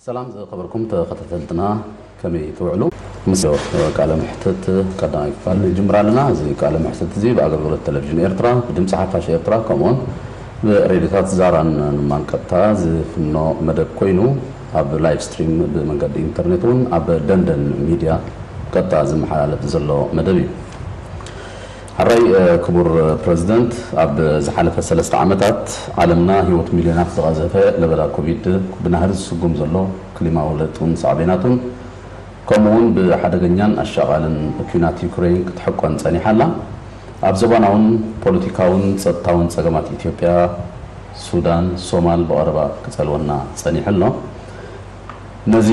ሰላም ዝኸበርኩም ተኸታተልትና፣ ከመይ ትውዕሉ? ምስ ቃለ መሕትት ቀዳማይ ክፋል ንጅምር ኣለና። እዚ ቃለ መሕትት እዚ ብኣገልግሎት ቴሌቪዥን ኤርትራ፣ ብድምፂ ሓፋሽ ኤርትራ፣ ከምኡውን ብሬድዮታት ዛራን ንማን ቀጥታ ዝፍኖ መደብ ኮይኑ፣ ኣብ ላይቭ ስትሪም ብመንገዲ ኢንተርኔት እውን ኣብ ደንደን ሚድያ ቀጥታ ዝመሓላለፍ ዘሎ መደብ እዩ። ሕራይ ክቡር ፕረዚደንት፣ ኣብ ዝሓለፈ ሰለስተ ዓመታት ዓለምና ህይወት ሚልዮናት ዝቐዘፈ ለበዳ ኮቪድ ብናህሪ ዝስጉም ዘሎ ክሊማዊ ለውጥን ሳዕቤናቱን፣ ከምኡውን ብሓደገኛን ኣሻቓልን ኲናት ዩክሬን ክትሕቆን ጸኒሓ ኣላ። ኣብ ዞባናውን ፖለቲካውን ጸጥታውን ጸገማት ኢትዮጵያ፣ ሱዳን፣ ሶማል ብቐረባ ክጸልወና ጸኒሑ ኣሎ። ነዚ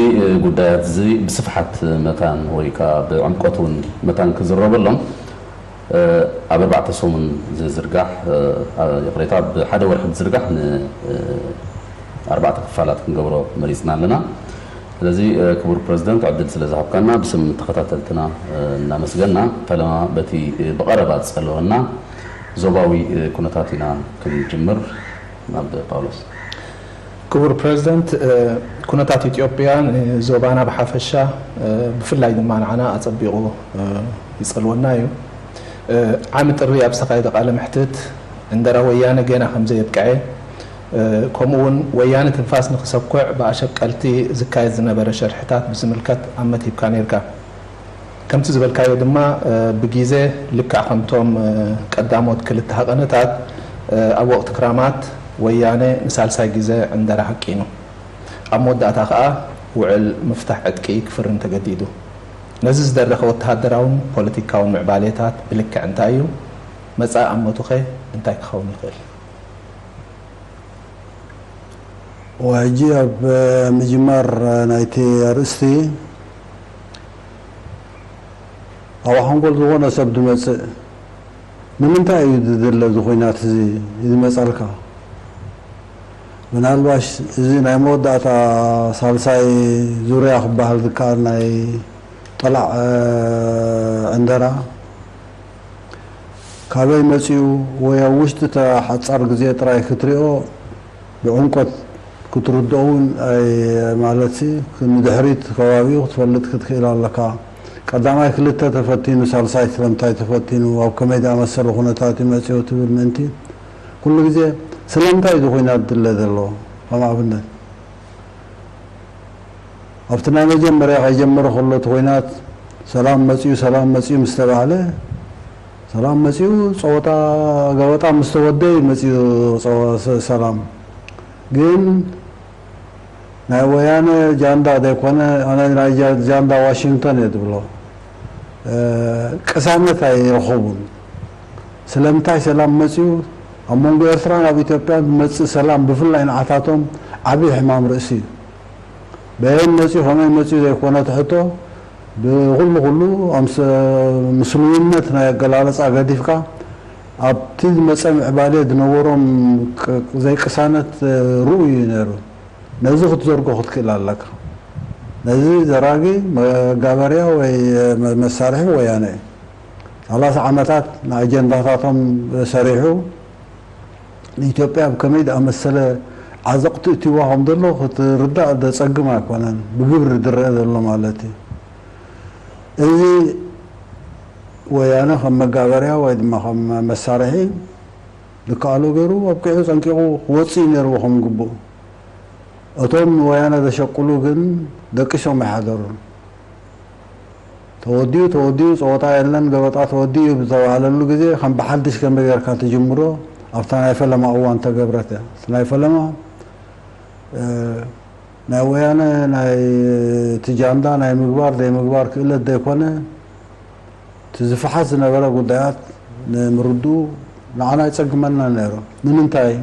ጉዳያት እዚ ብስፍሓት መታን ወይ ከኣ ብዕምቆት እውን መታን ክዝረበሎም ኣብ ኣርባዕተ ሰሙን ዝዝርጋሕ፣ ይቕሬታ፣ ብሓደ ወርሒ ዝዝርጋሕ ንኣርባዕተ ክፋላት ክንገብሮ መሪጽና ኣለና። ስለዚ ክቡር ፕረዚደንት፣ ዕድል ስለ ዝሃብካና ብስም ተኸታተልትና እናመስገና፣ ፈለማ በቲ ብቐረባ ዝጸለወና ዞባዊ ኩነታት ኢና ክንጅምር። ናብ ጳውሎስ። ክቡር ፕረዚደንት፣ ኩነታት ኢትዮጵያ ንዞባና ብሓፈሻ፣ ብፍላይ ድማ ንዓና ኣጸቢቑ ይጸልወና እዩ። ዓሚ ጥሪ ኣብ ዝተኻየደ ቃለ መሕትት፣ ዕንደራ ወያነ ገና ከም ዘየብቅዐ፣ ከምኡውን ወያነ ትንፋስ ንክሰኩዕ ብኣሸቀልቲ ዝካየድ ዝነበረ ሸርሕታት ብዝምልከት ኣመት ሂብካ ነይርካ። ከምቲ ዝበልካዮ ድማ፣ ብጊዘ ልክዕ ከምቶም ቀዳሞት ክልተ ሃቐነታት፣ ኣብ ወቕቲ ክራማት ወያነ ንሳልሳይ ግዘ ዕንደራ ሃቂኑ። ኣብ መወዳእታ ከኣ ውዕል ምፍታሕ ዕጥቂ ክፍርም ተገዲዱ። ነዚ ዝደረኸ ወተሃደራውን ፖለቲካውን ምዕባሌታት ብልክዕ እንታይ እዩ? መጻኢ ኣመቱኸ እንታይ ክኸውን ይኽእል? ሕጂ ኣብ ምጅማር ናይቲ ኣርእስቲ፣ ኣብ ሓንጎል ዝኾነ ሰብ ዝመጽእ፣ ንምንታይ እዩ ዝድለ እዚ ኹናት እዚ ዝመጸልካ? ምናልባሽ እዚ ናይ መወዳእታ ሳልሳይ ዙርያ ክበሃል ዝከኣል ናይ ጠላዕ ዕንደራ ካበይ መጺኡ ወይ ኣብ ውሽጢ እታ ሓጻር ግዜ ጥራይ ክትሪኦ ብዕምቆት ክትርድኦ እውን ኣይ ማለት ንድሕሪት ከባቢኡ ክትፈልጥ ክትክእል ኣለካ። ቀዳማይ ክልተ ተፈቲኑ ሳልሳይ ስለምንታይ ተፈቲኑ ኣብ ከመይ ዝኣመሰለ ኩነታት እዩ መጺኡ ትብል ምእንቲ ኩሉ ግዜ ስለምንታይ እዚ ኩናት ድለ ዘሎ ከም ኣብነት ኣብቲ ናይ መጀመርያ ከይጀመረ ከሎ እቲ ኩናት ሰላም መጺኡ ሰላም መጺኡ ምስ ተባህለ ሰላም መጺኡ ጸወታ ገበጣ ምስ ተወደ እዩ መጺኡ ጸወ- ሰ- ሰላም ግን ናይ ወያነ ጃንዳ ዘይኮነ ኣነ ናይ ጃ- ጃንዳ ዋሽንግተን እየ ዝብሎ እ፣ ቅሳነት ኣይረኸቡን ስለምንታይ ሰላም መጺኡ ኣብ መንጎ ኤርትራን ኣብ ኢትዮጵያን ዝመጽእ ሰላም ብፍላይ ንዓታቶም ዓብዪ ሕማም ርእሲ እዩ በየን መፂኡ ከመይ መፂኡ ዘይኮነ እቲ ሕቶ ብኩሉ ኩሉ ኣምስ ምስሉይነት ናይ ኣገላለፃ ገዲፍካ ኣብቲ ዝመፀ ምዕባለ ዝነበሮም ዘይቅሳነት ርኡይ እዩ ነይሩ። ነዚ ክትዘርጎ ክትክእል ኣለካ። ነዚ ዘራጊ መጋበርያ ወይ መሳርሒ ወያነ እዩ። ሰላሳ ዓመታት ንኣጀንዳታቶም ሰሪሑ ንኢትዮጵያ ብከመይ ዝኣመሰለ ዓዘቕቲ እትይዋ ከም ዘሎ ክትርዳእ ዘጸግም ኣይኮነን፣ ብግብሪ ዝረአ ዘሎ ማለት እዩ። እዚ ወያነ ከም መጋበርያ ወይ ድማ ከም መሳርሒ ዝከኣሎ ገይሩ ኣብቂዑ ጸንቂቑ ክወጽእ እዩ ነይርዎ ከም ግቡእ። እቶም ንወያነ ዘሸቅሉ ግን ደቂሶም ኣይሓደሩን። ተወዲኡ ተወዲኡ ፀወታ የለን ገበጣ ተወዲኡ እዩ ብዝተባህለሉ ግዜ ከም ብሓድሽ ከመይ ጌርካ ትጅምሮ ኣብታ ናይ ፈለማ እዋን ተገብረት እያ። እቲ ናይ ፈለማ ናይ ወያነ ናይ እቲ ጃንዳ ናይ ምግባር ዘይምግባር ክእለት ዘይኮነ እቲ ዝፈሓስ ዝነበረ ጉዳያት ንምርድኡ ንዓና ይፀግመና ነይሩ። ንምንታይ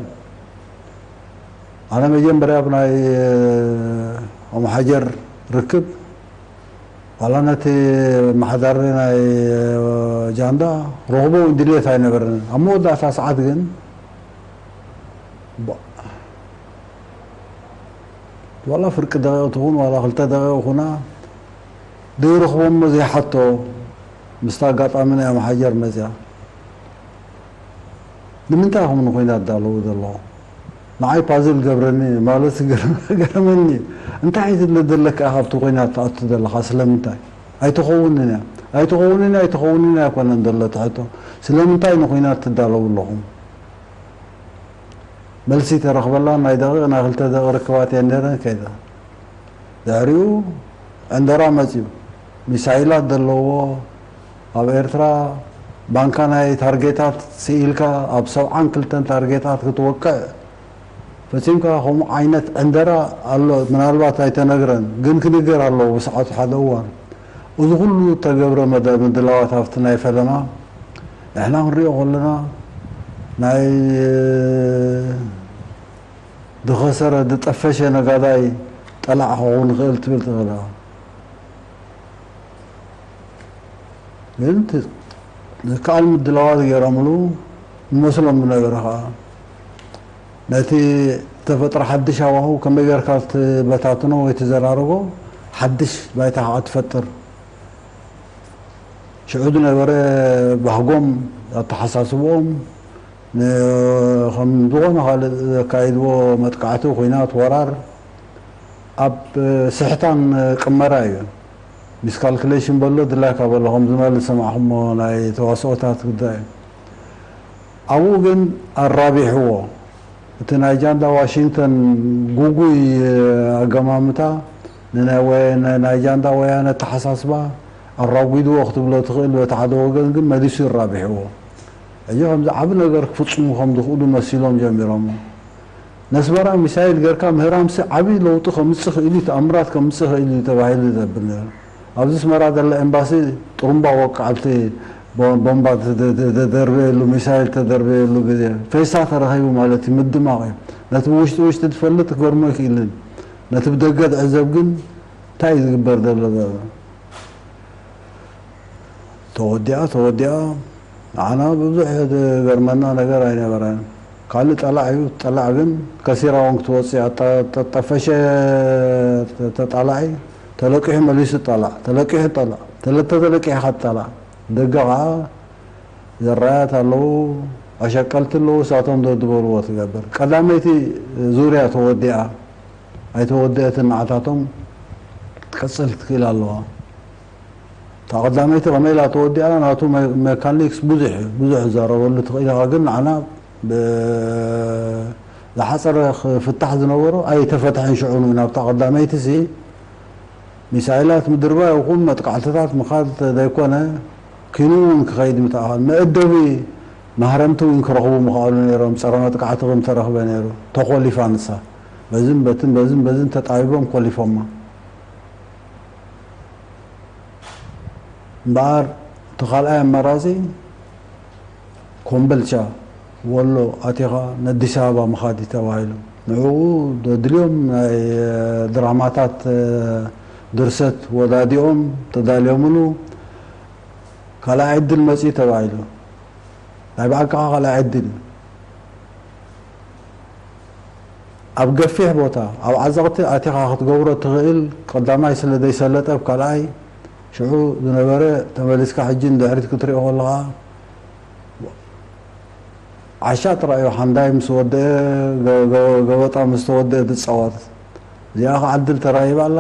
ኣነ መጀመርያ ብናይ ኦም ሓጀር ርክብ ዋላ ነቲ መሓዳሪ ናይ ጃንዳ ረኽቦ እውን ድልየት ኣይነበረን። ኣብ መወዳእታ ሰዓት ግን ዋላ ፍርቂ ደቂቕ ትኹን ዋላ ክልተ ደቂቕ ኩና ዘይረኽቦ እሞ ዘይሓቶ ምስታ ኣጋጣሚ ናይ ኦም ሓጀር መፅያ። ንምንታይ ኢኹም ንኹናት ዳለዉ ዘለኹም? ንዓይ ፓዝል ገብረኒ ማለት ገረመኒ። እንታይ እዩ ዝለ ዘለካ ካብቲ ኲናት ትኣቱ ዘለኻ? ስለምንታይ? ኣይትኸውንን እያ። ኣይትኸውንን እያ፣ ኣይትኸውንን እያ ኣይኮነን ዘሎ እቲ ሕቶ። ስለምንታይ ንኲናት ትዳለዉ ኣለኹም? መልሲ ተረኽበላ ናይ ደቂቕ ናይ ክልተ ደቂቕ ርክባት እየን ነይረን ከይዳ። ድሕሪኡ ዕንደራ መፅዩ። ሚሳይላት ዘለዎ ኣብ ኤርትራ ባንካ ናይ ታርጌታት ስኢልካ ኣብ ሰብዓን ክልተን ታርጌታት ክትወቅዕ ፈጺምካ ከምኡ ዓይነት ዕንደራ ኣሎ። ምናልባት ኣይተነግረን፣ ግን ክንገር ኣለዎ ብሰዓቱ ሓደ እዋን። እዚ ኩሉ እተገብረ መደ-፣ ምድላዋት ኣብቲ ናይ ፈለማ ንሕና ክንሪኦ ከለና ናይ ዝኸሰረ ዝጠፈሸ ነጋዳይ ጠላዕ ክኸውን ይኽእል ትብል ትኽእል ኢኻ። ግን እቲ ዝከኣል ምድላዋት ገይሮምሉ ይመስሎም ዝነበረ ኸዓ ነቲ ዝተፈጥረ ሓድሽ ሃዋህው ከመይ ጌርካ ትበታትኖ ወይ ትዘራርጎ ሓድሽ ባይታ ከዓ ትፈጥር። ሽዑ ዝነበረ ባህጎም ኣተሓሳስብኦም ን-፣ ከም ዝኾነ ካልእ ዘካይድዎ መጥቃዕቲ፣ ኲናት፣ ወራር ኣብ ስሕታን ቅመራ እዩ። ሚስካልኩሌሽን በሎ ድላይካ በሎ ከም ዝመል ዝሰማዕኹሞ ናይ ተዋስኦታት ጉዳይ እዩ። ኣብኡ ግን ኣራቢሕዎ። እቲ ናይ ጃንዳ ዋሽንግተን ጉጉይ ኣገማምታ ንናይ ወያ-፣ ናይ ጃንዳ ወያነ ኣተሓሳስባ ኣራጒድዎ ክትብሎ ትኽእል፣ በቲ ሓደ ወገን ግን መሊሱ ይራቢሕዎ። ሕጂ ከምዚ ዓቢ ነገር ክፍጽሙ ከም ዝኽእሉ መሲሎም ጀሚሮሞ። ነስመራ ሚሳይል ጌርካ ምህራምሲ ዓቢ ለውጢ ከምጽእ ክእል እዩ፣ ተኣምራት ከምጽእ ክእል እዩ ተባሂሉ ይዘብል ነይሩ። ኣብዚ ኣስመራ ዘላ ኤምባሲ ጥሩምባ ወቃዕቲ ቦ-፣ ቦምባ ተ-፣ ተ-፣ ተ-፣ ተደርበየሉ፣ ሚሳይል ተደርበየሉ ግዜ ፌስታ ተረኺቡ ማለት እዩ፣ ምድማቕ እዩ። ነቲ ብውሽጢ ውሽጢ ትፈልጥ ክገርሞ ይክእልን፣ ነቲ ብደገ ትዕዘብ ግን እንታይ እዩ ዝግበር ዘሎ? ተወዲኣ፣ ተወዲኣ። ንዓና ብዙሕ ዝገርመና ነገር ኣይነበረን። ካልእ ጠላዕ እዩ፣ ጠላዕ ግን ከሲራ እውን ክትወፅእ እያ። ጠ-፣ ጠ-፣ ጠፈሸ ተ-፣ ተጣላዒ ተለቂሑ መሊሱ ጠላዕ፣ ተለቂሑ ጠላዕ፣ ተለተ ተለቂሕካ ጠላዕ። ደገ ከዓ ዘራያት ኣለዉ፣ ኣሸቀልቲ ኣለዉ፣ እሳቶም ዶ ዝበልዎ ትገብር። ቀዳመይቲ ዙርያ ተወዲኣ፣ ኣይተወደአትን ንዓታቶም ክትቅፅል ክትክእል ኣለዋ። እታ ቀዳመይቲ ከመይ ኢላ ተወዲኣ፣ ናቱ መ-፣ ሜካኒክስ ብዙሕ እዩ፣ ብዙሕ ዝዛረበሉ ትኽእል ኢኻ፣ ግን ንዓና ብ-፣ ዝሓፀረ ክፍታሕ ዝነበሮ ኣይተፈትሐን። ሽዑ ናብታ ቀዳመይቲ ሲ ሚሳይላት ምድርባይ ይኹን መጥቃዕትታት ምኻድ ዘይኮነ፣ ኪኑ እውን ክኸይድ ምተኣኸል። መእደቢ ማህረምቲ እውን ክረኽቡ ምኽኣሉ ነይሮም። ጸረ መጥቃዕቲ ከም ተረኽበ ነይሩ። ተኾሊፋ ንሳ። በዝን በትን፣ በዝን በዝን ተጣቢቦም ኮሊፎማ። እምበኣር እቲ ካልኣይ ኣማራጺ ኮምበልቻ፣ ወሎ ኣቲኻ ንኣዲስ ኣበባ ምኻድ እዩ ተባሂሉ። ንዕኡ ዘድልዮም ናይ ድራማታት ድርሰት ወዳዲኦም ተዳልዮምሉ ካልኣይ ዕድል መጺኡ ተባሂሉ። ናይ ብዓቃኻ ካልኣይ ዕድል እዩ። ኣብ ገፊሕ ቦታ፣ ኣብ ዓዘቕቲ ኣቲኻ ክትገብሮ ትኽእል፣ ቀዳማይ ስለ ዘይሰለጠ ኣብ ካልኣይ፣ ሽዑ ዝነበረ ተመሊስካ ሕጂ ንድሕሪት ክትሪኦ ከለኻ፣ ዓሻ ጥራይ እዩ፣ ሓንዳይ ምስ ወደአ፣ ገ-፣ ገ-፣ ገበጣ ምስ ተወደአ ዝጻወት። እዚኣ ኸዓ ዕድል ተራሂባ ኣላ።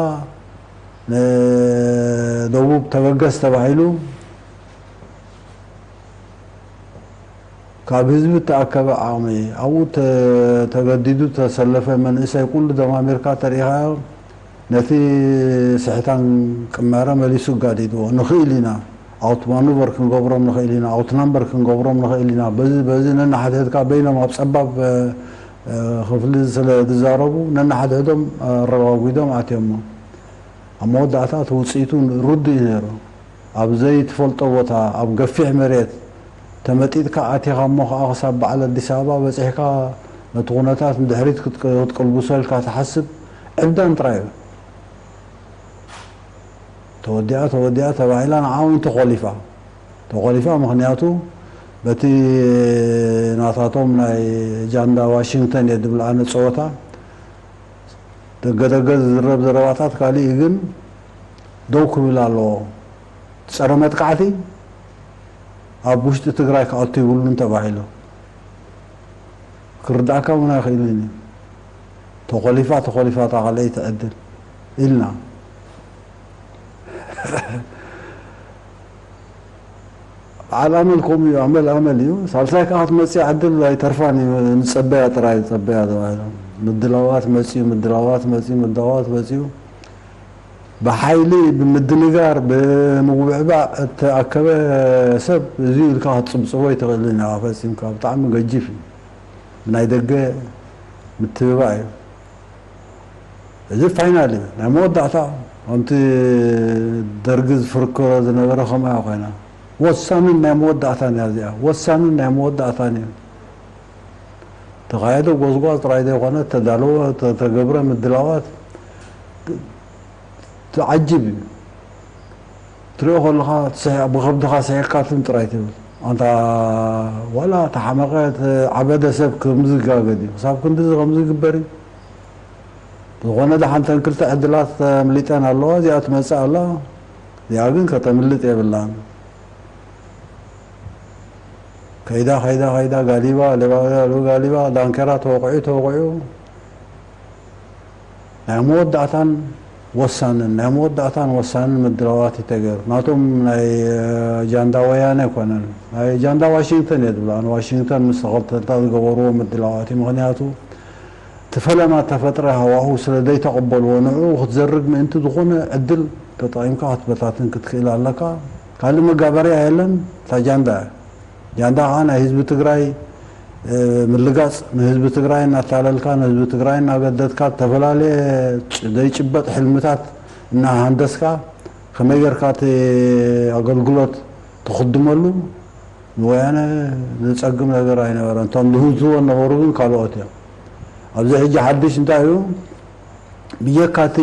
ንደቡብ ተበገስ ተባሂሉ፣ ካብ ህዝቢ እተኣከበ ዓቕሚ፣ ኣብኡ ተ-፣ ተገዲዱ ተሰለፈ መንእሰይ ኩሉ ደማሚርካ ተሪኢኻዮ፣ ነቲ ስሕታን ቅመረ መሊሱ ኣጋዲድዎ። ንኽእል ኢና፣ ኣውት ማኑቨር ክንገብሮም ንኽእል ኢና፣ ኣውት ናምበር ክንገብሮም ንኽእል ኢና። በዚ፣ በዚ ነናሓድሕድካ በይኖም ኣብ ጸባብ፣ እ፣ እ፣ ክፍሊ ስለ ዝዛረቡ፣ ነናሓድሕዶም ኣረጓጒዶም ኣትዮሞ። ኣብ መወዳእታ እቲ ውጽኢቱ ርዱእ እዩ ነይሩ። ኣብ ዘይትፈልጦ ቦታ፣ ኣብ ገፊሕ መሬት ተመጢጥካ ኣቲኻ እሞ ኸዓ ክሳብ በዓል ኣዲስ ኣበባ በጺሕካ ነቲ ኩነታት ንድሕሪት ክትቅ-፣ ክትቅልብሶ ኢልካ ትሓስብ ዕብዳን ጥራይ እዩ። ተወዲኣ፣ ተወዲኣ ተባሂላ ንዓ እውን ተኾሊፋ። ተኾሊፋ ምኽንያቱ በቲ ናታቶም ናይ ጃንዳ ዋሽንግተን እየ ዝብል ኣነ ጸወታ ደገ ደገ ዝዝረብ ዘረባታት ካልእ እዩ፣ ግን ደው ክብል ኣለዎ። ጸረ መጥቃዕቲ ኣብ ውሽጢ ትግራይ ክኣቱ ይብሉን ተባሂሉ። ክርድኣካ እውን ኣይኽእልን እዩ። ተኾሊፋ፣ ተኾሊፋ እታ ካልኣይቲ ዕድል። ኢልና። በዓል ኣመል ከምኡ እዩ፣ ኣመል ኣመል እዩ። ሳልሳይ ከዓ ክትመፅእ ዕድል ኣይተርፋን እዩ፣ ንፀበያ ጥራይ፣ ፀበያ ተባሂሉ። ምድላዋት መፅዩ፣ ምድላዋት መፅዩ፣ ምድላዋት መፅዩ። ብሓይሊ፣ ብምድንጋር፣ ብምጉብዕባዕ እተኣከበ ሰብ እዚ ኢልካ ክትፅብፅቦ ኣይትኽእልን ኢኻ ፈፂምካ። ብጣዕሚ ገጂፍ እዩ። ብናይ ደገ ምትብባዕ እዩ። እዚ ፋይናል እዩ፣ ናይ መወዳእታ። ከምቲ ደርጊ ዝፍርክሮ ዝነበረ ከምኣ ኮይና። ወሳንን ናይ መወዳእታን እያ እዚኣ። ወሳንን ናይ መወዳእታን እዩ። ተኻየደ ጎዝጓዝ ጥራይ ዘይኮነ፣ ተዳለወ፣ ተተገብረ ምድላዋት ተዓጅብ እዩ። ትሪኦ ከለኻ ትስሕ-፣ ብኸብድኻ ስሒቕካ ትም ጥራይ ትብል። ኣንታ ዋላ ተሓመቐ፣ ተዓበደ ሰብ ከምዚ ይጋገድ እዩ። ክሳብ ክንድዚ ከምዚ ይግበር እዩ። ብዝኾነ ደሓን ተን ክልተ ዕድላት ኣምሊጠን ኣለዋ። እዚኣ ትመጽእ ኣላ። እዚኣ ግን ከተምልጥ የብላን። ከይዳ፣ ከይዳ፣ ከይዳ፣ ጋሊባ፣ ሌባ፣ ጋሊባ፣ ዳንኬራ ተወቂዑ፣ ተወቂዑ። ናይ መወዳእታን ወሳንን፣ ናይ መወዳእታን ወሳንን ምድላዋት እዩ ተገይሩ። ናቶም ናይ፣ እ፣ ጃንዳ ወያነ ኣይኮነን። ናይ ጃንዳ ዋሽንግተን እየ ዝብሎ። ኣነ ዋሽንግተን ምስ ተኸተልታ ዝገበርዎ ምድላዋት እዩ። ምኽንያቱ እቲ ፈለማ ተፈጥረ ሃዋሁ ስለ ዘይተቐበልዎ፣ ንዕኡ ክትዘርግ ምእንቲ ዝኾነ ዕድል ተጠቒምካ ክትበታትን ክትክእል ኣለካ። ካልእ መጋበርያ የለን፣ እታ ጃንዳ እያ። ጃንዳ ኸዓ ናይ ህዝቢ ትግራይ፣ እ፣ ምልጋጽ፣ ንህዝቢ ትግራይ እናታለልካ፣ ንህዝቢ ትግራይ እናገደድካ፣ ዝተፈላለየ ጭ-፣ ዘይጭበጥ ሕልምታት እናሃንደስካ፣ ከመይ ጌርካ እቲ ኣገልግሎት ትኽድመሉ፣ ንወያነ ዘጸግም ነገር ኣይነበረን። እቶም ዝህዝዎ ነበሩ ግን ካልኦት እዮም። ኣብዚ ሕጂ ሓድሽ እንታይ እዩ? ብጀካ እቲ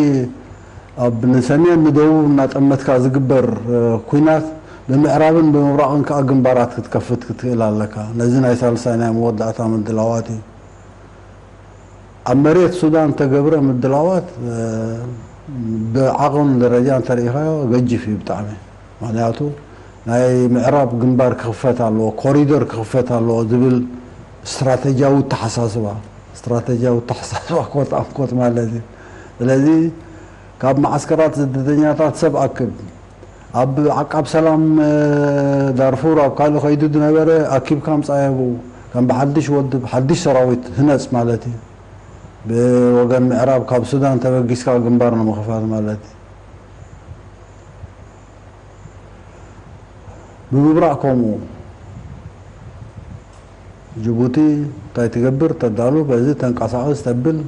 ኣብ ንሰሜን ንደቡብ እናጠመትካ ዝግበር፣ እ፣ ኲናት፣ ብምዕራብን ብምብራቕን ከኣ ግንባራት ክትከፍት ክትክእል ኣለካ። ነዚ ናይ ሳልሳይ ናይ መወዳእታ ምድላዋት እዩ። ኣብ መሬት ሱዳን ተገብረ ምድላዋት፣ እ፣ ብዓቕምን ደረጃን እንተርኢኻዮ ገጂፍ እዩ ብጣዕሚ። ምኽንያቱ ናይ ምዕራብ ግንባር ክኽፈት ኣለዎ፣ ኮሪዶር ክኽፈት ኣለዎ ዝብል ስትራተጂያዊ ኣተሓሳስባ፣ ስትራተጂያዊ ኣተሓሳስባ ኮት ኣንኮት ማለት እዩ። ስለዚ ካብ መዓስከራት ስደተኛታት ሰብ ኣክብ፣ ኣብ ዓቃብ ሰላም፣ እ፣ ዳርፉር ኣብ ካልእ ከይዱ ዝነበረ ኣኪብካ ምጻእ የብኡ። ከም ብሓድሽ ወድብ፣ ሓድሽ ሰራዊት ህነጽ ማለት እዩ። ብወገን ምዕራብ ካብ ሱዳን ተበጊስካ ግንባር ንምኽፋት ማለት እዩ። ብምብራቕ ከምኡ። ጅቡቲ እንታይ ትገብር? ተዳሉ፣ በዚ ተንቀሳቐስ ተብል፣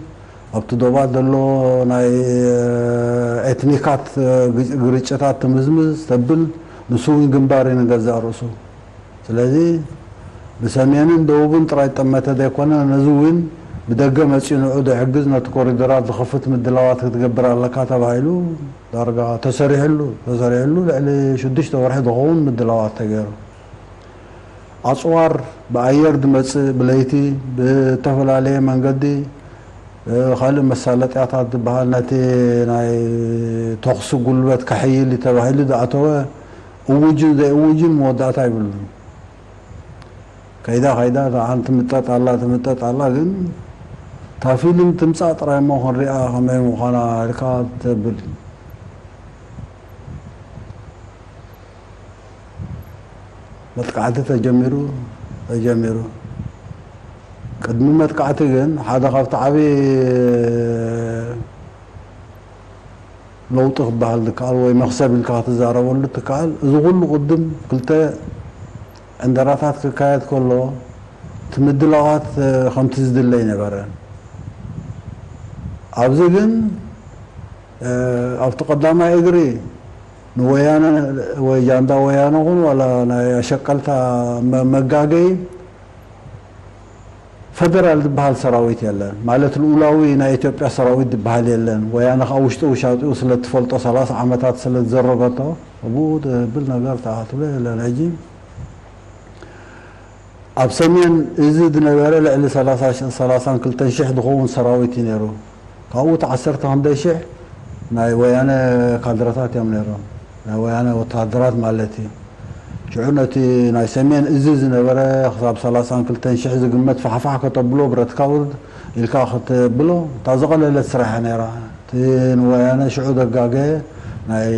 ኣብቲ ዶባት ዘሎ ናይ ኤትኒካት ግጭ-፣ ግርጭታት ትምዝምዝ ተብል፣ ንሱ እውን ግንባር እዩ ንገዛእ ርእሱ። ስለዚ ብሰሜንን ደቡብን ጥራይ ጠመተ ዘይኮነ፣ ነዚ እውን ብደገ መጺኡ ንዑ ዝሕግዝ፣ ነቲ ኮሪደራት ዝኸፍት ምድላዋት ክትገብር ኣለካ ተባሂሉ፣ ዳርጋ ተሰሪሕሉ፣ ተሰሪሕሉ ልዕሊ ሽዱሽተ ወርሒ ዝኸውን ምድላዋት ተገይሩ። ኣጽዋር ብኣየር ዝመጽእ፣ ብለይቲ ብተፈላለየ መንገዲ፣ እ፣ ካልእ መሳለጥያታት ዝበሃል ነቲ ናይ ተኹሲ ጉልበት ከሕይል እዩ ተባሂሉ ዝኣተወ እውጅን ዘይእውጅን መወዳእታ ይብሉን። ከይዳ ከይዳ እታ ዓን ትምጠጥ ኣላ፣ ትምጠጥ ኣላ፣ ግን እታ ፊልም ትምጻእ ጥራይ እሞ ክንሪኣ ከመይ ምዃና ኢልካ ተብል። መጥቃዕቲ ተጀሚሩ፣ ተጀሚሩ። ቅድሚ መጥቃዕቲ ግን ሓደ ካብቲ ዓቢ ለውጢ ክበሃል ዝከኣል ወይ መኽሰብ ኢልካ ክትዛረበሉ ትከኣል፣ እዚ ኩሉ ቅድም ክልተ ዕንደራታት ክካየድ ከሎ፣ እቲ ምድላዋት፣ እ፣ ከምቲ ዝድለ ኣይነበረን። ኣብዚ ግን፣ እ፣ ኣብቲ ቀዳማይ እግሪ ንወያነ ወይ ጃንዳ ወያነ ኹን ዋላ ናይ ኣሸቀልታ መ-፣ መጋገዪ ፈደራል ዝበሃል ሰራዊት የለን። ማለት ልኡላዊ ናይ ኢትዮጵያ ሰራዊት ዝበሃል የለን። ወያነ ኸዓ ውሽጢ ውሻጢኡ ስለ እትፈልጦ፣ ሰላሳ ዓመታት ስለ ዝዘረገቶ፣ ኣብኡ ዘብል ነገር ተኣትሎ የለን። ሕጂ ኣብ ሰሜን እዚ ዝነበረ ልዕሊ ሰላሳ ሽ-፣ ሰላሳን ክልተን ሽሕ ዝኸውን ሰራዊት እዩ ነይሩ። ካብኡ እቲ ዓሰርተ ክንደይ ሽሕ ናይ ወያነ ካድረታት እዮም ነይሮም። ናይ ወያነ ወተሃደራት ማለት እዩ። ሽዑ ነቲ ናይ ሰሜን እዚ ዝነበረ ክሳብ ሰላሳን ክልተን ሽሕ ዝግመት ፋሕፋሕ ከተብሎ፣ ብረትካ ውርድ ኢልካ ከተብሎ፣ እታ ዝቐለለት ስራሕ እያ ነይራ። እቲ እቲ ንወያነ ሽዑ ዘጋገየ ናይ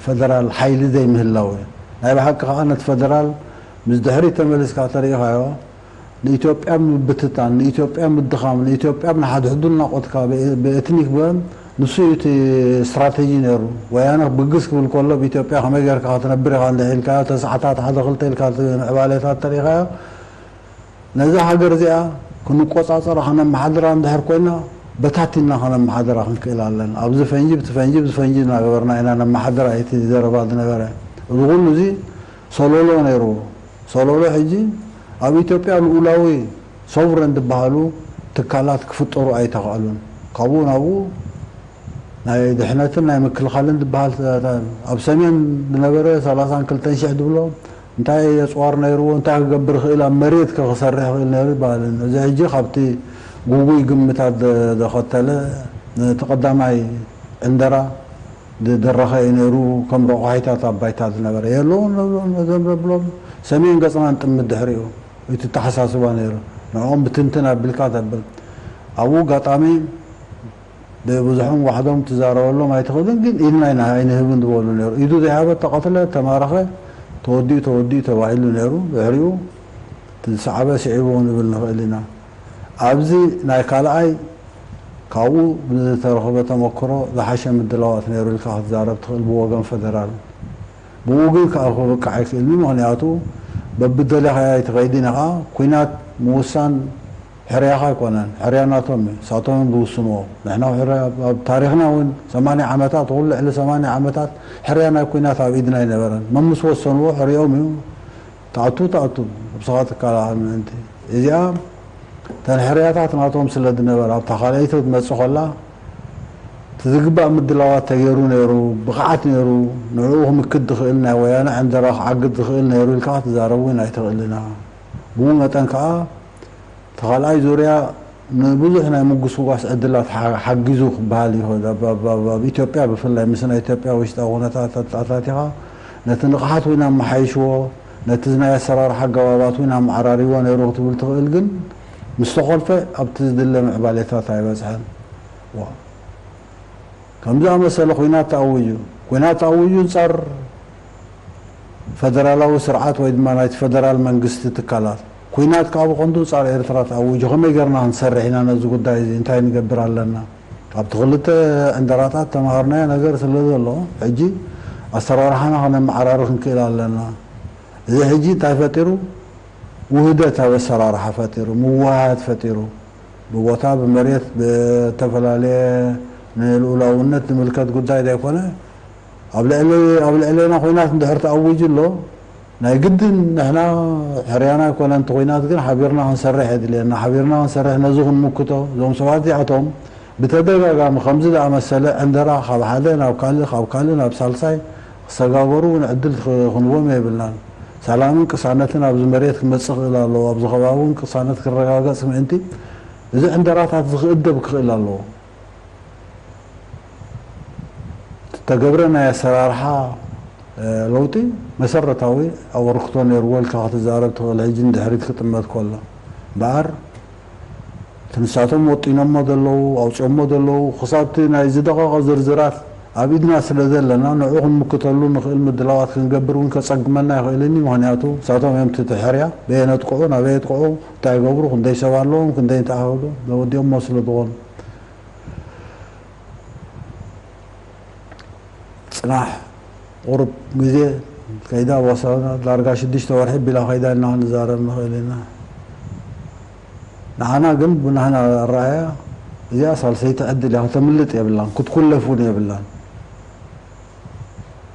ፈደራል ሓይሊ ዘይምህላው እዩ። ናይ ብሓቂ ከዓ ነቲ ፈደራል ምስ ድሕሪት ተመሊስካ ተሪኢኻዮ፣ ንኢትዮጵያ ምብትታን፣ ንኢትዮጵያ ምድኻም፣ ንኢትዮጵያ ንሓድሕዱ ናቆትካ ብኤ-፣ ብኤትኒክ ብን ንሱ እዩ እቲ ስትራቴጂ ነይሩ። ወያነ ብግስ ክብል ከሎ ብኢትዮጵያ ከመይ ጌርካ ክትነብር ኢኻ እንድሕር ኢልካዮ፣ ተስዓታት ሓደ ክልተ ኢልካ እቲ ምዕባሌታት ተሪኢኻዮ፣ ነዛ ሃገር እዚኣ ክንቆጻጸራ ከነመሓድራ እንድሕር ኮይና በታቲና ከነመሓድራ ክንክእል ኣለና። ኣብዚ ፈንጂ ብቲ ፈንጂ ብቲ ፈንጂ እናገበርና ኢና ነመሓድራ እቲ ዘረባ ዝነበረ። እዚ ኩሉ እዚ ሰሎሎ ነይርዎ። ሰሎሎ ሕጂ ኣብ ኢትዮጵያ ልኡላዊ ሶቭረን ዝበሃሉ ትካላት ክፍጠሩ ኣይተኽኣሉን። ካብኡ ናብኡ ናይ ድሕነትን ናይ ምክልኻልን ዝበሃል ኣብ ሰሜን ዝነበረ ሰላሳን ክልተን ሽሕ ዝብሎ እንታይ የፅዋር ነይርዎ፣ እንታይ ክገብር ይኽእል፣ ኣብ መሬት ከ ክሰርሕ ይኽእል ነይሩ ይበሃል። እዚ ሕጂ ካብቲ ጉጉይ ግምታት ዘ-፣ ዘኸተለ ነቲ ቀዳማይ ዕንደራ ዝደረኸ እዩ ነይሩ፣ ከም ረቋሒታት ኣብ ባይታ ዝነበረ የለውን ነብሎም፣ ነዞም ነብሎም ሰሜን ገፅና ንጥምት ድሕሪኡ እቲ ተሓሳስባ ነይሩ። ንዕኦም ብትንትን ኣቢልካ ተብል። ኣብኡ ኣጋጣሚ ብብዙሕን ዋሕዶም ትዛረበሎም ኣይትኽእልን፣ ግን ኢድና ኢና ኣይንህብን ዝበሉ ነይሩ። ኢዱ ዘይሃበ ተቐትለ፣ ተማረኸ፣ ተወዲኡ፣ ተወዲኡ ተባሂሉ ነይሩ። ድሕሪኡ እቲ ዝሰዓበ ስዒብዎ ንብል ንኽእል ኢና። ኣብዚ ናይ ካልኣይ ካብኡ ብዝተረኸበ ተመክሮ ዝሓሸ ምድላዋት ነይሩ ኢልካ ክትዛረብ ትኽእል ብወገን ፈደራል። ብኡ ግን ከዓ ክብቃዕ ኣይክእልን እዩ። ምኽንያቱ በብደለኻዮ ኣይትኸይድን ኢኻ። ኲናት ምውሳን ሕርያኻ ኣይኮነን፣ ሕርያ ናቶም እዩ፣ ንሳቶም እዮም ዝውስንዎ። ንሕና ሕርያ ኣብ፣ ኣብ ታሪኽና እውን ሰማንያ ዓመታት፣ ኩሉ ልዕሊ ሰማንያ ዓመታት ሕርያ ናይ ኲናት ኣብ ኢድና ኣይነበረን። መምስ ወሰንዎ ሕርዮም እዩ። ትኣቱ ትኣቱ፣ ነብስኻ ትከላኸል ምእንቲ። እዚኣ እተን ሕርያታት ናቶም ስለ ዝነበራ ኣብታ ካልኣይቲ ክትመጽእ ከላ እቲ ዝግባእ ምድላዋት ተገይሩ ነይሩ፣ ብቕዓት ነይሩ፣ ንዕኡ ክምክት ዝኽእል ናይ ወያነ ዕንደራ ክዓግት ዝኽእል ነይሩ ኢልካ ክትዛረብ እውን ኣይትኽእልን ኢኻ። ብኡ መጠን ከኣ እቲ ካልኣይ ዙርያ ንብዙሕ ናይ ምጉስጓስ ዕድላት ሓ-፣ ሓጊዙ ክበሃል ይኽእል። ኣብ፣ ኣብ፣ ኣብ፣ ኣብ ኢትዮጵያ ብፍላይ ምስ ናይ ኢትዮጵያ ውሽጣዊ ኩነታት ኣተኣታቲኻ ነቲ ንቕሓት እውን ኣመሓይሽዎ፣ ነቲ ናይ ኣሰራርሓ ኣገባባት እውን ኣመዓራሪዎ ነይሩ ክትብል ትኽእል፣ ግን ምስ ተኾልፈ ኣብቲ ዝድለ ምዕባሌታት ኣይበጽሐን። ዋ። ከም ዝኣመሰለ ኲናት ተኣዊጁ። ኲናት ተኣዊጁ ጸር ፈደራላዊ ስርዓት ወይ ድማ ናይቲ ፈደራል መንግስቲ ትካላት። ኲናት ከኣ ብቐንዱ ጸር ኤርትራ ተኣዊጁ። ከመይ ጌርና ክንሰርሕ ኢና ነዚ ጉዳይ እዚ? እንታይ ንገብር ኣለና? ካብቲ ክልተ ዕንደራታት ተማሃርናዮ ነገር ስለ ዘሎ፣ ሕጂ ኣሰራርሓና ከነመዓራሪ ክንክእል ኣለና። እዚ ሕጂ እንታይ ፈጢሩ? ውህደት ኣብ ኣሰራርሓ ፈጢሩ፣ ምውህሃድ ፈጢሩ። ብቦታ፣ ብመሬት፣ ብተፈላለየ ንልኡላውነት ዝምልከት ጉዳይ ዘይኮነ፣ ኣብ ልዕሊ-፣ ኣብ ልዕሌና ኲናት እንድሕር ተኣዊጁ ኣሎ፣ ናይ ግድን ንሕና ሕርያና ኣይኮነን እቲ ኲናት፣ ግን ሓቢርና ክንሰርሕ የድልየና። ሓቢርና ክንሰርሕ ነዚ ክንምክቶ፣ እዞም ሰባት እዚኣቶም ብተደጋጋሚ ከምዚ ዝኣመሰለ ዕንደራ ካብ ሓደ ናብ ካልእ፣ ካብ ካልእ ናብ ሳልሳይ ክሰጋገሩ እውን ዕድል ክህንዎም የብልናን። ሰላምን ቅሳነትን ኣብዚ መሬት ክመጽእ ክኽእል ኣለዎ። ኣብዚ ከባቢ እውን ቅሳነት ክረጋገጽ ምእንቲ እዚ ዕንደራታት እዚ ክእደብ ክኽእል ኣለዎ። እተገብረ ናይ ኣሰራርሓ፣ እ፣ ለውጢ መሰረታዊ ኣበርክቶ ነይርዎ ኢልካ ክትዛረብ ትኽእል፣ ሕጂ ንድሕሪት ክጥመት ከሎ። እምበኣር እቲ ንሳቶም ወጢኖሞ ዘለዉ፣ ኣውጺኦሞ ዘለዉ፣ ክሳብ እቲ ናይ ዝደቐቐ ዝርዝራት ኣብ ኢድና ስለ ዘለና፣ ንዑ ክንምክተሉ ንኽእል ምድላዋት ክንገብር እውን ከጸግመና ኣይኽእልን እዩ። ምኽንያቱ ንሳቶም እዮም እቲ ሕርያ፣ በየን የጥቅዑ፣ ናበይ የጥቅዑ፣ እንታይ ይገብሩ፣ ክንደይ ሰብ ኣለዎም፣ ክንደይ እንተኣኸሉ፣ ዘወዲኦሞ ስለ ዝኾኑ። ጽናሕ ቁሩብ ግዜ ከይዳ፣ ወሰና ዳርጋ ሽዱሽተ ወርሒ ቢላ ከይዳ ኢልና ክንዛረብ ንኽእል ኢና። ንዓና ግን ብናህና ኣረኣእያ እዚኣ ሳልሰይቲ ዕድል እያ፣ ከተምልጥ የብላን፣ ክትኩለፍ እውን የብላን።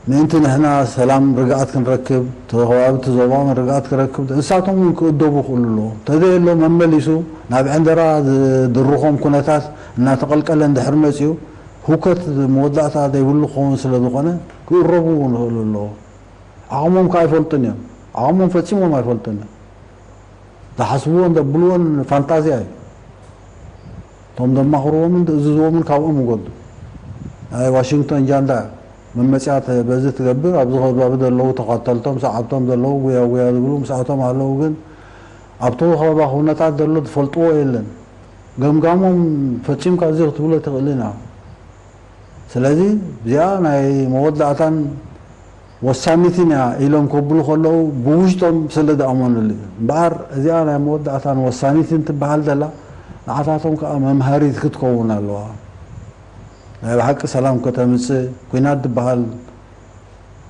ምእንቲ ንሕና ሰላም ርግኣት ክንረክብ፣ እቲ ከባቢ እቲ ዞባ እውን ርግኣት ክረክብ፣ ንሳቶም እውን ክእደቡ ክኽእሉ ኣለዎም። እንተዘየሎ መመሊሱ ናብ ዕንደራ ዝድርኾም ኩነታት እናተቐልቀለ እንድሕር መጺኡ፣ ህውከት መወዳእታ ዘይብሉ ክኸውን ስለ ዝኾነ፣ ክእረቡ እውን ይኽእሉ ኣለዎ። ዓቕሞም ከኣ ኣይፈልጡን እዮም። ዓቕሞም ፈጺሞም ኣይፈልጡን እዮም። ዝሓስብዎን ዘብልዎን ፋንታዝያ እዩ። እቶም ዘማኽርዎምን ዝእዝዝዎምን ካብኦም ይጎዱ። ናይ ዋሽንግቶን ጃንዳ መመጽያ ተ-፣ በዚ ትገብር፣ ኣብዚ ከባቢ ዘለዉ ተኸተልቶም፣ ሰዓብቶም ዘለዉ፣ ጉያ ጉያ ዝብሉ ምስኣቶም ኣለዉ፣ ግን ኣብቲ ከባቢ ኩነታት ዘሎ ዝፈልጥዎ የለን። ገምጋሞም ፈጺምካ እዚ ክትብሎ ኣይትኽእልን ኢኻ። ስለዚ እዚኣ ናይ መወዳእታን ወሳኒትን እያ ኢሎም ከብሉ ከለዉ ብውሽጦም ስለ ዝኣመኑሉ እዩ። እምበኣር እዚኣ ናይ መወዳእታን ወሳኒትን ትበሃል ዘላ ንዓታቶም ከዓ መምሃሪት ክትከውን ኣለዋ። ናይ ብሓቂ ሰላም ከተምፅእ ኲናት ዝበሃል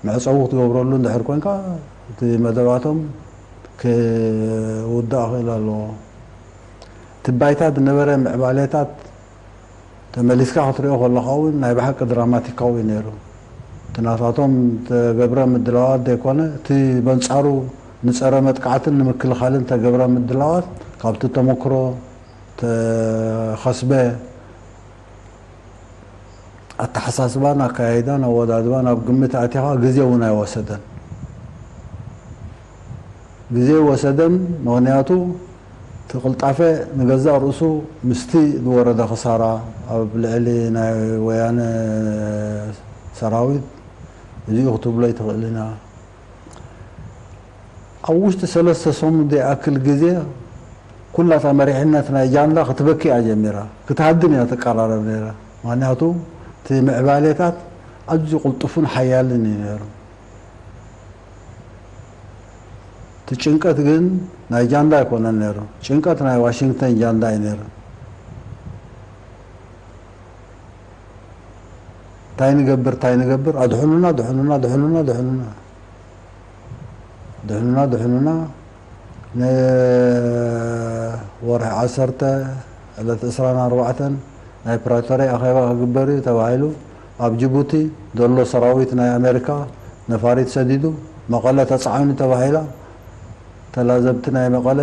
መዕፀዊ ክትገብረሉ እንድሕር ኮንካ እቲ መደባቶም ክውዳእ ክእል ኣለዎ። እቲ ባይታ ዝነበረ ምዕባሌታት ተመሊስካ ክትሪኦ ከለኻ እውን ናይ ብሓቂ ድራማቲካዊ እዩ ነይሩ። እቲ ናታቶም ተገብረ ምድላዋት ዘይኮነ እቲ በንፃሩ ንፀረ መጥቃዕትን ንምክልኻልን ተገብረ ምድላዋት ካብቲ ተመክሮ ተኸስበ ኣተሓሳስባን ኣካያይዳን ኣወዳድባን ኣብ ግምት ኣቲኻ ግዜ እውን ኣይወሰደን። ግዜ ወሰደን ምኽንያቱ እቲ ቅልጣፈ ንገዛእ ርእሱ ምስቲ ዝወረደ ክሳራ ኣብ ልዕሊ ናይ ወያነ ሰራዊት እዚኡ ክትብሎ ኣይትኽእልን ኢና። ኣብ ውሽጢ ሰለስተ ሰሙን ዘይኣክል ግዜ ኩላታ መሪሕነት ናይ ጃንዳ ክትበኪ እያ ጀሚራ። ክትሃድም እያ ትቀራረብ ነይራ። ምኽንያቱ እቲ ምዕባሌታት ኣዝዩ ቅልጡፍን ሓያልን እዩ ነይሩ። እቲ ጭንቀት ግን ናይ ጃንዳ ኣይኮነን ነይሩ። ጭንቀት ናይ ዋሽንግተን ጃንዳ እዩ ነይሩ። እንታይ ንገብር እንታይ ንገብር ኣድሕኑና ድሕኑና ድሕኑና ድሕኑና ድሕኑና ድሕኑና ንወርሒ ዓሰርተ ዕለት ዕስራን ኣርባዕተን ናይ ፕሪቶርያ ኣኼባ ክግበር እዩ ተባሂሉ ኣብ ጅቡቲ ዘሎ ሰራዊት ናይ ኣሜሪካ ነፋሪት ሰዲዱ መቐለ ተፃዒኑ ተባሂላ። ተላዘብቲ ናይ መቐለ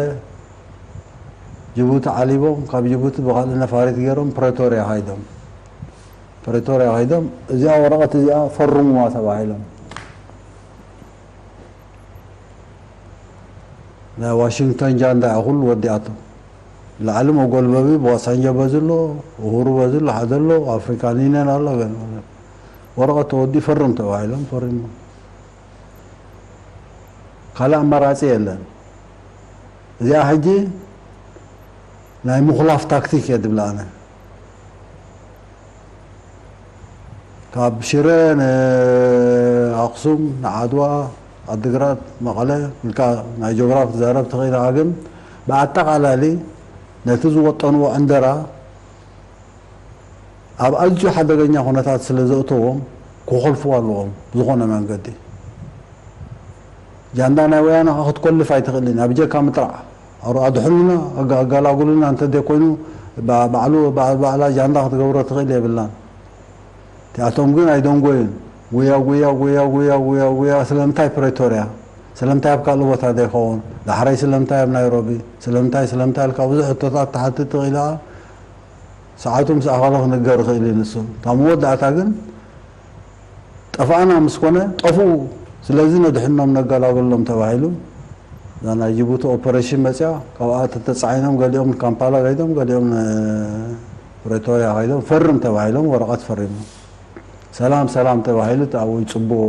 ጅቡቲ ዓሊቦም ካብ ጅቡቲ ብካልእ ነፋሪት ገይሮም ፕሪቶርያ ሃይዶም ፕሪቶርያ ከይዶም እዚኣ ወረቐት እዚኣ ፈርሙዋ ተባሂሎም ናይ ዋሽንግተን ጃንዳ እያ ኩሉ ወዲኣቶ። ላዕሊ መጎልበቢ ብዋሳንጃ በዚ ኣሎ፣ እሁሩ በዚ ኣሎ፣ ሓደ ኣሎ፣ ኣፍሪካን ዩኒየን ኣሎ። ገለ ወረቐት ተወዲኡ ፈርም ተባሂሎም ፈሪሞም። ካልእ ኣማራፂ የለን። እዚኣ ሕጂ ናይ ምኹላፍ ታክቲክ እየ ዝብላ ኣነ። ካብ ሽረ ንኣክሱም ንዓድዋ ዓድግራት መቐለ ኢልካ ናይ ጆግራፍ ትዛረብ ትኽእል ኢኻ፣ ግን ብኣጠቓላሊ ነቲ ዝወጠንዎ ዕንደራ ኣብ ኣዝዩ ሓደገኛ ኩነታት ስለ ዘእተዎም ክኾልፍዎ ኣለዎም ብዝኾነ መንገዲ። ጃንዳ ናይ ወያነ ክትኮልፍ ኣይትኽእልን እያ ብጀካ ምጥራዕ። ኣሩ ኣድሕኑና ኣጋ- ኣጋላጉሉና እንተዘይኮይኑ ባ- ባዕሉ ባ- ባዕላ ጃንዳ ክትገብሮ ትኽእል የብላን። እቲኣቶም ግን ኣይደንጎዩን። ጉያ ጉያ ጉያ ጉያ ጉያ ጉያ ስለምንታይ ፕሬቶርያ? ስለምንታይ ኣብ ካልእ ቦታ ዘይኸውን? ዳሕራይ ስለምንታይ ኣብ ናይሮቢ? ስለምንታይ ስለምንታይ ኢልካ ብዙሕ ሕቶታት ትሓትት ትኽእል ኢኻ። ሰዓቱ ምስ ኣኸለ ክንገር ይኽእል እዩ ንሱ። ካብ መወዳእታ ግን ጠፋእና ምስ ኮነ ጠፍኡ። ስለዚ ነድሕኖም ነገላግሎም ተባሂሉ እዛ ናይ ጅቡቲ ኦፐሬሽን መፅያ። ካብኣ ተተፃዒኖም ገሊኦም ንካምፓላ ከይዶም ገሊኦም ንፕሬቶርያ ከይዶም ፈርም ተባሂሎም ወረቐት ፈሪሞም። ሰላም ሰላም ተባሂሉ ተኣወዩ። ፅቡቕ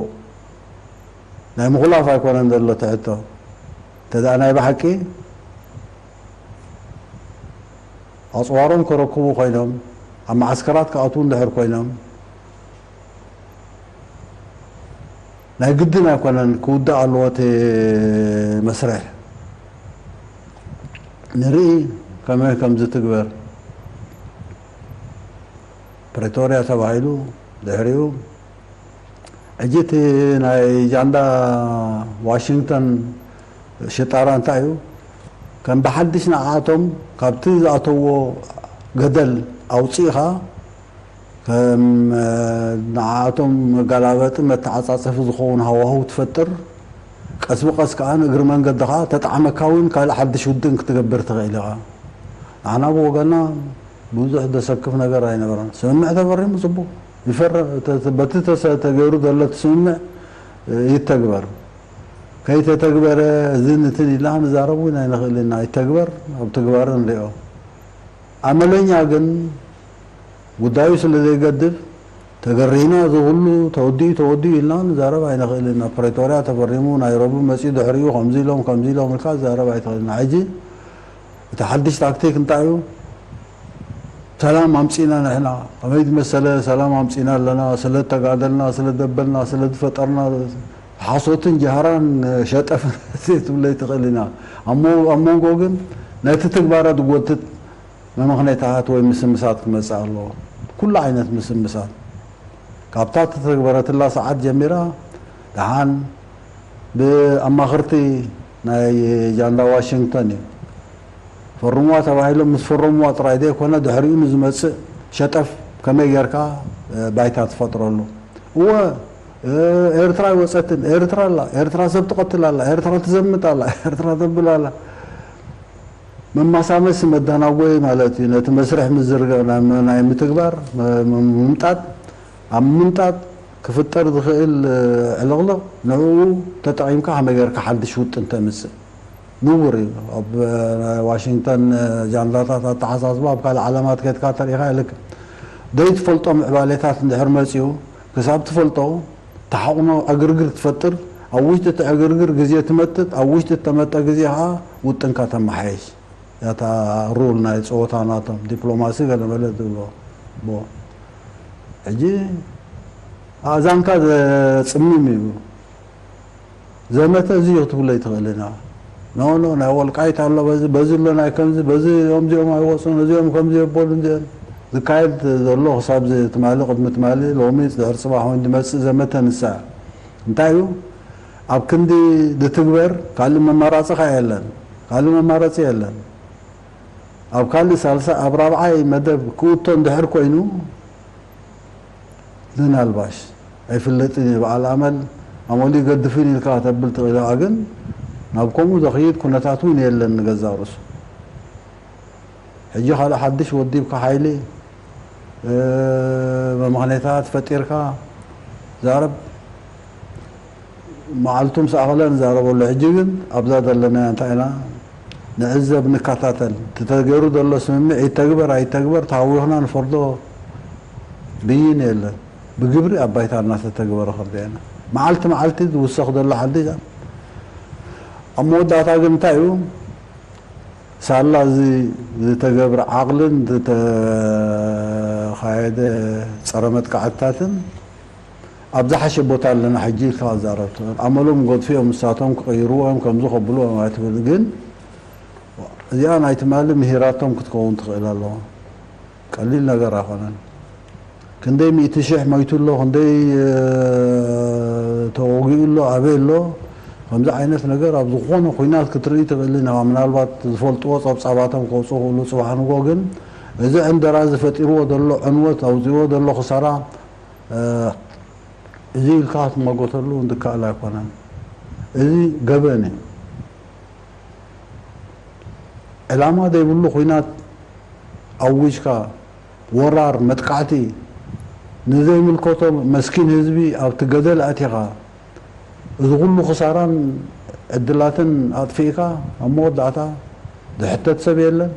ናይ ምኹላፍ ኣይኮነን ዘሎ እቲ ሕቶ። እንተ ደኣ ናይ ብሓቂ ኣፅዋሮም ከረክቡ ኮይኖም ኣብ መዓስከራት ክኣትዉ እንድሕር ኮይኖም ናይ ግድን ኣይኮነን ክውዳእ ኣለዎ እቲ መስርሕ። ንርኢ ከመይ ከም ዝትግበር። ፕሬቶርያ ተባሂሉ ድሕሪኡ ሕጂ እቲ ናይ ጃንዳ ዋሽንግተን ሽጣራ እንታይ እዩ? ከም ብሓድሽ ንዓኣቶም ካብቲ ዝኣተዎ ገደል ኣውፂእኻ ከም ንዓኣቶም መጋላበጢ መተዓፃፀፊ ዝኸውን ሃዋህው ትፈጥር። ቀስ ብቀስ ከዓ ንእግሪ መንገድኻ ተጣዕመካ እውን ካልእ ሓድሽ ውድን ክትገብር ትኽእል ኢኻ። ንዓና ብወገና ብዙሕ ዘሰክፍ ነገር ኣይነበረን። ስምምዕ ተፈሪሙ ፅቡቕ ይፈረ በቲ ተገይሩ ዘሎ እቲ ስምምዕ ይተግበር። ከይተተግበረ እዝን እትን ኢልና ክንዛረብ እውን ኣይንኽእል ኢና። ይተግበር ኣብ ትግባር ንሪኦ። ኣመለኛ ግን ጉዳዩ ስለ ዘይገድፍ ተገሪህና እዚ ኩሉ ተወዲኡ ተወዲኡ ኢልና ንዛረብ ኣይንኽእል ኢና። ፕሬቶርያ ተፈሪሙ ናይሮቢ መፂኡ ድሕሪኡ ከምዚ ኢሎም ከምዚ ኢሎም ኢልካ ትዛረብ ኣይትኽእል ኢና። ሕጂ እቲ ሓድሽ ታክቲክ እንታይ እዩ? እቲ ሰላም ኣምጺና ንሕና፣ ከመይ ዝመሰለ ሰላም ኣምጺና ኣለና፣ ስለ ተጋደልና፣ ስለ ደበልና፣ ስለ ዝፈጠርና፣ ሓሶትን ጃህራን ሸጠፍን ትብለይ ትኽእል ኢና። ኣብ ሞ-፣ ኣብ መንጎ ግን ነቲ ትግባረ ዝጎትት መመኽነይታታት ወይ ምስምሳት ክመጽእ ኣለዎ። ኩሉ ዓይነት ምስምሳት። ካብታ እተተግበረትላ ሰዓት ጀሚራ፣ ደሓን ብኣማኽርቲ ናይ ጃንዳ ዋሽንግተን እዩ። ፈርሙዋ ተባሂሎም ምስ ፈረሙዋ ጥራይ ዘይኮነ፣ ድሕሪኡ ንዝመጽእ ሸጠፍ ከመይ ጌርካ፣ እ፣ ባይታ ትፈጥረሉ። እወ፣ እ፣ ኤርትራ ኣይወጸትን፣ ኤርትራ ኣላ፣ ኤርትራ ሰብ ትቐትል ኣላ፣ ኤርትራ ትዘምት ኣላ፣ ኤርትራ ተብል ኣላ። መማሳመሲ መዳናጎይ ማለት እዩ። ነቲ መስርሕ ምዝርጋሕ ናይ፣ ናይ ምትግባር፣ ም-፣ ም-፣ ምምጣጥ፣ ኣብ ምምጣጥ ክፍጠር ዝኽእል፣ እ፣ ዕልቕልቕ፣ ንዕኡ ተጠቒምካ ከመይ ጌርካ ሓድሽ ውጥን ተምጽእ ንቡር እዩ። ኣብ፣ እ፣ ናይ ዋሽንግተን፣ እ፣ ጃንዳታት ኣተሓሳስባ ኣብ ካልእ ዓለማት ከድካ ተሪኢኻ የለክን። ዘይትፈልጦ ምዕባሌታት እንድሕር መጺኡ፣ ክሳብ ትፈልጦ፣ ተሓቑኖ ዕግርግር ትፈጥር፣ ኣብ ውሽጢ እቲ ዕግርግር ግዜ ትመጥጥ፣ ኣብ ውሽጢ እተመጠ ግዜ ኸዓ ውጥንካ ተመሓየሽ። ያታ ሩል ናይ ጸወታ ናቶም፣ ዲፕሎማሲ ገለ መለ ዝብሎ። ቦ። ሕጂ ኣእዛንካ ዘጽምም እዩ። ዘመተ እዚ እዩ ክትብሎ ኣይትኽእልን ኢኻ። ኖ፣ ኖ፣ ናይ ወልቃይት ኣሎ፣ በዚ፣ በዚ ኣሎ፣ ናይ ከምዚ፣ በዚ፣ እዚኦም እዚኦም ኣይወጹን፣ እዚኦም ከምዚ የበሉን፣ እዚኦም ዝካየድ ዘሎ ክሳብ እዚ ትማሊ፣ ቅድሚ ትማሊ፣ ሎሚ፣ ድሕሪ ጽባሕ እውን ዝመጽእ ዘመተ ንሳ እያ። እንታይ እዩ? ኣብ ክንዲ ዝትግበር ካልእ መመራጺ ኸኣ የለን። ካልእ መመረጺ የለን። ኣብ ካልእ ሳልሳይ፣ ኣብ ራብዓይ መደብ ክእቶ እንድሕር ኮይኑ፣ ምናልባሽ፣ ኣይፍለጥን እየ፣ በዓል ኣመል፣ ኣመሉ ይገድፍን ኢልካ ከተብል ትኽእል ኢኻ፣ ግን ናብ ከምኡ ዘኽይድ ኩነታት እውን የለን ንገዛእ ርእሱ። ሕጂ ካልእ ሓድሽ ወዲብካ ሓይሊ፣ እ፣ መመኽነይታታት ፈጢርካ ዛረብ፣ መዓልቱ ምስ ኣኸለ ንዛረበሉ። ሕጂ ግን ኣብዛ ዘለና እንታይ ኢና ንዕዘብ፣ ንከታተል። እቲ ተገይሩ ዘሎ ስምምዕ ይተግበር ኣይተግበር ተሃዊኽና ንፈርዶ ብይን የለን። ብግብሪ ኣብ ባይታ እናተተግበረ ከም ርኢና። መዓልቲ መዓልቲ ዝውሰኽ ዘሎ ሓድሽ ኣብ መወዳእታ ግን እንታይ እዩ? ሳላ እዚ ዝተገብረ ዓቕልን ዝተኻየደ ጸረ መጥቃዕትታትን ኣብ ዝሓሸ ቦታ ኣለና ሕጂ ኢልካ ክትዛረብ ትኽእል። ኣመሎም ገድፍዮም ንሳቶም ክቕይርዎ እዮም፣ ከምዚ ከብልዎ እዮም ኣይትብል። ግን እዚኣ ናይ ትማሊ ምሂራቶም ክትከውን ትኽእል ኣለዋ። ቀሊል ነገር ኣይኮነን። ክንደይ ሚእቲ ሽሕ ሞይቱ ኣሎ፣ ክንደይ፣ እ፣ ተወጊኡ ኣሎ፣ ኣበይ ኣሎ፣ ከምዚ ዓይነት ነገር ኣብ ዝኾነ ኲናት ክትርኢ ትኽእል ኢኻ። ምናልባት ዝፈልጥዎ ጸብጻባቶም ከውጽኡ ክእሉ ጽባሕ ንግሆ። ግን እዚ ዕንደራ እዚ ፈጢርዎ ዘሎ ዕንወት፣ ኣውጺእዎ ዘሎ ክሳራ፣ እ፣ እዚ ኢልካ ክትመጎተሉ ዝከኣል ኣይኮነን። እዚ ገበን እዩ። ዕላማ ዘይብሉ ኲናት ኣዊጅካ፣ ወራር፣ መጥቃዕቲ፣ ንዘይምልከቶ መስኪን ህዝቢ ኣብቲ ገደል ኣእቲኻ፣ እዚ ኩሉ ክሳራን ዕድላትን ኣጥፊእካ፣ ኣብ መወዳእታ ዝሕተት ሰብ የለን።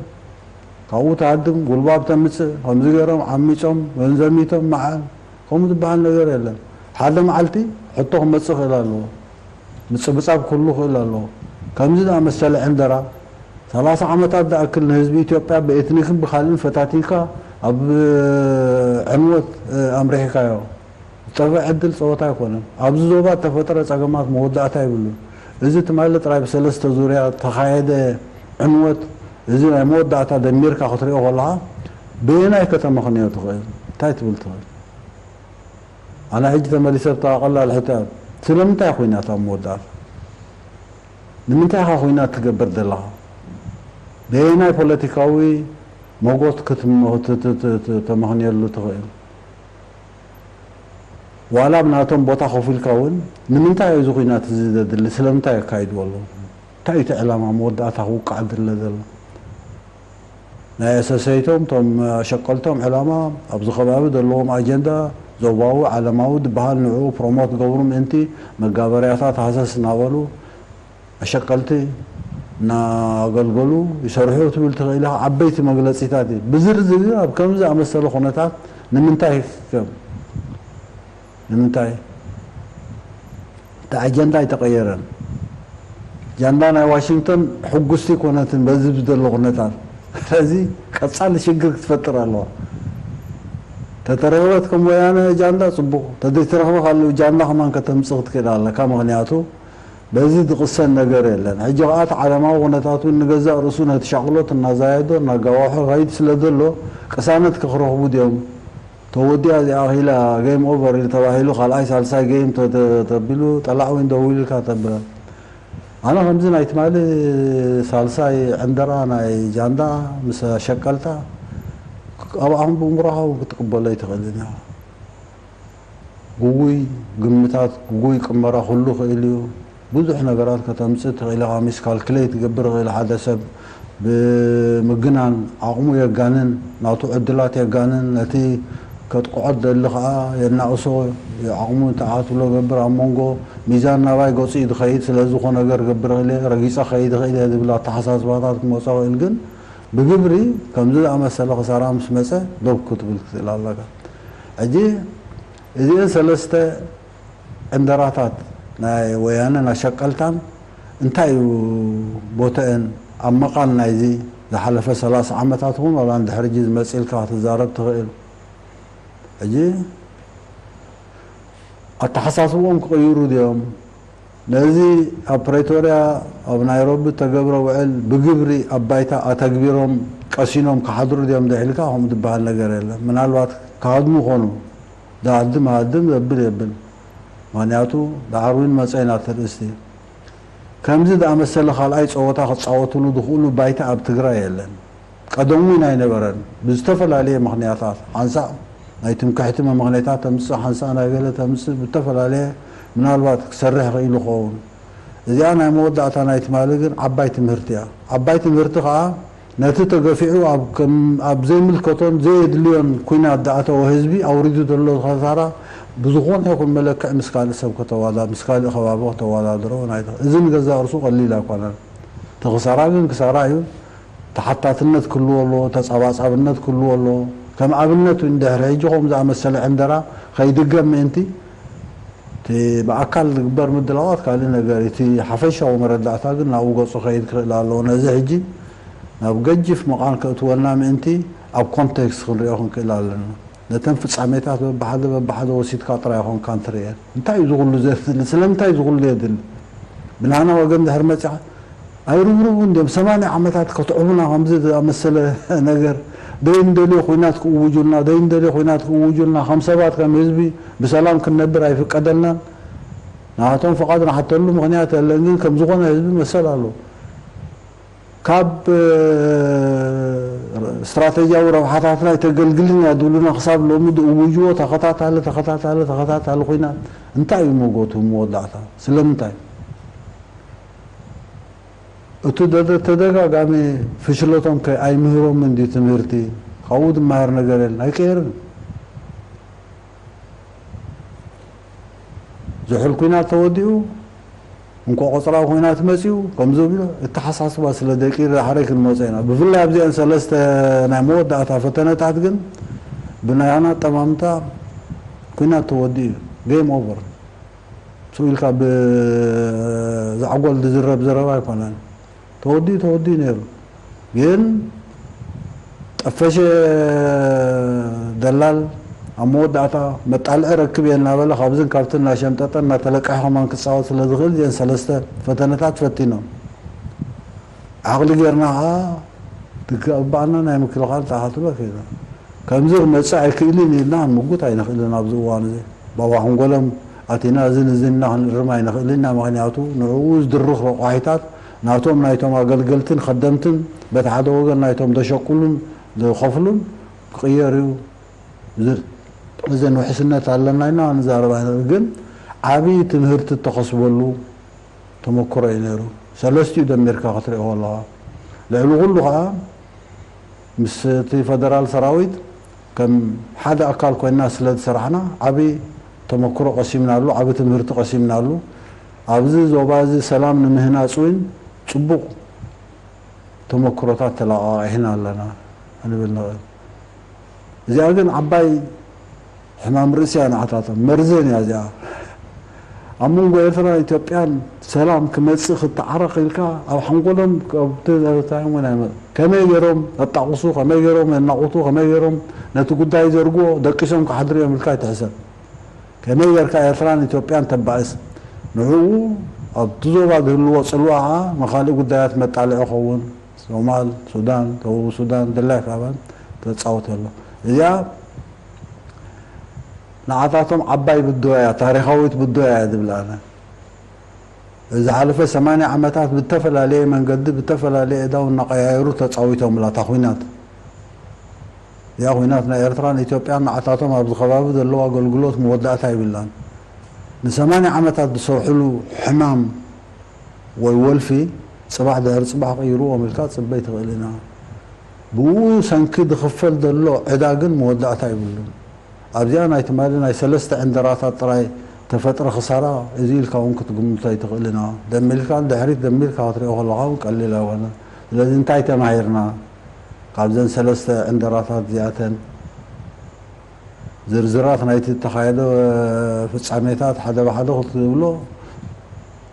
ካብኡ ትሃድም፣ ጉልባብ ተምጽእ፣ ከምዚ ገይሮም ዓሚጾም፣ ዘሚቶም፣ መዓል፣ ከምኡ ዝበሃል ነገር የለን። ሓደ መዓልቲ ሕቶ ክመጽእ ይኽእል ኣለዎ። ምጽብጻብ ኩሉ ክእል ኣለዎ። ከምዚ ዝኣመሰለ ዕንደራ፣ ሰላሳ ዓመታት ዝኣክል ንህዝቢ ኢትዮጵያ ብኤትኒክን ብኻልእን ፈታቲንካ ኣብ ዕንወት ኣምሪሕካዮ። ዝጠፍእ ዕድል ጸወታ ኣይኮነን። ኣብዚ ዞባ እተፈጠረ ጸገማት መወዳእታ የብሉን። እዚ ትማሊ ጥራይ ብሰለስተ ዙርያ እተኻየደ ዕንወት፣ እዚ ናይ መወዳእታ ደሚርካ ክትሪኦ ከለኻ፣ በየናይ ከተመኽንዮ ትኽእል? እንታይ ትብል ትኽእል? ኣነ ሕጂ ተመሊሰ ኣብታ ቀላል ሕቶ፣ ስለምንታይ ኲናት ኣብ መወዳእታ? ንምንታይ ኢኻ ኲናት ትገብር ዘለኻ? በየናይ ፖለቲካዊ መጎት ክትም-፣ ት-፣ ት-፣ ት-፣ ት-፣ ተመኽንየሉ ትኽእል? ዋላ ኣብ ናቶም ቦታ ኮፍ ኢልካ እውን፣ ንምንታይ እዩ እዚ ኲናት እዚ ዘድሊ? ስለምንታይ የካይድዎ ኣለዉ? እንታይ እዩ እቲ ዕላማ መወዳእታ ክውቃዕ ዝድለ ዘሎ? ናይ ኣሰሰይቶም፣ እቶም ኣሸቀልቶም ዕላማ ኣብዚ ከባቢ ዘለዎም ኣጀንዳ ዞባዊ፣ ዓለማዊ ዝበሃል ንዕኡ ፕሮሞት ገብሩ ምእንቲ መጋበርያታት ሃሰስ እናበሉ ኣሸቀልቲ እናገልገሉ ይሰርሑ ትብል ትኽእል ኢኻ። ዓበይቲ መግለጺታት እዩ። ብዝርዝር ኣብ ከምዚ ዝኣመሰለ ኩነታት ንምንታይ ከም ንምንታይ? እቲ ኣጀንዳ ኣይተቐየረን። ኣጀንዳ ናይ ዋሽንግተን ሕጉስቲ ኣይኮነትን በዚ ዘሎ ኩነታት። ስለዚ ቀጻሊ ሽግር ክትፈጥር ኣለዋ። ተተረኽበት ከም ወያነ ጃንዳ ጽቡቕ፣ ተዘይተረኽበ ካልእ ጃንዳ ከማን ከተምጽእ ክትክእል ኣለካ። ምኽንያቱ በዚ ዝቕሰን ነገር የለን። ሕጂ ከኣ እቲ ዓለማዊ ኩነታት እውን ንገዛእ ርእሱ ነቲ ሻቕሎት እናዛየዶ እናጋዋሖ ይኸይድ ስለ ዘሎ ቅሳነት ክረኽቡ ድዮም? ተወዲኣ እዚኣ ኣኺላ ጌም ኦቨር ኢሉ ተባሂሉ ካልኣይ ሳልሳይ ጌም ተ- ተ- ተቢሉ ጠላዕ ዊን ደዊሉ ኢልካ ተብለ። ኣነ ከምዚ ናይ ትማሊ ሳልሳይ ዕንደራ ናይ ጃንዳ ምስ ኣሸቀልታ ኣብ ኣእምሮኻ እውን ክትቅበሎ ኣይትኽእልን ኢኻ። ግጉይ ግምታት፣ ግጉይ ቅመራ ኩሉ ክእል እዩ። ብዙሕ ነገራት ከተምጽእ ትኽእል ኢኻ። ሚስ ካልኩሌት ክገብር ይኽእል ሓደ ሰብ ብምግናን ዓቕሙ የጋንን፣ ናቱ ዕድላት የጋንን፣ ነቲ ከጥቅዖ ዝደሊ ከኣ የናእሶ፣ ዓቕሙ ንትሕት ክብሎ ገብር። ኣብ መንጎ ሚዛን ናባይ ገጹ እዩ ዝኸይድ፣ ስለዚ ዝኾነ ነገር ክገብር ይኽእል እየ፣ ረጊጸ ክኸይድ ይኽእል እየ ዝብል ኣተሓሳስባታት ክመጾ ይኽእል። ግን ብግብሪ ከምዚ ዝኣመሰለ ክሳራ ምስ መጸ ዶብ ክትብል ክትክእል ኣለካ። ሕጂ እዚአን ሰለስተ ዕንደራታት ናይ ወያነን ኣሸቀልታን እንታይ እዩ ቦተአን ኣብ መቓን ናይዚ ዝሓለፈ ሰላሳ ዓመታት እውን ዋላ ንድሕሪ ሕጂ ዝመጽእ ኢልካ ክትዛረብ ትኽእል። ሕጂ ኣተሓሳስብኦም ክቕይሩ ድዮም? ነዚ ኣብ ፕሬቶርያ ኣብ ናይሮቢ ተገብረ ውዕል ብግብሪ ኣብ ባይታ ኣተግቢሮም ቀሲኖም ክሓድሩ ድዮም ድሒልካ ከምኡ ዝበሃል ነገር የለን። ምናልባት ክሃድሙ ይኾኑ። ዝሃድም ሃድም ዘብል የብል። ምኽንያቱ ዳዕርዊን መጸ ኢና ተርእስቲ። ከምዚ ዝኣመሰለ ካልኣይ ጸወታ ክጻወትሉ ዝኽእሉ ባይታ ኣብ ትግራይ የለን። ቀደም እውን ኣይነበረን። ብዝተፈላለየ ምኽንያታት ሓንሳእ ናይ ትምክሕቲ መምኽነታት ተምጽእ፣ ሓንሳእ ናይ ገለ ተምጽእ፣ ብተፈላለየ ምናልባት ክሰርሕ ክኢሉ ክኸውን። እዚኣ ናይ መወዳእታ ናይ ትማሊ ግን ዓባይ ትምህርቲ እያ። ዓባይ ትምህርቲ ከኣ ነቲ ተገፊዑ ኣብ ከም ኣብ ዘይምልከቶን ዘየድልዮን ኲናት ዝኣተወ ህዝቢ ኣውሪዱ ዘሎ ኸሳራ ብዝኾነ ይኹን መለክዒ ምስ ካልእ ሰብ ከተዋዳ ምስ ካልእ ከባቢ ከተወዳድሮ ናይ እዚ ንገዛእ ርእሱ ቀሊል ኣይኮነን። እቲ ክሳራ ግን ክሳራ እዩ። ተሓታትነት ክህልዎ ኣለዎ፣ ተጸባጻብነት ክህልዎ ኣለዎ። ከም ኣብነት እውን ድሕሪ ሕጂ ከምኡ ዝኣመሰለ ዕንደራ ከይድገም ምእንቲ እቲ ብኣካል ዝግበር ምድላዋት ካልእ ነገር፣ እቲ ሓፈሻዊ መረዳእታ ግን ናብኡ ገጹ ክኸይድ ክኽእል ኣለዎ። ነዚ ሕጂ ናብ ገጅፍ መቓን ከእትወና ምእንቲ ኣብ ኮንቴክስት ክንሪኦ ክንክእል ኣለና። ነተን ፍጻሜታት በብሓደ በብሓደ ወሲድካ ጥራይ ኣይኮንካን ትርእየን። እንታይ እዩ ዝኹሉ ዘድሊ? ስለምንታይ ዝኹሉ የድሊ? ብናና ወገን ድሕሪ መጺኻ ኣይርብርቡን ድዮም? ሰማንያ ዓመታት ከትዕቡና ከምዚ ዝኣመሰለ ነገር ደይንደልዮ ኹናት ክእውጁልና፣ ደይንደልዮ ኹናት ክእውጁልና፣ ከም ሰባት ከም ህዝቢ ብሰላም ክንነብር ኣይፍቀደልናን። ናቶም ፍቓድ ንሓተሉ ምኽንያት የለን፣ ግን ከም ዝኾነ ህዝቢ መሰል ኣለዎ። ካብ ስትራተጂያዊ ረብሓታትና ኣይተገልግልን እያ ዝብሉና ክሳብ ሎሚ ዝእውጅዎ ተኸታታሊ ተኸታታሊ ተኸታታሊ ኹናት እንታይ እዩ መጎቱ መወዳእታ? ስለምንታይ? እቲ ተደጋጋሚ ፍሽለቶም ከ ኣይምህሮምን ድዩ ትምህርቲ? ካብኡ ዝመሃር ነገር የለን፣ ኣይቀየርን። ዝሑል ኲናት ተወዲኡ እንኮ ቆጽራዊ ኲናት መጺኡ ከም ዝብሎ እተሓሳስባ ስለ ደቂሩ ዳሕረይ ክንመጾ ኢና። ብፍላይ ኣብዚአን ሰለስተ ናይ መወዳእታ ፈተነታት ግን ብናያና ኣጠማምታ ኲናት ተወዲኡ እዩ። ጌም ኦቨር። ስኡ ኢልካ ብዛዕጎል ዝዝረብ ዘረባ ኣይኮነን። ተወዲኡ ተወዲኡ ነይሩ። ግን ጠፈሸ ደላል ኣብ መወዳእታ መጣልዒ ረክብ እየ እናበለ ካብዝን ካብትን እናሸምጠጠ እናተለቀሐ ከማን ክፃወት ስለ ዝኽእል እዚአን ሰለስተ ፈተነታት ፈቲኖም። ዓቕሊ ጌርና ከዓ ዝግባኣና ናይ ምክልኻል ተኣኻትሎ ከይና ከምዚ ክመፅእ ኣይክእልን ኢልና ክንምጉት ኣይንኽእልን ኣብዚ እዋን እዚ። ባባ ሓንጎሎም ኣቲና እዝን እዝን ኢና ክንእርም ኣይንኽእልን ኢና። ምኽንያቱ ንዕኡ ዝድርኽ ረቋሒታት ናቶም ናይቶም ኣገልገልትን ኸደምትን በቲ ሓደ ወገን ናይቶም ዘሸቅሉን ዝኸፍሉን ክቕየር እዩ። እዚ እዘን ውሕስነት ኣለና ኢና ንዛረብ ኣይንኽእል። ግን ዓብዪ ትምህርቲ እተኸስበሉ ተመክሮ እዩ ነይሩ። ሰለስቲኡ ደሚርካ ክትሪኦ ከለኻ ልዕሊ ኩሉ ከዓ ምስ እቲ ፈደራል ሰራዊት ከም ሓደ ኣካል ኮይና ስለ ዝሰራሕና ዓቢ ተመክሮ ቀሲምናሉ፣ ዓቢ ትምህርቲ ቀሲምናሉ። ኣብዚ ዞባ እዚ ሰላም ንምህናጽ እውን ጽቡቕ ተመክሮታት ተለቓቒሕና ኣለና ክንብል ንኽእል። እዚኣ ግን ዓባይ ሕማም ርእሲ እያ ንዓታቶም፣ መርዘን እያ እዚኣ። ኣብ መንጎ ኤርትራን ኢትዮጵያን ሰላም ክመጽእ ክተዓረቕ ኢልካ ኣብ ሓንጎሎም ካብቲ ዘረታዮም እውን ኣይመጽእ። ከመይ ገይሮም ኣጣቕሱ፣ ከመይ ገይሮም የናቑቱ፣ ከመይ ገይሮም ነቲ ጉዳይ ዘርግዎ ደቂሶም ክሓድሩ እዮም ኢልካ ኣይትሕሰብ። ከመይ ጌርካ ኤርትራን ኢትዮጵያን ተባእስ? ንዕኡ ኣብቲ ዞባ ዝህልዎ ጽልዋ ኸኣ ንኻልእ ጉዳያት መጣልዒ ኸውን። ሶማል፣ ሱዳን፣ ደቡብ ሱዳን፣ ድላይ ካባን ተጻውት ኣሎ። እዚኣ ንዓታቶም ዓባይ ብድሆ እያ፣ ታሪኻዊት ብድሆ እያ ዝብል ኣነ። ዝሓለፈ ሰማንያ ዓመታት ብተፈላለየ መንገዲ ብተፈላለየ እዳው እናቐያየሩ ተጻዊቶምላ እታ ኹናት። እዚኣ ኹናት ናይ ኤርትራን ኢትዮጵያን ንዓታቶም ኣብዚ ከባቢ ዘለዎ ኣገልግሎት መወዳእታ ይብላን። ንሰማንያ ዓመታት ዝሰርሕሉ ሕማም ወይ ወልፊ ጽባሕ ድሕሪ ጽባሕ ቀይርዎም ኢልካ ጽበይ ትኽእል ኢና። ብኡ ሰንኪ ዝኽፈል ዘሎ ዕዳ ግን መወዳእታ ይብሉን። ኣብዚኣ ናይ ትማሊ ናይ ሰለስተ ዕንደራታት ጥራይ ተፈጥረ ክሳራ እዚ ኢልካ እውን ክትግምቶ ኣይትኽእል ኢና። ደሚልካ ንድሕሪት ደሚልካ ክትሪኦ ከለኻ እውን ቀሊል ኣይኮነ። ስለዚ እንታይ ተማሂርና ካብዘን ሰለስተ ዕንደራታት እዚኣተን? ዝርዝራት ናይቲ እተኻየደ ፍጻሜታት ሓደ ብሓደ ክትብሎ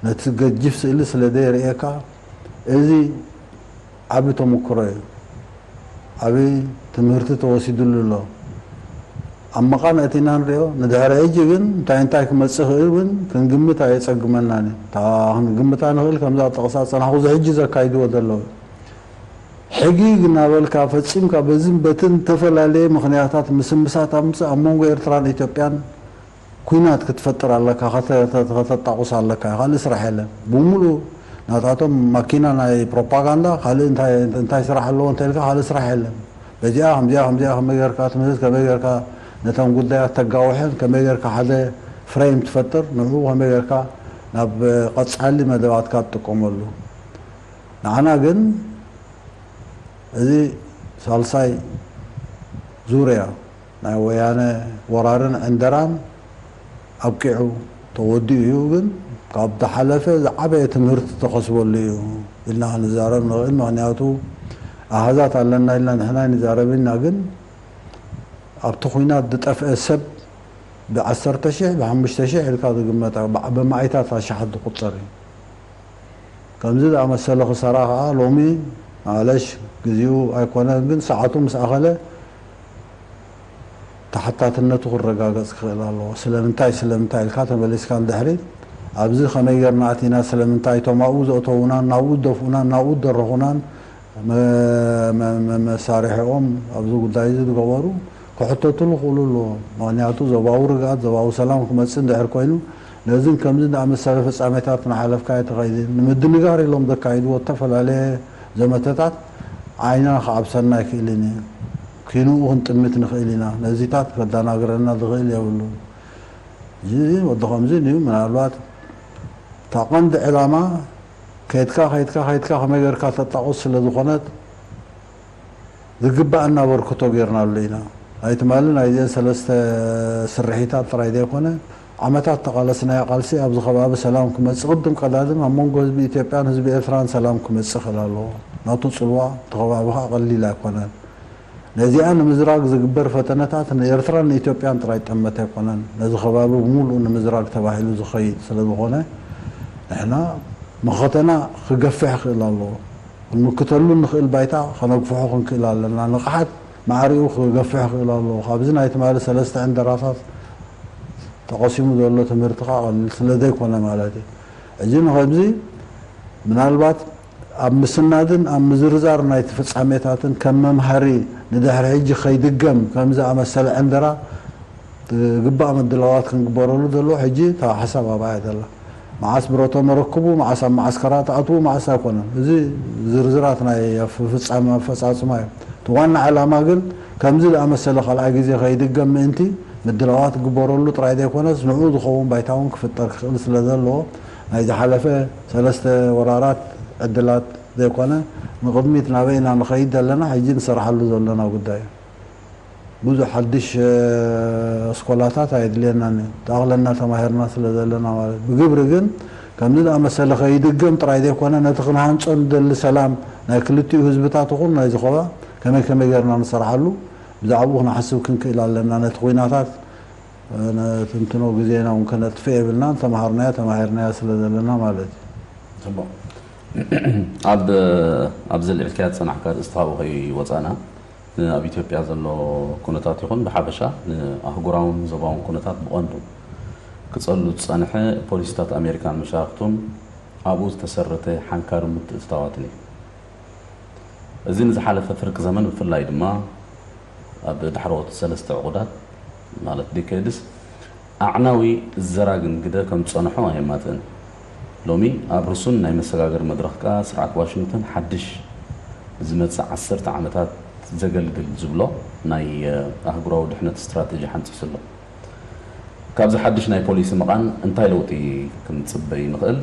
ነቲ ገጅፍ ስእሊ ስለ ዘየርእየካ፣ እዚ ዓቢ ተመክሮ እዩ። ዓቢ ትምህርቲ ተወሲዱሉ ኣሎ። ኣብ መቓን ኣቲና ንሪኦ፣ ንድሕሪ ሕጂ ግን እንታይ እንታይ ክመጽእ ይኽእል እውን ክንግምት ኣየጸግመናን እዩ። እታ ክንግምታ ንኽእል ከምዛ ጠቕሳ ዝጸናሕኩ፣ እዚ ሕጂ ዘካይድዎ ዘለዉ ሕጊግ እናበልካ ፈጺምካ በዝን በትን ዝተፈላለየ ምኽንያታት ምስምሳት ኣምጽእ ኣብ መንጎ ኤርትራን ኢትዮጵያን ኲናት ክትፈጥር ኣለካ፣ ከተ-፣ ከተ-፣ ከተጣቑስ ኣለካ፣ ካልእ ስራሕ የለን። ብምሉእ ናታቶም ማኪና ናይ ፕሮፓጋንዳ፣ ካልእ እንታይ፣ እንታይ ስራሕ ኣለዎ እንተኢልካ ካልእ ስራሕ የለን። በዚኣ ከምዚኣ ከምዚኣ ከመይ ጌርካ ትምህዝ፣ ከመይ ጌርካ ነተን ጉዳያት ተጋውሐን፣ ከመይ ጌርካ ሓደ ፍሬም ትፈጥር፣ ንዕኡ ከመይ ጌርካ ናብ ቀጻሊ መደባትካ ትጥቀመሉ። ንዓና ግን እዚ ሳልሳይ ዙርያ ናይ ወያነ ወራርን ዕንደራን ኣብቂዑ ተወዲኡ እዩ። ግን ካብ ዝሓለፈ ዝዓበየ ትምህርቲ ተኸስበሉ እዩ ኢልና ክንዛረብ ንኽእል። ምኽንያቱ ኣሃዛት ኣለና ኢልና ንሕና ንዛረብ ኢና፣ ግን ኣብቲ ኹናት ዝጠፍአ ሰብ ብዓሰርተ ሽሕ፣ ብሓሙሽተ ሽሕ ኢልካ ዝግመት፣ ብ-፣ ብመኣይታት ኣሽሓት ዝቑጸር እዩ። ከምዚ ዝኣመሰለ ክሳራ ኸኣ ሎሚ፣ ማለሽ፣ ግዜኡ ኣይኮነን፣ ግን ሰዓቱ ምስ ኣኸለ ተሓታትነቱ ክረጋገጽ ክኽእል ኣለዎ። ስለምንታይ፣ ስለምንታይ ኢልካ ተመሊስካ ንድሕሪት፣ ኣብዚ ከመይ ጌርና ኣቲና፣ ስለምንታይ እቶም ኣብኡ ዘእተዉናን፣ ናብኡ ዝደፍኡናን፣ ናብኡ ዝደረኹናን፣ መ-፣ መ-፣ መ-፣ መሳርሒኦም ኣብዚ ጉዳይ እዚ ዝገበሩ ክሕተቱሉ ክኽእሉ ኣለዎም። ምኽንያቱ ዞባዊ ርግኣት፣ ዞባዊ ሰላም ክመጽእ እንድሕር ኮይኑ፣ ነዝን ከምዝን ዝኣመሰለ ፍጻሜታት እናሓለፍካ ኣይትኸይድን። ንምድንጋር ኢሎም ዘካይድዎ ዝተፈላለየ ዘመተታት ዓይና ክዓብሰና ኣይክእልን እዩ። ኪንኡ ክንጥምት ንኽእል ኢና። ነዚታት ከደናግረና ዝኽእል የብሉን። እዚ ወዲ ከምዚ እዩ። ምናልባት እታ ቀንዲ ዕላማ ከይድካ፣ ከይድካ፣ ከይድካ ከመይ ጌርካ ተጣቑስ ስለ ዝኾነት፣ ዝግባኣና ኣበርክቶ ጌርናሉ ኢና። ናይ ትማሊ ናይዘን ሰለስተ ስርሒታት ጥራይ ዘይኮነ፣ ዓመታት ተቓለስናዮ ቃልሲ ኣብዚ ከባቢ ሰላም ክመጽእ፣ ቅድም ቀዳድም ኣብ መንጎ ህዝቢ ኢትዮጵያን ህዝቢ ኤርትራን ሰላም ክመጽእ ክእል ኣለዎ። ናቱ ጽልዋ እቲ ከባቢ ከኣ ቀሊል ኣይኮነን። ነዚኣ ንምዝራግ ዝግበር ፈተነታት ንኤርትራን ንኢትዮጵያን ጥራይ ጠመተ ኣይኮነን። ነዚ ከባቢ ብምሉኡ ንምዝራግ ተባሂሉ ዝኸይድ ስለ ዝኾነ፣ ንሕና መኸተና ክገፍሕ ክእል ኣለዎ። ክንምክተሉ ንኽእል ባይታ ከነግፍሖ ክንክእል ኣለና። ንቕሓት ማዕሪኡ ክገፍሕ ክእል ኣለዎ። ካብዚ ናይ ትማሊ ሰለስተ ዕንደራታት ተቐሲሙ ዘሎ ትምህርቲ ከኣ ቀሊል ስለ ዘይኮነ ማለት እዩ። ሕጂ ንኸምዚ ምናልባት ኣብ ምስናድን ኣብ ምዝርዛር ናይቲ ፍጻሜታትን ከም መምሃሪ ንድሕሪ ሕጂ ከይድገም ከም ዝኣመሰለ ዕንደራ ዝግባእ ምድላዋት ክንግበረሉ ዘለዎ ሕጂ እታ ሓሳብ ኣብኣ እያ ዘላ። መዓስ ብረቶም ኣረክቡ፣ መዓስ ኣብ መዓስከራት ኣእትዉ፣ መዓስ ኣይኮነን። እዚ ዝርዝራት ናይ ኣፍ-፣ ፍጻመ ኣፈጻጽማ እዩ። እቲ ዋና ዕላማ ግን ከምዚ ዝኣመሰለ ካልኣይ ግዜ ከይድገም ምእንቲ ምድላዋት ክግበረሉ ጥራይ ዘይኮነስ ንዕኡ ዝኸውን ባይታ እውን ክፍጠር ክኽእል ስለ ዘለዎ ናይ ዝሓለፈ ሰለስተ ወራራት ዕድላት ዘይኮነ ንቕድሚት ናበይ ኢና ንኸይድ ዘለና ሕጂ ንሰርሓሉ ዘለና ጉዳይ እዩ። ብዙሕ ሓድሽ፣ እ፣ ኣስኮላታት ኣየድልየናን እዩ። ተኣኽለና ተማሂርና ስለ ዘለና ማለት። ብግብሪ ግን ከምዚ ዝኣመሰለ ከይድገም ጥራይ ዘይኮነ ነቲ ክንሃንጾ ንደሊ ሰላም ናይ ክልቲኡ ህዝብታት ይኹን ናይዚ ኸባ ከመይ ከመይ ጌርና ንሰርሓሉ ብዛዕባኡ ክንሓስብ ክንክእል ኣለና። ነቲ ኲናታት ነትንትኖ ግዜና እውን ከነጥፍእ የብልናን። ተምሃርናዮ ተማሂርናዮ ስለ ዘለና ማለት እዩ። ጽቡቕ። ኣብ ኣብዚ ልዕልካያ ዝጸናሕካ ኣርእስቲ ካብኡ ከይወጻና፣ ኣብ ኢትዮጵያ ዘሎ ኩነታት ይኹን ብሓፈሻ ንኣህጉራውን ዞባውን ኩነታት ብቐንዱ ክጸሉ ዝጸንሐ ፖሊሲታት ኣሜሪካን መሻርክቱን ኣብኡ ዝተሰረተ ሓንካሪ ምትእትታዋትን እዩ። እዚ ንዝሓለፈ ፍርቂ ዘመን ብፍላይ ድማ ኣብ ዳሕረዎት ሰለስተ ዕቑዳት ማለት ዲኬድስ ኣዕናዊ ዘራግን ግደ ከም ዝጸንሖ ኣየማትእን። ሎሚ ኣብ ርሱን ናይ መሰጋገሪ መድረኽ ከኣ ስርዓት ዋሽንግተን ሓድሽ ዝመጽእ ዓሰርተ ዓመታት ዘገልግል ዝብሎ ናይ ኣህጉራዊ ድሕነት ስትራተጂ ሓንጺሱ ኣሎ። ካብዚ ሓድሽ ናይ ፖሊሲ ምቓን እንታይ ለውጢ ክንጽበይ ንኽእል?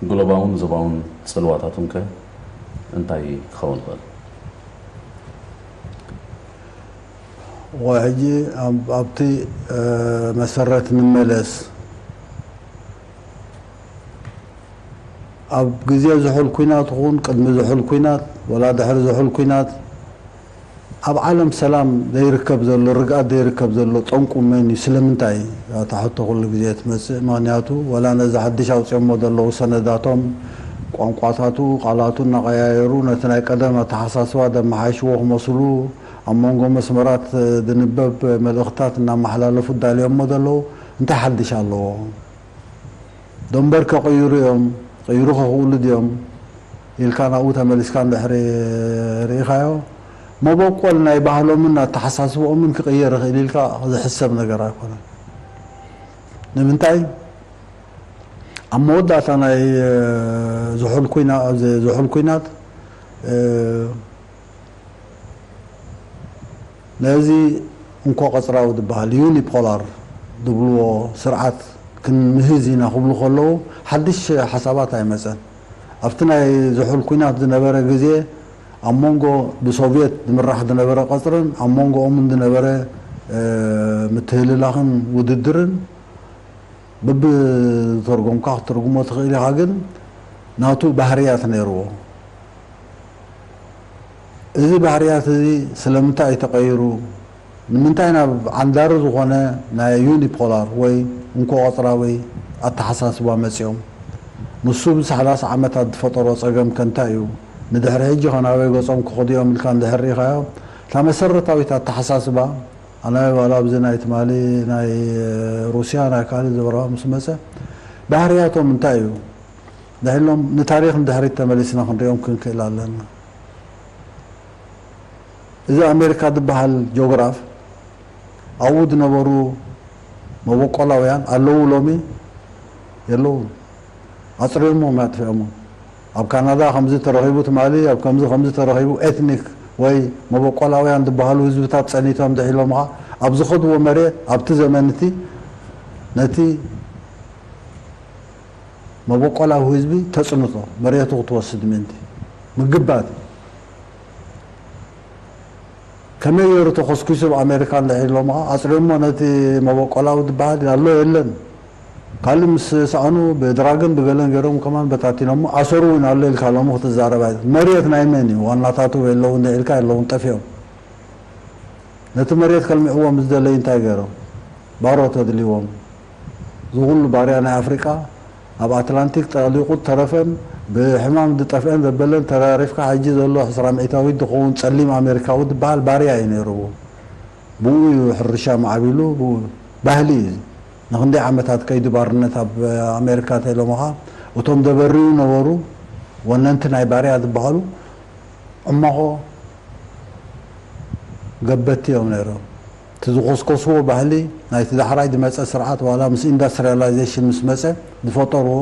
ግሎባውን ዞባውን ጽልዋታቱን ከ እንታይ ክኸውን ይኽእል? ወይ ሕጂ ኣብቲ መሰረት ንመለስ። ኣብ ግዜ ዝሑል ኩናት ይኹን ቅድሚ ዝሑል ኩናት ወላ ድሕሪ ዝሑል ኩናት ኣብ ዓለም ሰላም ዘይርከብ ዘሎ ርግኣት ዘይርከብ ዘሎ ጠንቁ መን እዩ? ስለምንታይ እታ ሕቶ ኩሉ ግዜ ትመጽእ? ምኽንያቱ ወላ ነዚ ሓድሽ ኣውፅኦሞ ዘለዉ ሰነዳቶም ቋንቋታቱ ቃላቱ እናቐያየሩ ነቲ ናይ ቀደም ኣተሓሳስባ ደመሓይሽዎ ክመስሉ ኣብ መንጎ መስመራት ዝንበብ መልእኽትታት እናመሓላለፉ ኣዳልዮሞ ዘለዉ እንታይ ሓድሽ ኣለዎ? ደንበር ከቕይሩ እዮም፣ ቅይሩ ከኽእሉ ድዮም ኢልካ ናብኡ ተመሊስካ እንድሕሪ ርኢኻዮ፣ መበቆል ናይ ባህሎምን ኣተሓሳስብኦምን ክቕየር ይኽእል ኢልካ ዝሕሰብ ነገር ኣይኮነን። ንምንታይ? ኣብ መወዳእታ ናይ ዝሑል ኩና- ዝሑል ኩናት ነዚ እንኮ ቀጽራዊ ዝበሃል ዩኒፖላር ዝብልዎ ስርዓት ክንምህዝ ኢና ክብሉ ከለዉ ሓድሽ ሓሳባት ኣይመጸን። ኣብቲ ናይ ዝሑል ኩናት ዝነበረ ግዜ ኣብ መንጎ ብሶቭየት ዝምራሕ ዝነበረ ቀጽርን ኣብ መንጎኦምን ዝነበረ ምትህልላኽን ውድድርን በብዝተርጎምካ ክትርጉሞ ትኽእል ኢኻ፣ ግን ናቱ ባህርያት ነይርዎ። እዚ ባህርያት እዚ ስለምንታይ እዩ ተቐይሩ? ንምንታይ ናብ ዓንዳሪ ዝኾነ ናይ ዩኒፖላር ወይ እንኮ ቀጽራዊ ኣተሓሳስባ መጺኦም? ንሱ ብሰላሳ ዓመታት ዝፈጠሮ ጸገም ከ እንታይ እዩ? ንድሕሪ ሕጂ ከ ናበይ ገጾም ክኸዱ እዮም ኢልካ እንድሕር ርኢኻዮ፣ እታ መሰረታዊት ኣተሓሳስባ ኣነ ዋላ ኣብዚ ናይ ትማሊ ናይ ሩስያ ናይ ካልእ ዝበረዋ ምስ መጸ ባህርያቶም እንታይ እዩ? ንሕሎም ንታሪኽ ንድሕሪት ተመሊስና ክንሪኦም ክንክእል ኣለና። እዚ ኣሜሪካ ዝበሃል ጆግራፍ ኣብኡ ዝነበሩ መበቆላውያን ኣለዉ ሎሚ የለውን። ኣጽሪዮሞም ኣጥፊኦሞም። ኣብ ካናዳ ከምዚ ተረኺቡ ትማሊ ኣብ ከምዚ ከምዚ ተረኺቡ ኤትኒክ ወይ መበቆላውያን ዝበሃሉ ህዝብታት ጸኒቶም ድሒሎምኻ ኣብ ዝኸድዎ መሬት ኣብቲ ዘመን እቲ ነቲ መበቆላዊ ህዝቢ ተጽንቶ መሬቱ ክትወስድ ምእንቲ ምግባት ከመይ ገይሩ ተኾስኪሱ ብ ኣሜሪካ እንድሕር ኢሎሞ ኣጽሪዮሞ ነቲ መበቆላዊ ዝበሃል ኣሎ የለን ካልእ ምስ ሰኣኑ ብድራግን ብገለን ገይሮም ከማን በታቲኖሞ ኣሰሩ እውን ኣሎ ኢልካ ሎሚ ክትዛረብ ኣይ መሬት ናይ መን እዩ ዋናታቱ የለውን ኢልካ የለውን ጠፊኦም ነቲ መሬት ከልምዕዎ ምስ ደለዩ እንታይ ገይሮም ባሮ ተድልዎም ዝኹሉ ባርያ ናይ ኣፍሪቃ ኣብ ኣትላንቲክ ጠሊቑ ተረፈን ብሕማም ዝጠፍአን ዘበለን ተራሪፍካ ሕጂ ዘሎ ዕስራ ሚእታዊት ዝኸውን ጸሊም ኣሜሪካዊ ዝበሃል ባርያ እዩ ነይርዎ። ብኡ እዩ ሕርሻ ማዕቢሉ ብኡ ባህሊ እዩ። ንክንደይ ዓመታት ከይዱ ባርነት ኣብ ኣሜሪካ ተኢሎምኻ እቶም ዘበርዩ ነበሩ ወነንቲ ናይ ባርያ ዝበሃሉ ዕማኾ ገበቲ እዮም ነይሮም። እቲ ዝኮስኮስዎ ባህሊ ናይቲ ዳሕራይ ዝመፀ ስርዓት ዋላ ምስ ኢንዳስትሪያላይዜሽን ምስ መፀ ዝፈጠርዎ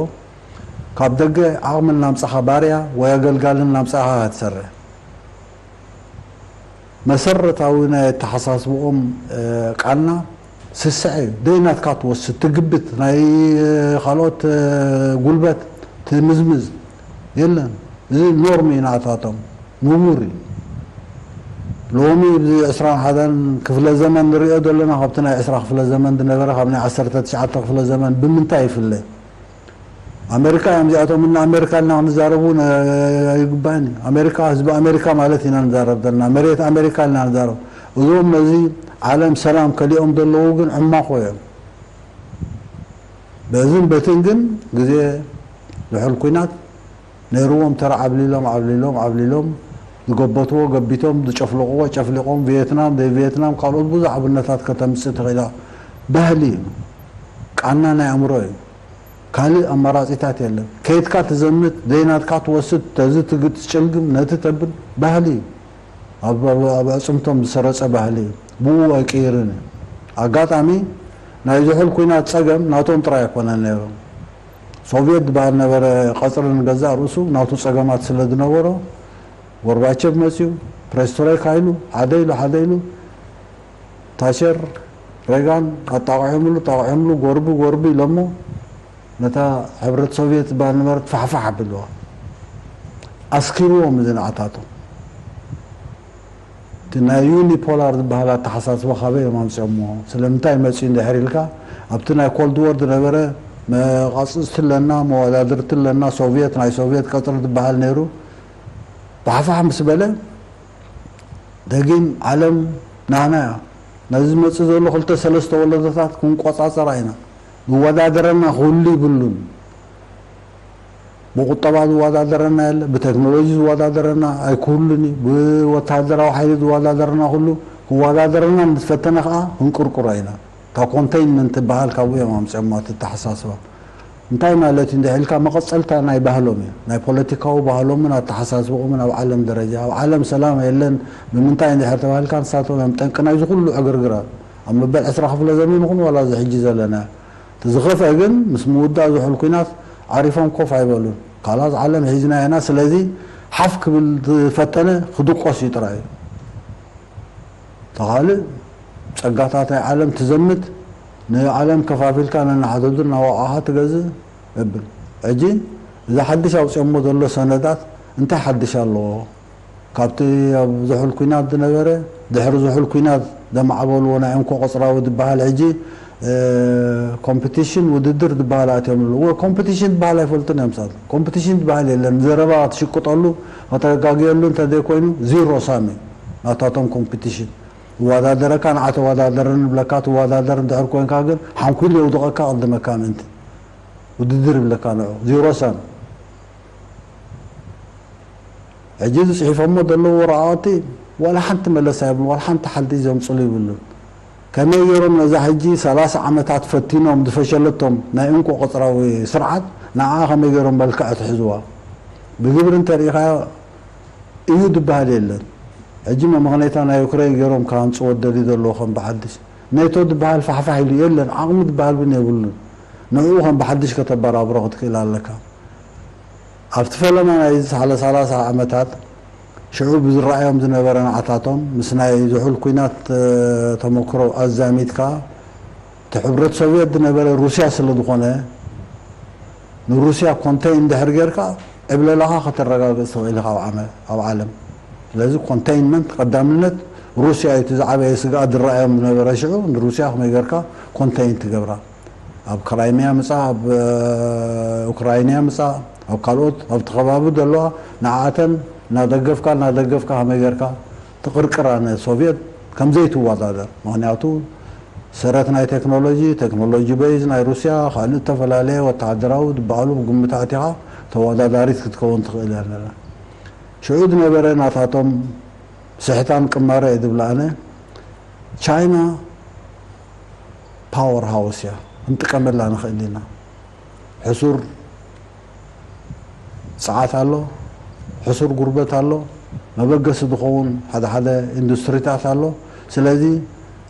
ካብ ደገ ዓቕሚ እናምፃኻ ባርያ ወይ ኣገልጋሊ እናምፃኻ ክትሰርሕ መሰረታዊ ናይ ኣተሓሳስብኦም ቃና ስስዐ እዩ ደይ ናትካ ትወስድ ትግብት ናይ ካልኦት ጉልበት ትምዝምዝ የለን እዚ ኖርም እዩ ናታቶም ንቡር እዩ ሎሚ እዚ ዕስራን ሓደን ክፍለ ዘመን ንሪኦ ዘለና ካብቲ ናይ ዕስራ ክፍለ ዘመን ዝነበረ ካብ ናይ ዓሰርተ ትሽዓተ ክፍለ ዘመን ብምንታይ ይፍለ ኣሜሪካ እዮም እዚኣቶም እና ኣሜሪካ ኢልና ክንዛረቡ ኣይግባእን እዩ ኣሜሪካ ህዝቢ ኣሜሪካ ማለት ኢና ንዛረብ ዘለና መሬት ኣሜሪካ ኢልና ንዛረብ እዞም ነዚ ዓለም ሰላም ከሊኦም ዘለዉ ግን ዕማኾ እዮም በዝን በትን ግን ግዜ ዝሑል ኲናት ነይርዎም፣ ተራ ዓብሊሎም ዓብሊሎም ዓብሊሎም ዝገበትዎ ገቢቶም፣ ዝጨፍለቕዎ ጨፍሊቖም፣ ቪየትናም ዘይቪየትናም ካልኦት ብዙሕ ኣብነታት ከተምጽእ ትኽእል ኢኻ። ባህሊ እዩ፣ ቃና ናይ ኣእምሮ እዩ። ካልእ ኣማራጺታት የለን። ከይድካ ትዘምት፣ ዘይናትካ ትወስድ፣ ተዚ ትግ- ትጭልግም፣ ነቲ ተብል፣ ባህሊ እዩ። ኣብ ኣብ- ኣብ ኣዕጽምቶም ዝሰረጸ ባህሊ እዩ። ብኡ ኣይቅይርን እዩ። ኣጋጣሚ ናይ ዝሑል ኲናት ጸገም ናቶም ጥራይ ኣይኮነን ነይሩ። ሶቭየት ዝበሃል ነበረ፣ ቀጽሪ ንገዛእ ርእሱ ናቱ ጸገማት ስለ ዝነበሮ፣ ጎርባቸቭ መጺኡ፣ ፕሬስትሮይካ ኢሉ፣ ሓደ ኢሉ ሓደ ኢሉ፣ ታቸር፣ ሬጋን ኣጣቕዖምሉ ኣጣቕዖምሉ፣ ጎርቢ ጎርቢ ኢሎሞ፣ ነታ ሕብረት ሶቭየት ዝበሃል ነበረት ፋሕፋሕ ኣቢልዋ፣ ኣስኪርዎም እዚ ንዓታቶም። እቲ ናይ ዩኒፖላር ዝበሃል ኣተሓሳስባ ካበይ እዮም ኣምፅኦምዎ? ስለምንታይ መፅኡ እንድሕር ኢልካ፣ ኣብቲ ናይ ኮልድ ዎር ዝነበረ መቓፅፅቲ ኣለና፣ መወዳድርቲ ኣለና፣ ሶቭየት፣ ናይ ሶቭየት ቀፅሪ ዝበሃል ነይሩ። ባሕፋሕ ምስ በለ፣ ደጊም ዓለም ናህና እያ። ነዚ ዝመፅእ ዘሎ ክልተ ሰለስተ ወለዶታት ክንቆፃፀራ ኢና። ዝወዳደረና ክህሉ ይብሉን። ብቁጠባ ዝወዳደረና የለ፣ ብቴክኖሎጂ ዝወዳደረና ኣይክህሉን እዩ። ብወታደራዊ ሓይሊ ዝወዳደረና ኩሉ ክወዳደረና ምስ ፈተነ ከዓ ክንቅርቅሮ ኢና። እታ ኮንተይንመንት ትበሃል ካብኡ እዮም ኣምፅኦማ እቲ ኣተሓሳስባ። እንታይ ማለት እዩ እንድሕር ኢልካ፣ መቐፀልታ ናይ ባህሎም እዩ። ናይ ፖለቲካዊ ባህሎምን ኣተሓሳስብኦምን ኣብ ዓለም ደረጃ፣ ኣብ ዓለም ሰላም የለን። ብምንታይ እንድሕር ተባሂልካ፣ ንሳቶም እዮም ጠንቂ ናይዚ ኩሉ ዕግርግራት። ኣብ መበል ዕስራ ክፍለ ዘመን ይኹን ዋላ እዚ ሕጂ ዘለና። እቲ ዝኸፍአ ግን ምስ ምውዳእ ዝሑል ኲናት ዓሪፎም ኮፍ ኣይበሉን። ካላስ ዓለም ሒዝና ኢና፣ ስለዚ ሓፍ ክብል ዝፈተነ ክድቆስ እዩ ጥራይ እዩ። ተኻልእ ጸጋታት ናይ ዓለም ትዘምት፣ ንዓለም ከፋፊልካ ነናሓተቱን ናዋቕዓኻ ትገዝእ እብል። ሕጂ እዚ ሓድሽ ኣውጺኦሞ ዘሎ ሰነዳት እንታይ ሓድሽ ኣለዎ? ካብቲ ኣብ ዝሑል ኲናት ዝነበረ፣ ድሕሪ ዝሑል ኲናት ዘማዕበልዎ ናይ እንኮ ቅጽራዊ ዝበሃል ሕጂ፣ እ፣ ኮምፒቲሽን ውድድር ዝበሃል ኣትዮም ኣለዉ። ወ-፣ ኮምፒቲሽን ዝበሃል ኣይፈልጡን እዮም ሳት። ኮምፒቲሽን ዝበሃል የለን። ዘረባ ክትሽቅጠሉ፣ ከተጋግየሉ እንተዘይኮይኑ፣ ዚሮ ሳም እዩ ናታቶም ኮምፒቲሽን። ይወዳደረካ፣ ንዓ ተወዳደረኒ ዝብለካ ትወዳደር እንድሕር ኮንካ ግን፣ ሓንኩሉ የውድቐካ፣ ቅድመካ ምእንቲ። ውድድር ይብለካ ንዑ። ዚሮ ሳም። ሕጂ ዝጽሒፎሞ ዘለዉ ወረቓቕቲ ዋላ ሓንቲ መለሳ የብሉን፣ ዋላ ሓንቲ ሓልቲ ዘምጽሉ ይብሉን። ከመይ ገይሮም ነዛ ሕጂ ሰላሳ ዓመታት ፈቲኖም ዝፈሸለቶም ናይ እንኮ ቅጽራዊ ስርዓት ንዓ ከመይ ገይሮም መልክዕ ትሕዝዋ? ብግብሪ እንተሪኢኻዮ እዩ ዝበሃል የለን። ሕጂ መመኽነይታ ናይ ዩክሬን ገይሮም ክሃንጽዎ ደልዩ ዘለዉ ከም ብሓድሽ። ኔቶ ዝበሃል ፋሕፋሕ ኢሉ የለን፣ ዓቕሚ ዝበሃል እውን የብሉን። ንዕኡ ከም ብሓድሽ ከተበራብሮ ክትክእል ኣለካ። ኣብቲ ፈለማ ናይ ዝሓለ ሰላሳ ዓመታት ሽዑ ብዝረኣዮም ዝነበረ ንዓታቶም ምስ ናይ ዝሑል ኲናት፣ እ፣ ተመክሮ ኣዛሚድካ፣ እቲ ሕብረት ሶቭየት ዝነበረ ሩስያ ስለ ዝኾነ፣ ንሩስያ ኮንተይን እንድሕር ጌርካ ዕብለላኻ ከተረጋግጽ ትኽእል ኢኻ ኣብ ዓመ-፣ ኣብ ዓለም። ስለዚ ኮንተይንመንት ቀዳምነት ሩስያ እዩ። እቲ ዝዓበየ ስግኣት ዝረኣዮም ዝነበረ ሽዑ ንሩስያ ከመይ ጌርካ ኮንተይን ትገብራ። ኣብ ክራይሚያ ምጻእ፣ ኣብ፣ እ፣ ኡክራይንያ ምጻእ፣ ኣብ ካልኦት ኣብቲ ከባቢ ዘለዋ ንዓኣተን እናደገፍካ እናደገፍካ ከመይ ጌርካ ትቕርቅራ ንሶቭየት ከም ዘይትወዳደር። ምኽንያቱ ሰረት ናይ ቴክኖሎጂ፣ ቴክኖሎጂ ቤዝ ናይ ሩስያ፣ ካልእ ዝተፈላለየ ወተሃደራዊ ዝበሃሉ ብግምት ኣእቲኻ ተወዳዳሪት ክትከውን ትኽእል እያ ነይራ። ሽዑ ዝነበረ ናታቶም ስሕታን ቅማረ እየ ዝብል ኣነ። ቻይና ፓወር ሃውስ እያ፣ ክንጥቀመላ ንኽእል ኢና። ሕሱር ጸዓት ኣሎ፣ ሕሱር ጉልበት ኣሎ፣ መበገሲ ዝኸውን ሓደ ሓደ ኢንዱስትሪታት ኣሎ። ስለዚ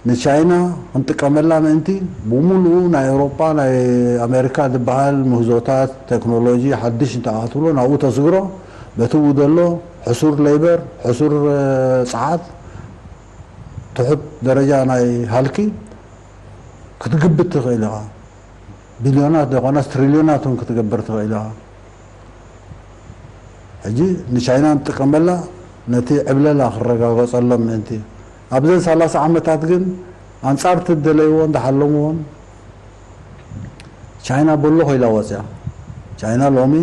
ንቻይና ክንጥቀመላ ምእንቲ፣ ብምሉኡ ናይ ኤውሮጳ፣ ናይ ኣሜሪካ ዝበሃል ምህዞታት፣ ቴክኖሎጂ ሓድሽ እንተኣትብሎ ናብኡ ተስግሮ፣ በቲ ብኡ ዘሎ ሕሱር ሌበር፣ ሕሱር፣ እ፣ ጸዓት፣ ትሑት ደረጃ ናይ ሃልኪ ክትግብት ትኽእል ኢኻ። ቢልዮናት ዘይኮነስ ትሪልዮናት እውን ክትገብር ትኽእል ኢኻ። ሕጂ ንቻይና ንጥቀመላ ነቲ ዕብለላ ክረጋገጸሎም ምእንቲ። ኣብዘን ሰላሳ ዓመታት ግን ኣንጻር እቲ ዝደለይዎ እንዳሓለምዎን ቻይና በሎ ኮይላ ወጽያ። ቻይና ሎሚ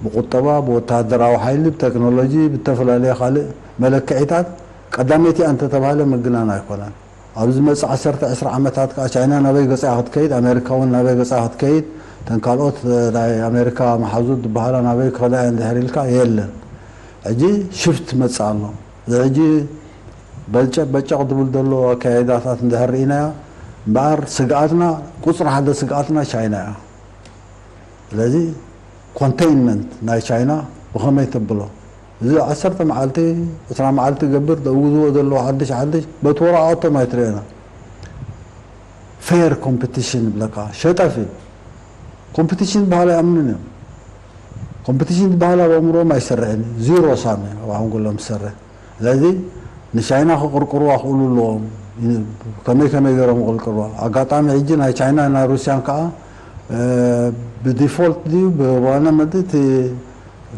ብቁጠባ፣ ብወተሃደራዊ ሓይሊ፣ ብቴክኖሎጂ፣ ብተፈላለየ ካልእ መለክዒታት ቀዳመይቲ እያ እንተተባህለ ምግናን ኣይኮነን። ኣብ ዝመጽእ ዓሰርተ ዕስራ ዓመታት ከኣ ቻይና ናበይ ገጻ ክትከይድ፣ ኣሜሪካ እውን ናበይ ገጻ ክትከይድ፣ እተን ካልኦት ናይ ኣሜሪካ መሓዙት ዝበሃላ ናበይ ክኸዳ እየን ድሕር ኢልካ የለን። ሕጂ ሽፍት መፅእ ኣሎ። እዚ ሕጂ በጨቅ በጨቅ ዝብል ዘሎ ኣካይዳታት እንድሕር ርኢናዮ እምበኣር ስግኣትና ቁፅሪ ሓደ ስግኣትና ቻይና እያ። ስለዚ ኮንቴይንመንት ናይ ቻይና ብኸመይ ተብሎ? እዚ ዓሰርተ መዓልቲ ዕስራ መዓልቲ ገብር ደውዝዎ ዘለዎ ሓድሽ ሓድሽ በቲ ወረቓቕቶም ኣይትርእዮና። ፌር ኮምፒቲሽን ይብለካ ሸጠፊ። ኮምፒቲሽን ዝበሃል ኣይኣምኑን እዮም። ኮምፒቲሽን ዝበሃል ኣብ ኣእምሮኦም ኣይሰርዕን እዩ። ዚሮ ሳሚ ኣብ ሓንጎሎም ዝሰርሕ። ስለዚ ንቻይና ክቕርቅርዋ ክእሉ ኣለዎም። ከመይ ከመይ ገይሮም ክቕርቅርዋ? ኣጋጣሚ ሕጂ ናይ ቻይና ናይ ሩስያን ከዓ ብዲፎልት ድዩ ብዋና መድቲ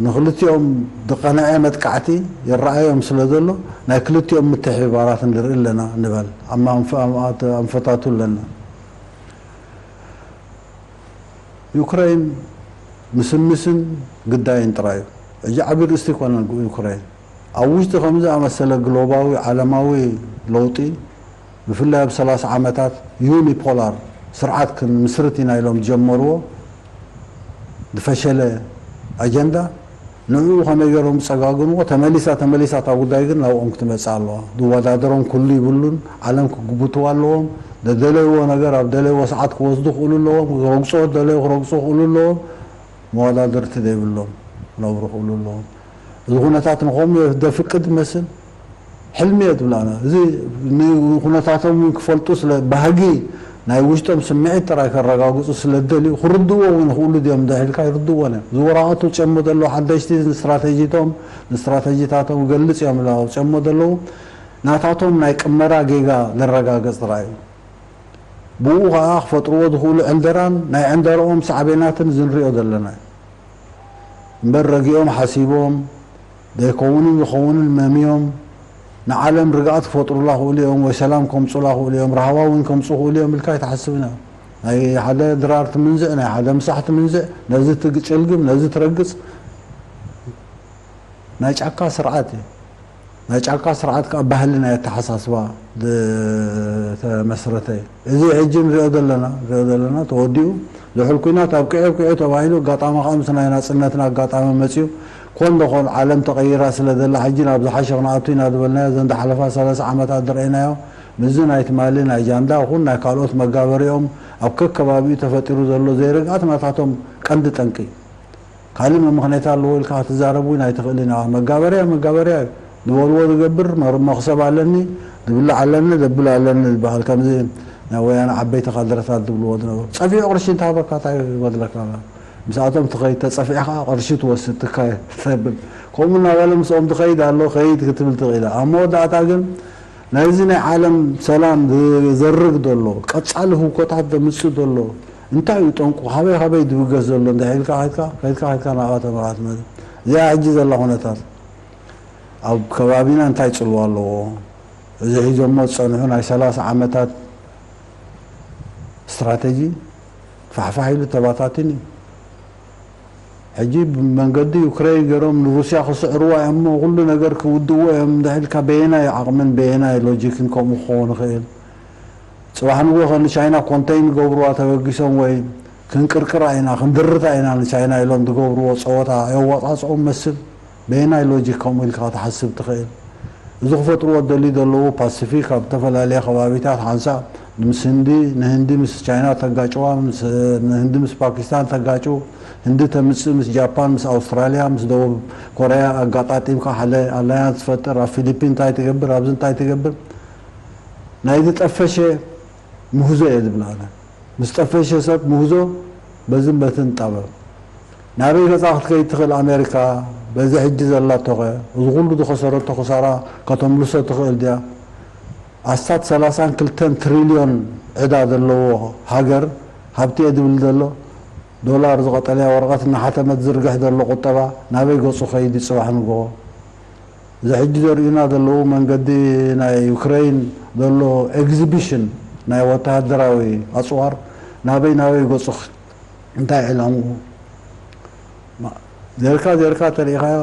ንክልቲኦም ዝቐንዐ መጥቃዕቲ ይረኣዮም ስለ ዘሎ ናይ ክልቲኦም ምትሕብባራት ንርኢ ኣለና ንበል። ኣንፈታቱ ኣለና። ዩክሬን ምስምስን ግዳይን ጥራይ እዩ። ሕጂ ዓብዪ ርእስቲ ይኮነን ዩክሬን ኣብ ውሽጢ ከምዚ ኣመሰለ ግሎባዊ ዓለማዊ ለውጢ ብፍላይ ኣብ ሰላሳ ዓመታት ዩኒፖላር ስርዓት ክንምስርት ኢና ኢሎም ዝጀመርዎ ዝፈሸለ ኣጀንዳ ንዕኡ ከመይ ገይሮም ዝፀጋግንዎ ተመሊሳ ተመሊሳ እታ ጉዳይ ግን ናብኦም ክትመፅእ ኣለዋ። ዝወዳደሮም ኩሉ ይብሉን ዓለም ክግብትዋ ኣለዎም። ደደለይዎ ነገር ኣብ ደለይዎ ሰዓት ክወስዱ ክእሉ ኣለዎም። ክረግፅዎ ደለዩ ክረግፁ ክእሉ ኣለዎም። መወዳደርቲ ዘይብሎም ክነብሩ ክእሉ ኣለዎም። እዚ ኩነታት ንኸምኡ ዘፍቅድ ይመስል ሕልሚ እየ ትብላና። እዚ ንኩነታቶም እውን ክፈልጡ ስለ ባህጊ ናይ ውሽጦም ስምዒት ጥራይ ከረጋግፁ ስለ ደልዩ ክርድዎ እውን ይኽእሉ ድዮም እንዳ ኢልካ ይርድዎን እዮም። ዝወራቐቱ ጨሞ ዘለዉ ሓደሽቲ ንስትራተጂቶም ንስትራተጂታቶም ገልፅ እዮም ላ ጨሞ ዘለዉ ናታቶም ናይ ቅመራ ጌጋ ዘረጋገፅ ጥራይ እዩ። ብኡ ከዓ ክፈጥርዎ ዝኽእሉ ዕንደራን ናይ ዕንደርኦም ሳዕቤናትን ዝንሪኦ ዘለና እዩ። እምበር ረጊኦም ሓሲቦም ዘይከውንን ዝኸውንን መምዮም ንዓለም ርግኣት ክፈጥሩላ ክእሉ እዮም ወይ ሰላም ከምፁላ ክእሉ እዮም ራህዋ እውን ከምፁ ክእሉ እዮም ኢልካ ኣይትሓስብን እዮም። ናይ ሓደ ድራር ትምንዝዕ ናይ ሓደ ምሳሕ ትምንዝዕ ነዚ ትጭልግም ነዚ ትረግፅ ናይ ጫካ ስርዓት እዩ። ናይ ጫካ ስርዓት ከዓ ባህሊ ናይ ኣተሓሳስባ ዝተመስረተ እዩ። እዚ ሕጂ ንሪኦ ዘለና ንሪኦ ዘለና ተወዲኡ ዝሑል ኩናት ኣብ ቅዒ ኣብ ቅዒ ተባሂሉ ኣጋጣሚ ከዓ ምስ ናይ ናፅነትና ኣጋጣሚ መፅዩ ኮን ዶ ኮን ዓለም ተቐይራ ስለ ዘላ ሕጂ ናብ ዝሓሸ ክንኣቱ ኢና ዝበልናዮ እዘን ዝሓለፋ ሰላሳ ዓመታት ዝረአናዮ ምስዚ ናይ ትማሊ ናይ ጃንዳ ይኹን ናይ ካልኦት መጋበሪኦም ኣብ ከከባቢኡ ተፈጢሩ ዘሎ ዘይርግኣት ናታቶም ቀንዲ ጠንቂ እዩ። ካልእ መምኽነያት ኣለዎ ኢልካ ክትዛረብ እውን ኣይትኽእልን ኢኻ። መጋበርያ መጋበርያ እዩ። ዝበልዎ ዝገብር መር- መኽሰብ ኣለኒ፣ ዝብላዕ ኣለኒ፣ ዘብል ኣለኒ ዝበሃል ከምዚ ናይ ወያነ ዓበይቲ ካድረታት ዝብልዎ ዝነበሩ። ጸፊዑ ቅርሺ እንተሃበካ እንታይ ይጎድለካ? ምስኣቶም ትኸይድ ተጸፊዕኻ ቅርሺ ትወስድ ትካየ ተብል። ከምኡ እናበለ ምስኦም ትኸይድ ኣሎ ኸይድ ክትብል ትኽእል ኢኻ። ኣብ መወዳእታ ግን ናይዚ ናይ ዓለም ሰላም ዝዘርግ ዘሎ ቀጻሊ ህውኮታት ዘምጽእ ዘሎ እንታይ እዩ ጠንቁ ካበይ ካበይ ዝብገስ ዘሎ እንተ ኢልካ ከድካ ከድካ ከድካ ናብኣ ተመራ ትመጽእ እዚኣ ሕጂ ዘላ ኩነታት ኣብ ከባቢና እንታይ ጽልዋ ኣለዎ እዚ ሒዞሞ ዝጸንሑ ናይ ሰላሳ ዓመታት ስትራተጂ ፋሕፋሕ ኢሉ ተባታትን እዩ ሕጂ ብመንገዲ ዩክሬን ገይሮም ንሩስያ ክስዕርዋ እዮም እሞ ኩሉ ነገር ክውድእዎ እዮም እንድሕልካ በየናይ ዓቕምን በየናይ ሎጂክን ከምኡ ክኸውን ይኽእል? ፅባሕ ንጎ ከ ንቻይና ኮንተይን ገብርዋ ተበጊሶም ወይ ክንቅርቅራ ኢና ክንድርታ ኢና ንቻይና ኢሎም ዝገብርዎ ፀወታ የዋፃፅኦም መስል በየናይ ሎጂክ ከምኡ ኢልካ ክትሓስብ ትኽእል? እዚ ክፈጥርዎ ደልዩ ዘለዉ ፓሲፊክ ኣብ ዝተፈላለየ ከባቢታት ሓንሳእ ምስ ህንዲ ንህንዲ ምስ ቻይና ተጋጭዋ ንህንዲ ምስ ፓኪስታን ተጋጭው ህንዲ ተምፅእ ምስ ጃፓን ምስ ኣውስትራልያ ምስ ደቡብ ኮርያ ኣጋጣጢምካ ሓደ ኣላያንስ ትፈጥር ኣብ ፊሊፒን እንታይ ትገብር ኣብዚ እንታይ ትገብር ናይ ዝጠፈሸ ምህዞ እየ ዝብል ኣነ ምስ ጠፈሸ ሰብ ምህዞ በዝን በትን ጣበብ ናበይ ገጻ ክትከይድ ትኽእል ኣሜሪካ በዚ ሕጂ ዘላቶኸ እዚ ኩሉ ዝኸሰረቶ ክሳራ ከተምልሶ ትኽእል ድያ ኣስታት ሰላሳን ክልተን ትሪልዮን ዕዳ ዘለዎ ሃገር ሃብቲ እየ ዝብል ዘሎ ዶላር ዝቐጠለያ ወረቐት እናሓተመት ዝርግሕ ዘሎ ቁጠባ ናበይ ገጹ ኸይድ እዩ ጽባሕ ንግሆ እዚ ሕጂ ዘርእዩና ዘለዉ መንገዲ ናይ ዩክረይን ዘሎ ኤግዚቢሽን ናይ ወተሃደራዊ ኣፅዋር ናበይ ናበይ ገፁ እንታይ ዕላምኡ ዜርካ ዜርካ ተሪኢኻዮ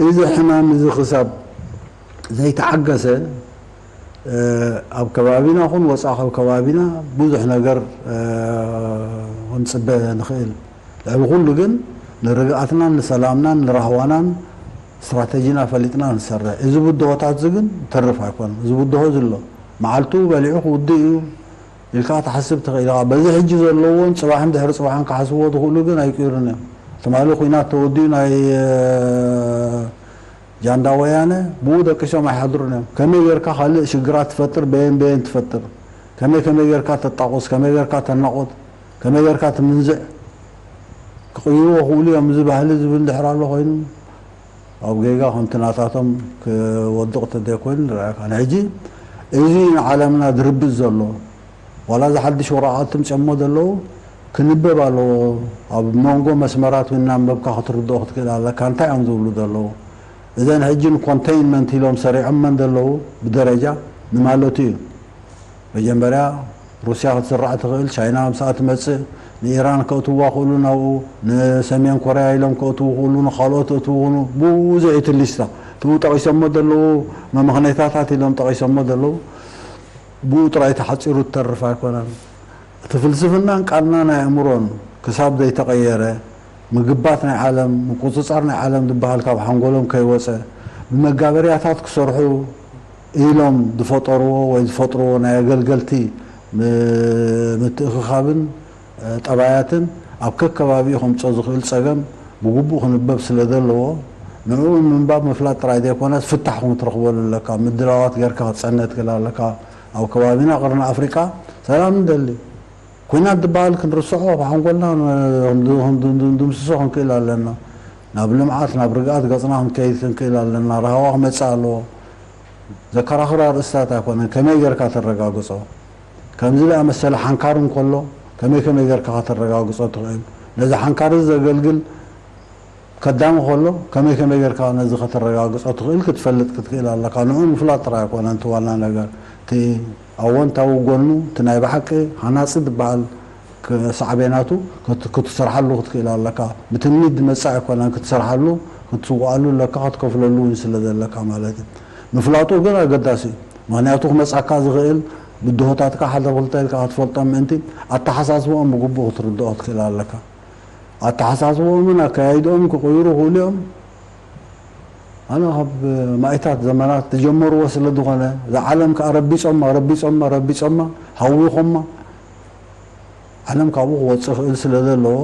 እዚ ሕማም እዚ ክሳብ ዘይተዓገሰ ኣብ ከባቢና ኹን ወፃእ ካብ ከባቢና ብዙሕ ነገር ክንፅበ ንኽእል ልዕሊ ኩሉ ግን ንርግኣትናን ንሰላምናን ንራህዋናን ስትራተጂና ፈሊጥና ንሰርሕ። እዚ ብድሆታት እዚ ግን ተርፍ ኣይኮነን። እዚ ብድሆ እዚ ኣሎ። መዓልቱ በሊዑ ክውድእ እዩ ኢልካ ትሓስብ ትኽእል ኢኻ። በዚ ሕጂ ዘለዎን ጽባሕን ድሕሪ ጽባሕን ክሓስብዎ ዝኽእሉ ግን ኣይቅይሩን እዮም። ትማሊ ኲናት ተወዲኡ ናይ ጃንዳ ወያነ ብኡ ደቂሶም ኣይሓድሩን እዮም። ከመይ ጌርካ ካልእ ሽግራት ትፈጥር፣ በየን በየን ትፈጥር፣ ከመይ ከመይ ጌርካ ተጣቑስ፣ ከመይ ጌርካ ተናቑት፣ ከመይ ጌርካ ትምንዝዕ ክቕይርዎ ክእሉ እዮም። እዚ ባህሊ ዝብል ድሕር ኣሎ ኮይኑ ኣብ ጌጋ ከምቲ ናታቶም ክወድቕ ተደይኮይኑ ንርኣካ። ንሕጂ እዚ ንዓለምና ድርብጽ ዘሎ ዋላ እዚ ሓድሽ ወረቓቕቲ ምጽኦሞ ዘለዉ ክንበብ ኣለዎ። ኣብ መንጎ መስመራት እናንበብካ ክትርድኦ ክትክእል ኣለካ። እንታይ እዮም ዝብሉ ዘለዉ? እዘን ሕጂ ንኮንቴይንመንት ኢሎም ሰሪዖመን ዘለዉ ብደረጃ ንማለቱ እዩ። መጀመርያ ሩስያ ክትስራዕ ትኽእል፣ ቻይና ምስኣ ትመጽእ፣ ንኢራን ከእትዋ ክእሉ ናብኡ፣ ንሰሜን ኮርያ ኢሎም ከእትዉ ክእሉ፣ ንኻልኦት እትዉ ክእሉ፣ ብዙሕ እቲ ሊስታ። እትዉ ጠቒሶሞ ዘለዉ መመኽነይታታት ኢሎም ጠቒሶሞ ዘለዉ ብኡ ጥራይ ተሓጺሩ ትተርፍ ኣይኮነን። እቲ ፍልስፍናን ቃልናን ኣእምሮን ክሳብ ዘይተቐየረ፣ ምግባት ናይ ዓለም፣ ምቁጽጻር ናይ ዓለም ዝበሃል ካብ ሓንጎሎም ከይወጸ፣ ብመጋበርያታት ክሰርሑ ኢሎም ዝፈጠርዎ ወይ ዝፈጥርዎ ናይ ኣገልገልቲ ም-፣ ምትእኽኻብን፣ እ፣ ጠባያትን ኣብ ከከባቢኡ ከምጽኦ ዝኽእል ጸገም ብግቡእ ክንበብ ስለ ዘለዎ፣ ንዕኡ ምንባብ ምፍላጥ ጥራይ ዘይኮነስ ፍታሕ እውን ክትረኽበሉ ኣለካ። ምድላዋት ጌርካ ክትጸንዕ ትኽእል ኣለካ። ኣብ ከባቢና ቀርኒ ኣፍሪቃ ሰላም ንደሊ። ኲናት ዝበሃል ክንርስዖ፣ ካብ ሓንጎልና ን-፣ ክንድ-፣ ክንድ-፣ ክንድምስሶ ክንክእል ኣለና። ናብ ልምዓት፣ ናብ ርግኣት ገጽና ክንከይድ ክንክእል ኣለና። ራህዋ ክመጽእ ኣለዎ። ዘከራኽር ኣርእስታት ኣይኮነን። ከመይ ጌርካ ተረጋግጾ? ከምዚ ዝኣመሰለ ሓንካር እንከሎ፣ ከመይ ከመይ ጌርካ ከተረጋግጾ ትኽእል? ነዚ ሓንካር እዚ ዘገልግል ከዳሚ ከሎ ከመይ ከመይ ጌርካ ነዚ ከተረጋግጾ ትኽእል ክትፈልጥ ክትክእል ኣለካ። ንዑ ምፍላጥ ጥራይ ኣይኮነን እቲ ዋና ነገር። እቲ ኣወንታዊ ጎኑ፣ እቲ ናይ ብሓቂ ሃናጺ ዝበሃል ክ-፣ ሳዕቤናቱ ክት-፣ ክትሰርሓሉ ክትክእል ኣለካ። ብትምኒት ዝመጽእ ኣይኮነን ክትሰርሓሉ፣ ክትስውኣሉ ኣለካ፣ ክትከፍለሉ እውን ስለ ዘለካ ማለት እዩ። ምፍላጡ ግን ኣገዳሲ እዩ። ምኽንያቱ ክመጻካ ዝኽእል ብድሆታትካ ሓደ ክልተ ኢልካ ክትፈልጦም ምእንቲ ኣተሓሳስብኦም ብግቡእ ክትርድኦ ክትክእል ኣለካ። ኣተሓሳስብኦምን ኣከያይድኦም ክቕይሩ ይኽእሉ እዮም። ኣነ ካብ ማኢታት ዘመናት ዝጀመርዎ ስለ ዝኾነ፣ እዛ ዓለም ከኣ ረቢጾማ፣ ረቢጾማ፣ ረቢጾማ፣ ሃዊኾማ፣ ዓለም ካብኡ ክወጽእ ይኽእል ስለ ዘለዎ፣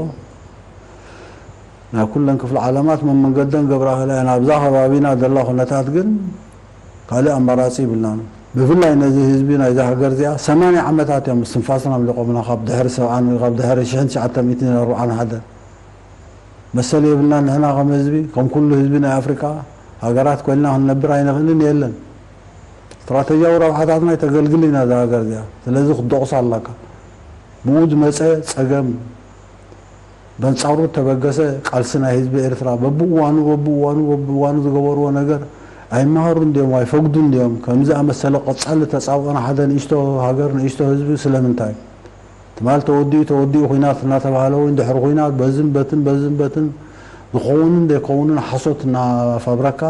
ናይ ኩለን ክፍለ ዓለማት መመንገደን ገብራ ክእላ እየን። ኣብዛ ከባቢና ዘላ ኩነታት ግን ካልእ ኣማራጺ ይብልናን። ብፍላይ ነዚ ህዝቢ ናይዛ ሃገር እዚኣ ሰማንያ ዓመታት እዮም እስትንፋስና ኣምሊቖምና፣ ካብ ድሕሪ ሰብዓን፣ ካብ ድሕሪ ሽሕን ትሽዓተ ሚእትን ኣርብዓን ሓደን። መሰል የብልናን ንሕና ከም ህዝቢ፣ ከም ኩሉ ህዝቢ ናይ ኣፍሪቃ ሃገራት ኮይንና ክንነብር ኣይንኽእልን፣ የለን። ስትራተጂያዊ ረብሓታትና ተገልግል ኢና እዛ ሃገር እዚኣ። ስለዚ ክትደቑሳ ኣለካ። ብኡ ዝመጸ ጸገም በንጻሩ እተበገሰ ቃልሲ ናይ ህዝቢ ኤርትራ በብእዋኑ፣ በብእዋኑ፣ በብእዋኑ ዝገበርዎ ነገር ኣይመሃሩን ድዮም? ኣይፈግዱን ድዮም? ከምዚ ኣመሰለ ቀጻሊ ተጻብኦ ንሓደ ንእሽቶ ሃገር፣ ንእሽቶ ህዝቢ ስለምንታይ? ትማል ተወዲኡ፣ ተወዲኡ ኲናት እናተባህለ እውን ድሕሪ ኲናት በዝን በትን፣ በዝን በትን ዝኸውንን ዘይከውንን ሓሶት እናፋብረካ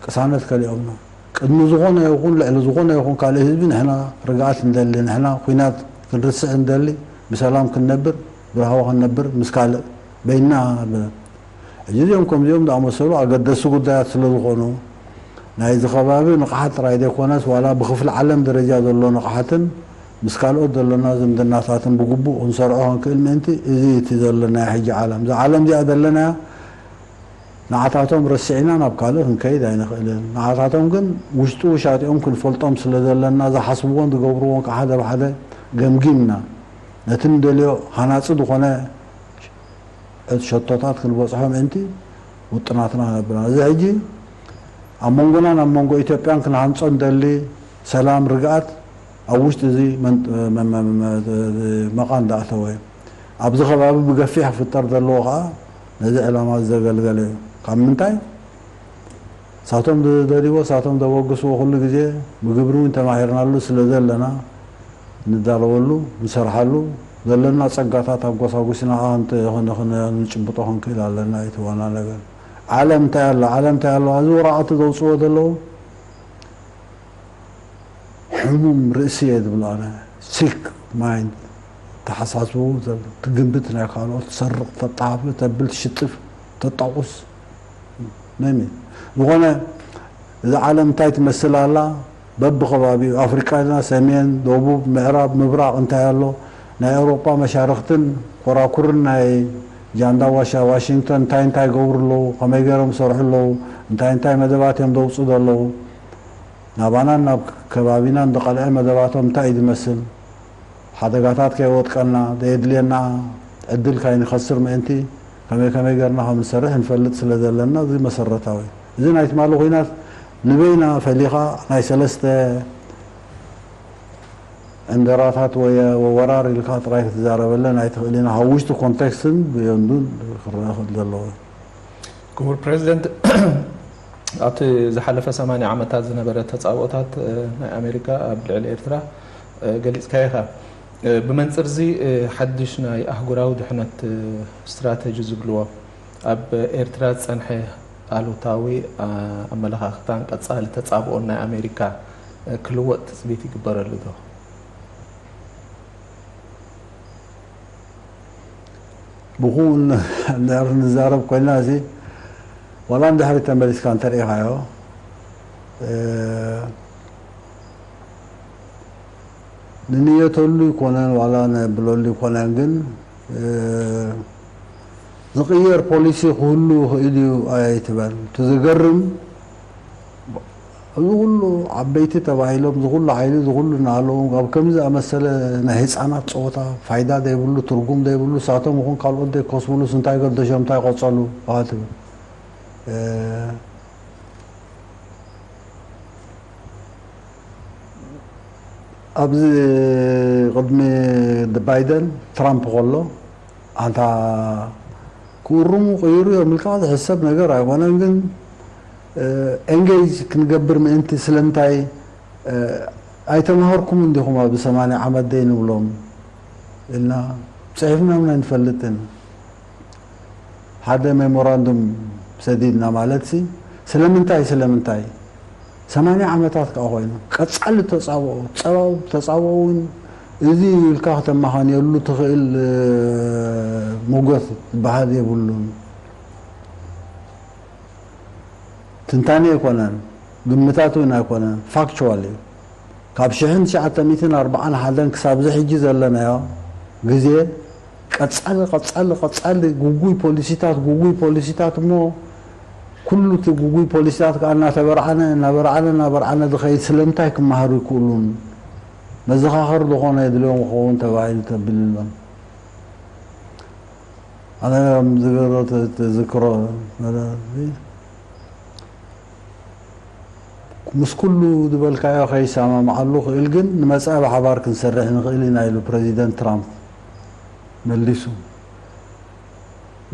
ቅሳነት ከሊኦምና። ቅድሚ ዝኾነ ይኹን ልዕሊ ዝኾነ ይኹን ካልእ ህዝቢ ንሕና ርግኣት እንደሊ፣ ንሕና ኲናት ክንርስዕ እንደሊ፣ ብሰላም ክንነብር፣ ብራህዋ ክንነብር ምስ ካልእ በይንና ንብል። ሕጂ እዚኦም ከምዚኦም ዝኣመሰሉ ኣገደስቲ ጉዳያት ስለ ዝኾኑ፣ ናይዚ ከባቢ ንቕሓት ጥራይ ዘይኮነስ፣ ዋላ ብክፍሊ ዓለም ደረጃ ዘሎ ንቕሓትን ምስ ካልኦት ዘለና ዝምድናታትን ብግቡእ ክንሰርዖ ክንክእል ምእንቲ፣ እዚ እቲ ዘለናዮ ሕጂ ዓለም። እዛ ዓለም እዚኣ ዘለናያ ንዓታቶም ረሲዕና ናብ ካልእ ክንከይድ ኣይንኽእልን። ንዓታቶም ግን ውሽጡ ውሻጢኦም ክንፈልጦም ስለ ዘለና፣ ዝሓስብዎን ዝገብርዎን ከዓ ሓደ ብሓደ ገምጊምና፣ ነቲ ንደልዮ ሃናጺ ዝኾነ ሸቶታት ክንበጽሖ ምእንቲ ውጥናትና ክነብር። እዚ ሕጂ ኣብ መንጎናን ኣብ መንጎ ኢትዮጵያን ክንሃንጾ እንደሊ ሰላም፣ ርግኣት ኣብ ውሽጢ እዚ መን-፣ መ-፣ መ-፣ መ-፣ መቓን ዝኣተወ እዩ። ኣብዚ ከባቢ ብገፊሕ ክፍጠር ዘለዎ ከዓ ነዚ ዕላማ ዘገልገለ እዩ። ካብ ምንታይ? ሳቶም ዝደልይዎ፣ ሳቶም ዘበግስዎ ኩሉ ግዜ ብግብሪ እውን ተማሂርናሉ ስለ ዘለና፣ ንዳለወሉ፣ ንሰርሓሉ፣ ዘለና ጸጋታት ኣጎሳጒስና ከኣ ክንት-፣ ክን-፣ ክን-፣ ክንጭብጦ ክንክእል ኣለና እዩ እቲ ዋና ነገር። ዓለም እንታይ ኣላ? ዓለም እንታይ ኣለዋ? እዚ ወረቓቕቲ ዘውጽእዎ ዘለዉ ሕሙም ርእሲ እየ ዝብሎ ኣነ። ሲክ ማይንድ፣ እታ ተሓሳስቡ ትግምት፣ ናይ ካልኦት ትሰርቕ፣ ተጣፍ፣ ተብል፣ ትሽጥፍ፣ ተጣቑስ። ነሚ ዝኾነ እዛ ዓለም እንታይ ትመስል ኣላ? በብኸባቢኡ ኣፍሪቃ ኢልና ሰሜን፣ ደቡብ፣ ምዕራብ፣ ምብራቕ እንታይ ኣሎ? ናይ ኤውሮጳ መሻርኽትን ኮራኩርን ናይ ጃንዳ ዋሻ ዋሽንግተን እንታይ እንታይ ይገብሩ ኣለዉ? ከመይ ገይሮም ይሰርሑ ኣለዉ? እንታይ እንታይ መደባት እዮም ዘውፅኡ ዘለዉ? ናባናን ናብ ከባቢናን ዝቐልዐ መደባቶም እንታይ እዩ ዝመስል? ሓደጋታት ከይወድቀና፣ ዘየድልየና ዕድል ካይንኸስር ምእንቲ ከመይ ከመይ ገርና ከም ንሰርሕ ንፈልጥ ስለ ዘለና፣ እዚ መሰረታዊ። እዚ ናይ ትማሊ ኹናት ንበይና ፈሊኻ ናይ ሰለስተ ዕንደራታት ወይ ወራር ኢልካ ጥራይ ክትዛረበለን ኣይትኽእልን። ካብ ውሽጢ ኮንቴክስትን ብዮንዱን ክረአ ክእል ዘለዎ። ክቡር ፕሬዚደንት፣ ኣብቲ ዝሓለፈ ሰማንያ ዓመታት ዝነበረ ተጻብኦታት ናይ ኣሜሪካ ኣብ ልዕሊ ኤርትራ ገሊጽካዮ ኢኻ። ብመንጽር እዚ ሓድሽ ናይ ኣህጉራዊ ድሕነት ስትራተጂ ዝብልዎ ኣብ ኤርትራ ዝጸንሐ ኣሉታዊ ኣመለኻኽታን ቀጻሊ ተጻብኦን ናይ ኣሜሪካ ክልወጥ ትጽቢት ይግበረሉ ዶ? ብኹን እንድሕር ንዛረብ ኮይና እዚ ዋላ እንድሕሪ ተመሊስካ እንተሪኢኻዮ ንንየተሉ ይኮነን ዋላ ነብለሉ ይኮነን ግን ዝቕየር ፖሊሲ ክህሉ ይኽእል እዩ ኣይትበል። እቲ ዝገርም እዚ ኩሉ ዓበይቲ ተባሂሎም እዚ ኩሉ ሓይሊ እዚ ኩሉ እናሃለዎም ኣብ ከምዚ ዝኣመሰለ ናይ ህፃናት ፀወታ ፋይዳ ዘይብሉ ትርጉም ዘይብሉ ሳቶም ይኹን ካልኦት ዘይከስብሉስ እንታይ ገደሾም እንታይ ቆፀሉ ትብል። ኣብዚ ቅድሚ ባይደን ትራምፕ ከሎ ኣንታ ክእርሙ ቀይሩ እዮም ኢልካ ዝሕሰብ ነገር ኣይኮነን። ግን ኤንጌጅ ክንገብር ምእንቲ ስለምንታይ ኣይተማሃርኩም እንዲኹም ኣብዚ ሰማንያ ዓመት ደይ ንብሎም ኢልና ፅሒፍና እውን ኣይንፈልጥን። ሓደ ሜሞራንዱም ሰዲድና ማለት ሲ ስለምንታይ ስለምንታይ ሰማንያ ዓመታት ከዓ ኮይኑ ቀፃሊ ተፃብኦ ፀባው ተፃብኦ እውን እዚ ኢልካ ከተማኻንየሉ ትኽእል ሞገት ዝበሃል የብሉን። ትንታኔ ኣይኮነን፣ ግምታት እውን ኣይኮነን፣ ፋክቹዋል እዩ። ካብ ሽሕን ትሽዓተ ሚእትን ኣርብዓን ሓደን ክሳብ እዚ ሕጂ ዘለናዮ ግዜ ቀፃሊ ቀፃሊ ቀፃሊ ጉጉይ ፖሊሲታት ጉጉይ ፖሊሲታት እሞ ኩሉ እቲ ጉጉይ ፖሊሲታት ከዓ እናተበርዓነ እናበርዓነ እናበርዓነ ዝኸይድ ስለምንታይ ክመሃሩ ይክእሉን መዘኻኸሪ ዝኾነ የድልዮም ክኸውን ተባሂሉ ተብልሎም ኣነ ዝገሮ ተዝክሮ ምስ ኩሉ ዝበልካዮ ከይሰማምዓሉ ክእል ግን ንመፃኢ ብሓባር ክንሰርሕ ንኽእል ኢና ኢሉ ፕረዚደንት ትራምፕ መሊሱ።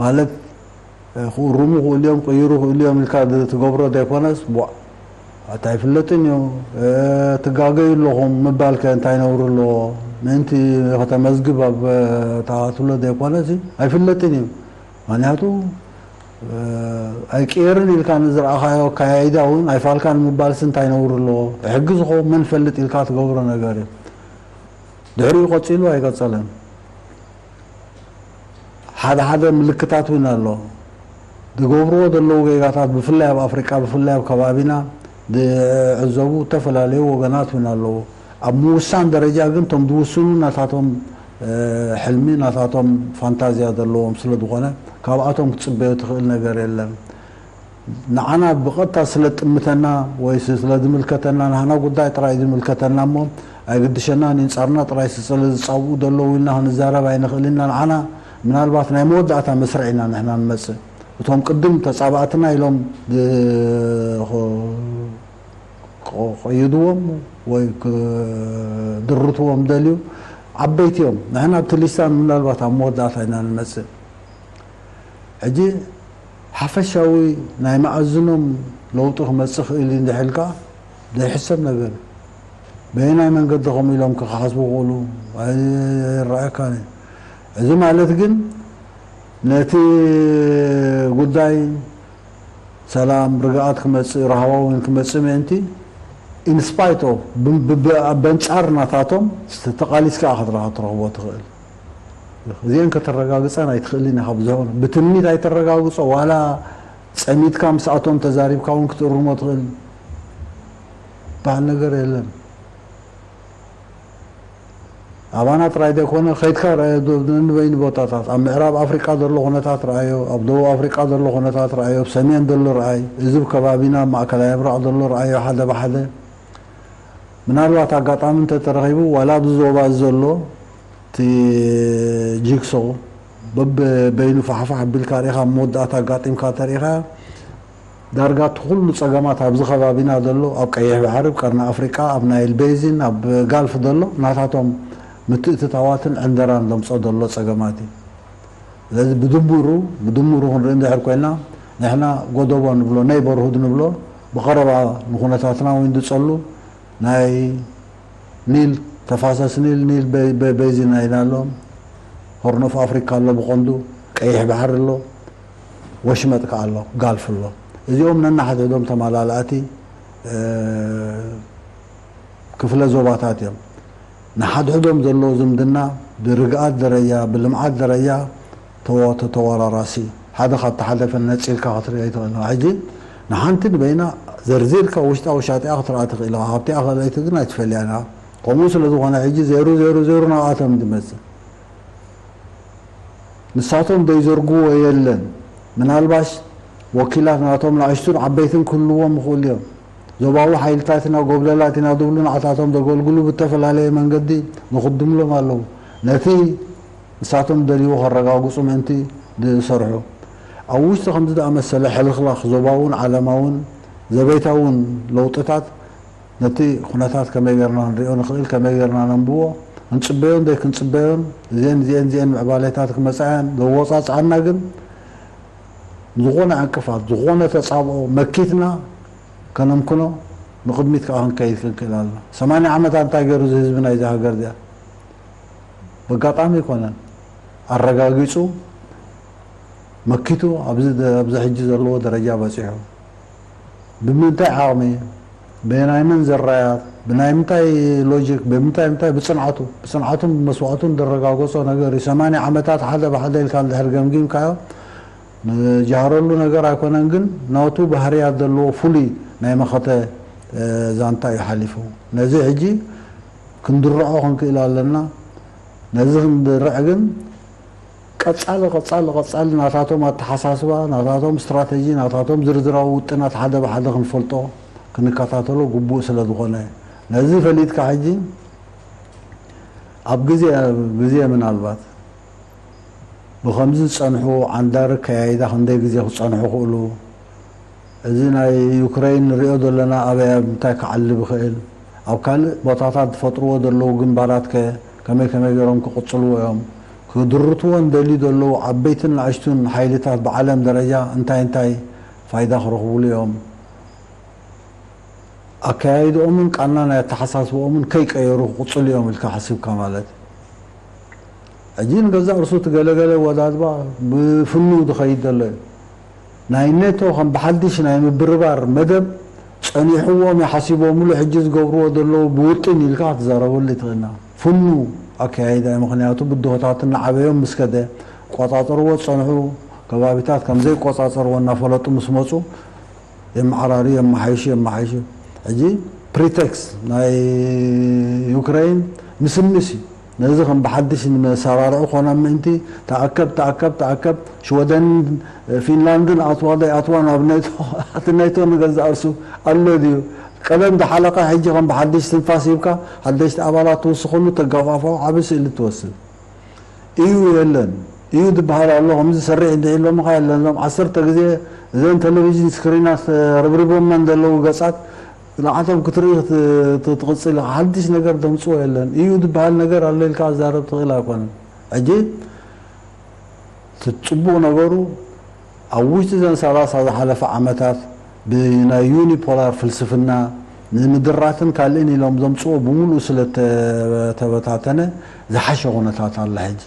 ማለት ክእርሙ ክእሉ እዮም ቅይሩ ክእሉ እዮም ኢልካ ትገብሮ ዘይኮነስ ኣታ ኣይፍለጥን እዩ ትጋገዩ ኣለኹም ምባልከ እንታይ ነውሪ ኣለዎ? ምእንቲ ከተመዝግብ ኣብ ተኣትሎ ዘይኮነስ ኣይፍለጥን እዩ። ምክንያቱ ኣይቅየርን ኢልካ ንዝረኣኻዮ ኣካያይዳ እውን ኣይፋልካን ምባልሲ እንታይ ነውሪ ኣለዎ? ሕጊ ዝኸውን መን ፈልጥ ኢልካ ትገብሮ ነገር እዩ። ድሕሪኡ ቀፂሉ ኣይቀፀለን። ሓደ ሓደ ምልክታት እውን ኣሎ። ዝገብርዎ ዘለዉ ጌጋታት ብፍላይ ኣብ ኣፍሪቃ ብፍላይ ኣብ ከባቢና ዝዕዘቡ ዝተፈላለዩ ወገናት እውን ኣለዉ። ኣብ ምውሳን ደረጃ ግን እቶም ዝውስኑ ናታቶም ሕልሚ ናታቶም ፋንታዝያ ዘለዎም ስለ ዝኾነ ካብኣቶም ክትፅበዮ ትኽእል ነገር የለን። ንዓና ብቐጥታ ስለ ጥምተና ወይ ስለ ዝምልከተና ናህና ጉዳይ ጥራይ ዝምልከተና እሞ ኣይግድሸና ንንጻርና ጥራይ ስለ ዝጻብኡ ዘለዉ ኢልና ክንዛረብ ኣይንኽእል ኢና ንዓና ምናልባት ናይ መወዳእታ መስርዕ ኢና ንሕና ንመጽእ እቶም ቅድም ተጻባእትና ኢሎም ቀይድዎም ወይ ክድርትዎም ደልዩ ዓበይቲ እዮም ንሕና ኣብቲ ሊስታ ምናልባት ኣብ መወዳእታ ኢና ንመጽእ ሕጂ ሓፈሻዊ ናይ መኣዝኖም ለውጢ ክመፅእ ክእል እዩ እንድሕልካ ዘይሕሰብ ነገር በየናይ መንገዲ ከምኡ ኢሎም ክሓስቡ ክእሉ ኣይረኣየካን እዩ። እዚ ማለት ግን ነቲ ጉዳይ ሰላም ርግኣት ክመፅእ ራህዋ እውን ክመፅእ ምእንቲ ኢንስፓይት ኦፍ በንፃር ናታቶም ተቃሊስካ ክትረኽቦ ትኽእል እዚአን ከተረጋግፀን ኣይትኽእልን ኢኻ። ብዝኾነ ብትምኒት ኣይተረጋግፆ፣ ዋላ ፀሚትካ ምስኣቶም ተዛሪብካ እውን ክትእርሞ ትኽእል በሃል ነገር የለን። ኣባና ጥራይ ዘይኮነ ከይድካ ርኣዮ፣ ዶ- ንበይኑ ቦታታት ኣብ ምዕራብ ኣፍሪቃ ዘሎ ኩነታት ረኣዮ፣ ኣብ ደቡብ ኣፍሪቃ ዘሎ ኩነታት ረኣዮ፣ ኣብ ሰሜን ዘሎ ረኣይ፣ እዚ ኣብ ከባቢና ኣብ ማእከላይ ምብራቕ ዘሎ ረኣዮ ሓደ ብሓደ። ምናልባት ኣጋጣሚ እንተተረኺቡ ዋላ ኣብዚ ዞባ እዚ ዘሎ እቲ ጂግሶ በብበይኑ ፋሕፋሕ ኣቢልካ ርኢኻ፣ ኣብ መወዳእታ ኣጋጢምካ ተርኢኻ፣ ዳርጋ እቲ ኩሉ ጸገማት ኣብዚ ከባቢና ዘሎ ኣብ ቀይሕ ባሕሪ፣ ኣብ ቀርኒ ኣፍሪቃ፣ ኣብ ናይል ቤዚን፣ ኣብ ጋልፍ ዘሎ ናታቶም ምትእትታዋትን ዕንደራን ዘምጾ ዘሎ ጸገማት እዩ። ስለዚ ብድምሩ ብድምሩ ክንርኢ እንድሕር ኮይና፣ ንሕና ጎደቦ ንብሎ፣ ኔይቦርሁድ ንብሎ፣ ብቐረባ ንኩነታትና እውን ዝጸሉ ናይ ኒል፣ ተፋሰስ ኒል፣ ኒል ቤ- ቤ- ቤዚን ኢና ኢልና ኣሎ፣ ሆርን ኦፍ ኣፍሪካ ኣሎ፣ ብቐንዱ ቀይሕ ባሕሪ ኣሎ፣ ወሽመጥ ከኣ ኣሎ፣ ጋልፍ ኣሎ። እዚኦም ነናሓድሕዶም ተመላላእቲ እ፣ ክፍለ ዞባታት እዮም። ንሓድሕዶም ዘለዎ ዝምድና ብርግኣት ደረጃ፣ ብልምዓት ደረጃ ተወ- ተተወራራሲ፣ ሓደ ካብቲ ሓደ ነጺልካ ክትሪኦ ኣይትኽእልን። ሕጂ ንሓንቲ ንበይና ዘርዚርካ ውሽጣ ውሻጢኣ ክትርኣ ትኽእል ኢኻ፣ ካብቲኣ ካልኣይቲ ግን ኣይትፈልያን ኢኻ። ከምኡ ስለ ዝኾነ ሕጂ ዜሮ ዜሮ ዜሮ ናብኣቶም እዩ ዝመጽእ። ንሳቶም ዘይዘርግዎ የለን። ምናልባሽ ወኪላት ናቶም ንኣሽቱን ዓበይትን ክህልዎም ይኽእሉ እዮም። ዞባዊ ሓይልታት ኢና፣ ጎብለላት ኢና ዝብሉ ንዓታቶም ዘገልግሉ ብተፈላለየ መንገዲ ዝኽድምሎም ኣለዉ። ነቲ ንሳቶም ደልይዎ ከረጋግጹ ምእንቲ ዝሰርሑ። ኣብ ውሽጢ ከምዚ ዝኣመሰለ ሕልኽላኽ ዞባውን ዓለማውን ዘቤታውን ለውጥታት ነቲ ኩነታት ከመይ ጌርና ክንሪኦ ንኽእል፣ ከመይ ጌርና ነንብቦ፣ ክንጽበዮን ዘይክንጽበዮን፣ እዚአን እዚአን እዚአን ምዕባሌታት ክመጻ እየን ዘወጻጽኣና ግን፣ ዝኾነ ዕንቅፋት፣ ዝኾነ ተጻብኦ መኪትና ከነምክኖ፣ ንቕድሚት ከኣ ክንከይድ ክንክእል ኣለና። ሰማንያ ዓመታት እንታይ ገይሩ እዚ ህዝቢ ናይዚ ሃገር እዚኣ? በጋጣሚ ኣይኮነን። ኣረጋጊጹ፣ መኪቱ ኣብዚ ደ- ኣብዚ ሕጂ ዘለዎ ደረጃ በጺሑ። ብምንታይ ዓቕሚ? ብናይ መን ዘራያት? ብናይ ምንታይ ሎጂክ? ብምንታይ ምንታይ? ብጽንዓቱ፣ ብጽንዓቱን ብመስዋእቱን ዘረጋገጾ ነገር እዩ። ሰማንያ ዓመታት ሓደ ብሓደ ኢልካ እንድሕር ገምጊምካዮ፣ ንጃህረሉ ነገር ኣይኮነን፣ ግን ናቱ ባህርያት ዘለዎ ፍሉይ ናይ መኸተ፣ እ፣ ዛንታ እዩ ሓሊፉ። ነዚ ሕጂ ክንድርዖ ክንክእል ኣለና። ነዚ ክንድርዕ ግን ቀጻሊ፣ ቀጻሊ፣ ቀጻሊ ናታቶም ኣተሓሳስባ፣ ናታቶም ስትራተጂ፣ ናታቶም ዝርዝራዊ ውጥናት ሓደ ብሓደ ክንፈልጦ፣ ክንከታተሎ ግቡእ ስለ ዝኾነ፣ ነዚ ፈሊጥካ ሕጂ ኣብ ግዜ፣ ግዜ ምናልባት ብኸምዚ ዝጸንሑ ዓንዳሪ ኣከያይዳ ክንደይ ግዜ ክጸንሑ ክእሉ? እዚ ናይ ዩክረይን ንሪኦ ዘለና ኣበይ ኣብ ምንታይ ክዓሊ ብኽእል? ኣብ ካልእ ቦታታት ዝፈጥርዎ ዘለዉ ግንባራት ከ ከመይ ከመይ ገይሮም ክቕጽልዎ እዮም? ክድርትዎ እንደልዩ ዘለዉ ዓበይትን ንኣሽቱን ሓይልታት ብዓለም ደረጃ እንታይ እንታይ ፋይዳ ክረኽብሉ እዮም? ኣከያይድኦምን ቃና ናይ ኣተሓሳስብኦምን ከይቀየሩ ክቕጽሉ እዮም ኢልካ ሓሲብካ ማለት እዩ። ሕጂ ንገዛእ ርእሱ እቲ ገለገለ ወዳድባ ብፍኑ ዝኸይድ ዘሎ እዩ። ናይ ኔቶ ከም ብሓድሽ ናይ ምብርባር መደብ ጸኒሕዎም እዩ ሓሲቦምሉ ሕጂ ዝገብርዎ ዘለዉ ብውጥን ኢልካ ክትዛረበሉ ትኽእልና። ፍኑ ኣከያይዳ እዩ። ምኽንያቱ ብድሆታት እናዓበዮም ምስ ከደ፣ ቆጻጸርዎ ዝጸንሑ ከባቢታት ከም ዘይቆጻጸርዎ እናፈለጡ ምስ መጹ፣ የመዓራርዩ፣ የመሓይሹ፣ የመሓይሹ። ሕጂ ፕሪቴክስ ናይ ዩክረይን ምስምስ እዩ። ነዚ ከም ብሓድሽ ንመሰራርዒ ኮኖም ምእንቲ፣ ተኣከብ፣ ተኣከብ፣ ተኣከብ፣ ሽወደንን ፊንላንድን ኣትዋ ዘይኣትዋ ናብ ኔቶ፣ እቲ ኔቶ ንገዛእ ርእሱ ኣሎ ድዩ? ቀደም ዝሓለቐ ሕጂ ከም ብሓድሽ ትንፋስ ሂብካ፣ ሓደሽቲ ኣባላት ትውስኸሉ፣ ተገፋፍዖ፣ ዓቢ ስእሊ ትወስድ። እዩ የለን፣ እዩ ዝበሃል ኣሎ፣ ከምዚ ሰርሕ እንዲዒ ኢሎምኻ የለን። እዞም ዓሰርተ ግዜ እዘን ቴሌቪዥን ስክሪናት ረብሪቦመን ዘለዉ ገጻት ንዓቶም ክትርኢ ክት-፣ ትቕጽል ኢኻ። ሓድሽ ነገር ዘምጽዎ የለን። እዩ ዝበሃል ነገር ኣሎ ኢልካ ክዛረብ ትኽእል ኣይኮነን። ሕጂ እቲ ጽቡቕ ነገሩ ኣብ ውሽጢ እዘን ሰላሳ ዝሓለፈ ዓመታት ብናይ ዩኒፖላር ፍልስፍና ንምድራትን ካልእን ኢሎም ዘምጽዎ ብምሉኡ ስለ እተ-፣ ተበታተነ ዝሓሸ ኩነታት ኣላ። ሕጂ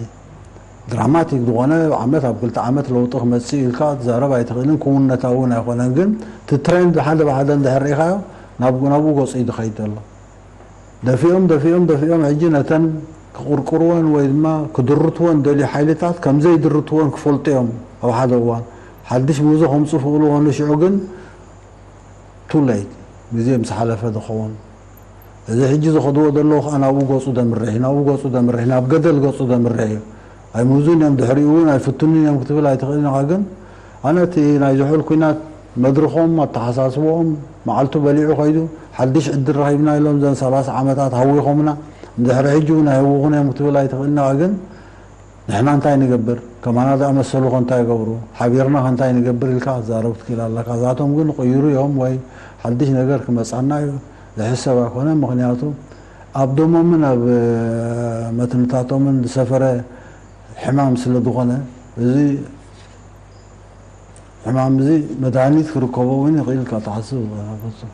ድራማቲክ ዝኾነ ዓመት ኣብ ክልተ ዓመት ለውጢ ክመጽእ ኢልካ ክትዛረብ ኣይትኽእልን፣ ክውነታዊ እውን ኣይኮነን። ግን እቲ ትሬንድ ሓደ ብሓደ እንድሕር ርኢኻዮ ናብ፣ ናብኡ ገጹ እዩ ዝኸይድ ዘሎ። ደፊኦም፣ ደፊኦም፣ ደፊኦም ሕጂ ነተን ክቕርቅርወን ወይ ድማ ክድርትወን ደልዩ ሓይልታት ከም ዘይድርትወን ክፈልጡ እዮም። ኣብ ሓደ እዋን ሓድሽ ምህዞ ከምፅኡ ክኽእሉ ኾኑ፣ ሽዑ ግን too late፣ ግዜ ምስ ሓለፈ ዝኸውን። እዚ ሕጂ ዝኸድዎ ዘለዉ ከዓ ናብኡ ገፁ ደምርሕ እዩ፣ ናብኡ ገፁ ደምርሕ እዩ፣ ናብ ገደል ገፁ ደምርሕ እዩ። ኣይምህዙን እዮም፣ ድሕሪኡ እውን ኣይፍትኑን እዮም ክትብል ኣይትኽእልን ኢኻ። ግን ኣነ እቲ ናይ ዝሑል ኲናት መድርኾም፣ ኣተሓሳስቦኦም መዓልቱ በሊዑ ከይዱ፣ ሓድሽ ዕድል ረኺብና ኢሎም ዘን ሰላሳ ዓመታት ሃዊኾምና፣ እንድሕሪ ሕጂ እውን ኣይህውኹን እዮም ክትብል ኣይትኽእልን ኢኻ። ግን ንሕና እንታይ ንገብር፣ ከማና ዝኣመሰሉ ከ እንታይ ይገብሩ፣ ሓቢርና ከ እንታይ ንገብር ኢልካ ክትዛረብ ትክእል ኣለካ። እዛቶም ግን ይቕይሩ እዮም ወይ ሓድሽ ነገር ክመፃና እዩ ዝሕሰብ ኣይኮነን። ምኽንያቱ ኣብ ደሞምን ኣብ መትንታቶምን ዝሰፈረ ሕማም ስለ ዝኾነ፣ እዚ ሕማም እዚ መድሃኒት ክርከቦ እውን ይኽእል ኢልካ ትሓስብ ኢኻ ፍጹም?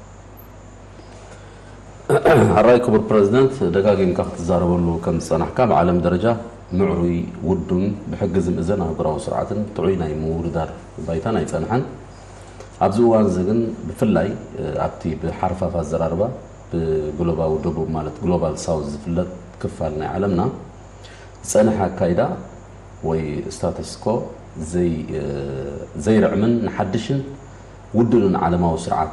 ሕራይ ክቡር ፕረዚደንት፣ ደጋጊምካ ክትዛረበሉ ከም ዝጸናሕካ፣ ብዓለም ደረጃ ምዕሩይ፣ ውዱን ብሕጊ ዝምእዘን ኣህጉራዊ ስርዓትን ጥዑይ ናይ ምውድዳር ባይታን ኣይጸንሐን። ኣብዚ እዋን እዚ ግን ብፍላይ ኣብቲ ብሓርፋፍ ኣዘራርባ ብግሎባዊ ደቡብ ማለት ግሎባል ሳውዝ ዝፍለጥ ክፋል ናይ ዓለምና ዝጸንሐ ኣካይዳ ወይ ስታተስኮ ዘይርዕምን ንሓድሽን ውዱንን ዓለማዊ ስርዓት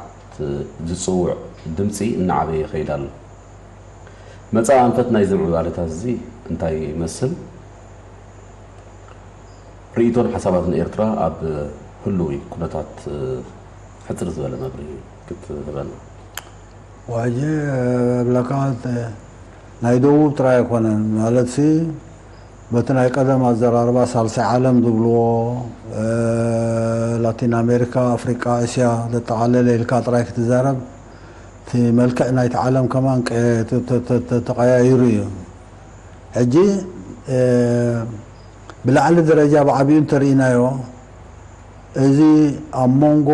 ዝጽውዕ ድምጺ እናዓበየ ይኸይድ ኣሎ። መጻኢ ኣንፈት ናይዚ ምዕባለታት እዚ እንታይ ይመስል? ርእይቶን ሓሳባትን ኤርትራ ኣብ ህሉዊ ኩነታት ሕጽር ዝበለ መብርሂ ክትህበና። ዋጀ ብለካ ናይ ደቡብ ጥራይ ኣይኮነን። ማለትሲ በቲ ናይ ቀደም ኣዘራርባ ሳልሳይ ዓለም ዝብልዎ፣ ላቲን ኣሜሪካ፣ ኣፍሪቃ፣ እስያ ዘጠቓለለ ኢልካ ጥራይ ክትዛረብ፣ እቲ መልክዕ ናይቲ ዓለም ከማን ተቐያይሩ እዩ። ሕጂ ብላዕሊ ደረጃ ብዓብዩ እንተርኢናዮ፣ እዚ ኣብ መንጎ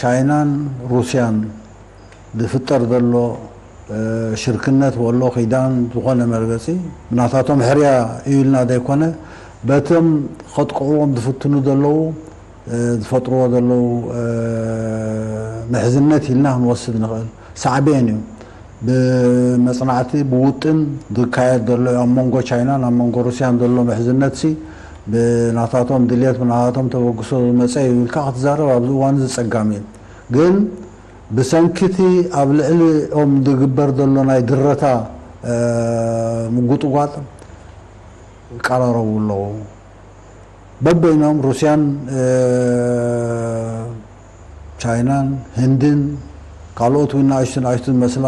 ቻይናን ሩስያን ዝፍጠር ዘሎ ሽርክነት ወሎ ኪዳን ዝኾነ መርገፂ ብናታቶም ሕርያ እዩ ኢልና ዘይኮነ፣ በቶም ከጥቅዕዎም ዝፍትኑ ዘለዉ ዝፈጥርዎ ዘለዉ ምሕዝነት ኢልና ክንወስድ ንኽእል። ሳዕቤን እዩ። ብመፅናዕቲ ብውጥን ዝካየድ ዘሎ እዩ። ኣብ መንጎ ቻይናን ኣብ መንጎ ሩስያን ዘሎ ምሕዝነት ሲ ብናታቶም ድልየት ብናታቶም ተበግሶ ዝመፀ እዩ ኢልካ ክትዛረብ ኣብዚ እዋን እዚ ፀጋም እዩ። ግን ብሰንኪቲ ኣብ ልዕሊኦም ዝግበር ዘሎ ናይ ድረታ ምጉጥጓጥ ይቀራረቡ ኣለዉ። በበይኖም ሩስያን ቻይናን ህንድን ካልኦት እውን ንኣሽቱ ንኣሽቱ ዝመስላ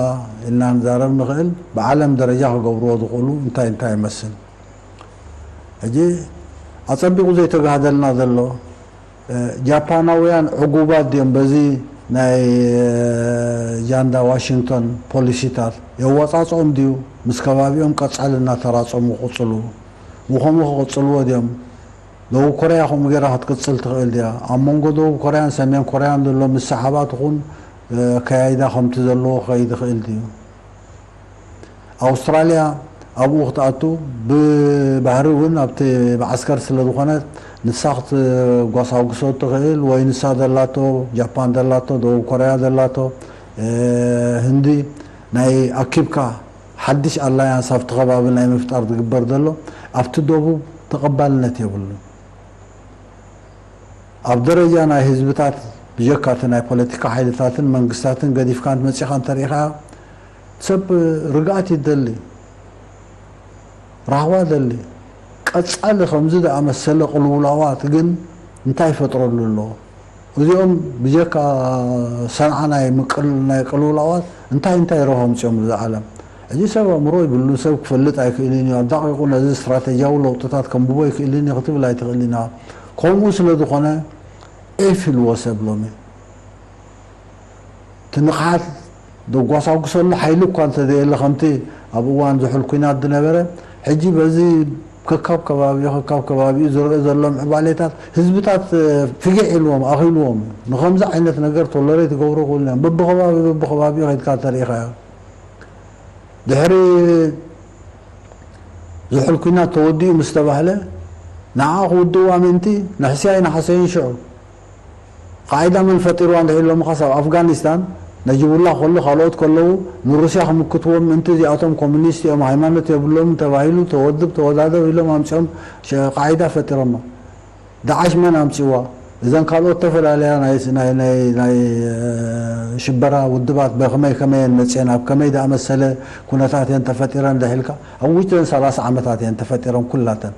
ኢልና ንዛረብ ንኽእል። ብዓለም ደረጃ ክገብርዎ ዝኽእሉ እንታይ እንታይ ይመስል? ሕጂ ኣጸቢቑ ዘይተጋህደልና ዘሎ ጃፓናውያን ዕጉባት ድዮም በዚ ናይ ጃንዳ ዋሽንግቶን ፖሊሲታት የዋጻጽኦም ድዩ? ምስ ከባቢኦም ቀጻሊ እናተራጸሙ ክቕጽሉ ብኸምኡ ክቕጽልዎ ድዮም? ደቡብ ኮርያ ከምኡ ገይራ ክትቅጽል ትኽእል ድያ? ኣብ መንጎ ደቡብ ኮርያን ሰሜን ኮርያን ዘሎ ምስሕሓባት ይኹን ኣከያይዳ ከምቲ ዘለዎ ክኸይድ ይኽእል ድዩ? ኣውስትራልያ ኣብኡ ክትኣቱ ብባህሪ እውን ኣብቲ መዓስከር ስለ ዝኾነት ንሳ ክትጓሳጉሶ ትኽእል ወይ ንሳ ዘላቶ ጃፓን ዘላቶ ደቡብ ኮርያ ዘላቶ ህንዲ ናይ ኣኪብካ ሓድሽ ኣላያንስ ኣብቲ ከባቢ ናይ ምፍጣር ዝግበር ዘሎ ኣብቲ ደቡብ ተቐባልነት የብሉን። ኣብ ደረጃ ናይ ህዝብታት ብጀካ እቲ ናይ ፖለቲካ ሓይልታትን መንግስታትን ገዲፍካ መፂኻ እንተሪኢኻ ሰብ ርግኣት ይደሊ፣ ራህዋ ደሊ። ቀፃሊ ከምዚ ዝኣመሰለ ቅልውላዋት ግን እንታይ ይፈጥረሉ ኣሎ? እዚኦም ብጀካ ሰንዓ ናይ ምቅል ናይ ቅልውላዋት እንታይ እንታይ ረብሃ ምፅኦም እዚ ዓለም? ሕጂ ሰብ ኣእምሮ ይብሉን ሰብ ክፈልጥ ኣይክእልን እዩ። ኣዳቂቁ ነዚ ስትራተጂያዊ ለውጥታት ከንብቦ ኣይክእልን እዩ ክትብል ኣይትኽእልን ኢኻ። ከምኡ ስለ ዝኾነ ኤፍ ኢልዎ ሰብ ሎሚ እቲ ንቕሓት ዘጓሳጉሰሉ ሓይሊ እኳ እንተዘየለ ከምቲ ኣብ እዋን ዝሑል ኲናት ዝነበረ ሕጂ በዚ ከካብ ከባቢኡ ከካብ ከባቢኡ ዝረአ ዘሎ ምዕባሌታት ህዝብታት ፍግዕ ኢልዎም ኣኺልዎም ንኸምዚ ዓይነት ነገር ቶለሬት ይገብሩ ክብሉ እዮም። በብኸባቢ በብኸባቢኡ ከይድካ እንተሪኢኻዮ ድሕሪ ዝሑል ኲናት ተወዲኡ ምስ ተባህለ ንዓ ክውድእዋ ምእንቲ ንሕስያይ ንሓሰይን ሽዑ ቃዒዳ መን ፈጢርዋ እንድሕር ኢሎምኻስ ኣብ ኣፍጋኒስታን ነጂቡላ ከሎ ካልኦት ከለዉ ንሩስያ ክምክትዎም ምእንቲ እዚኣቶም ኮሙኒስት እዮም፣ ሃይማኖት የብሎምን ተባሂሉ ተወድብ ተወዳደብ ኢሎም ኣምጺኦም ሸ- ቃዒዳ ፈጢሮማ። ዳዓሽ መን ኣምጺዋ? እዘን ካልኦት ተፈላለያ ናይ ናይ ናይ ናይ ሽበራ ውድባት በከመይ ከመየን መጽየን ኣብ ከመይ ዝኣመሰለ ኩነታት እየን ተፈጢረን ደሒልካ ኣብ ውሽጥን ሰላሳ ዓመታት እየን ተፈጢረን ኩላተን።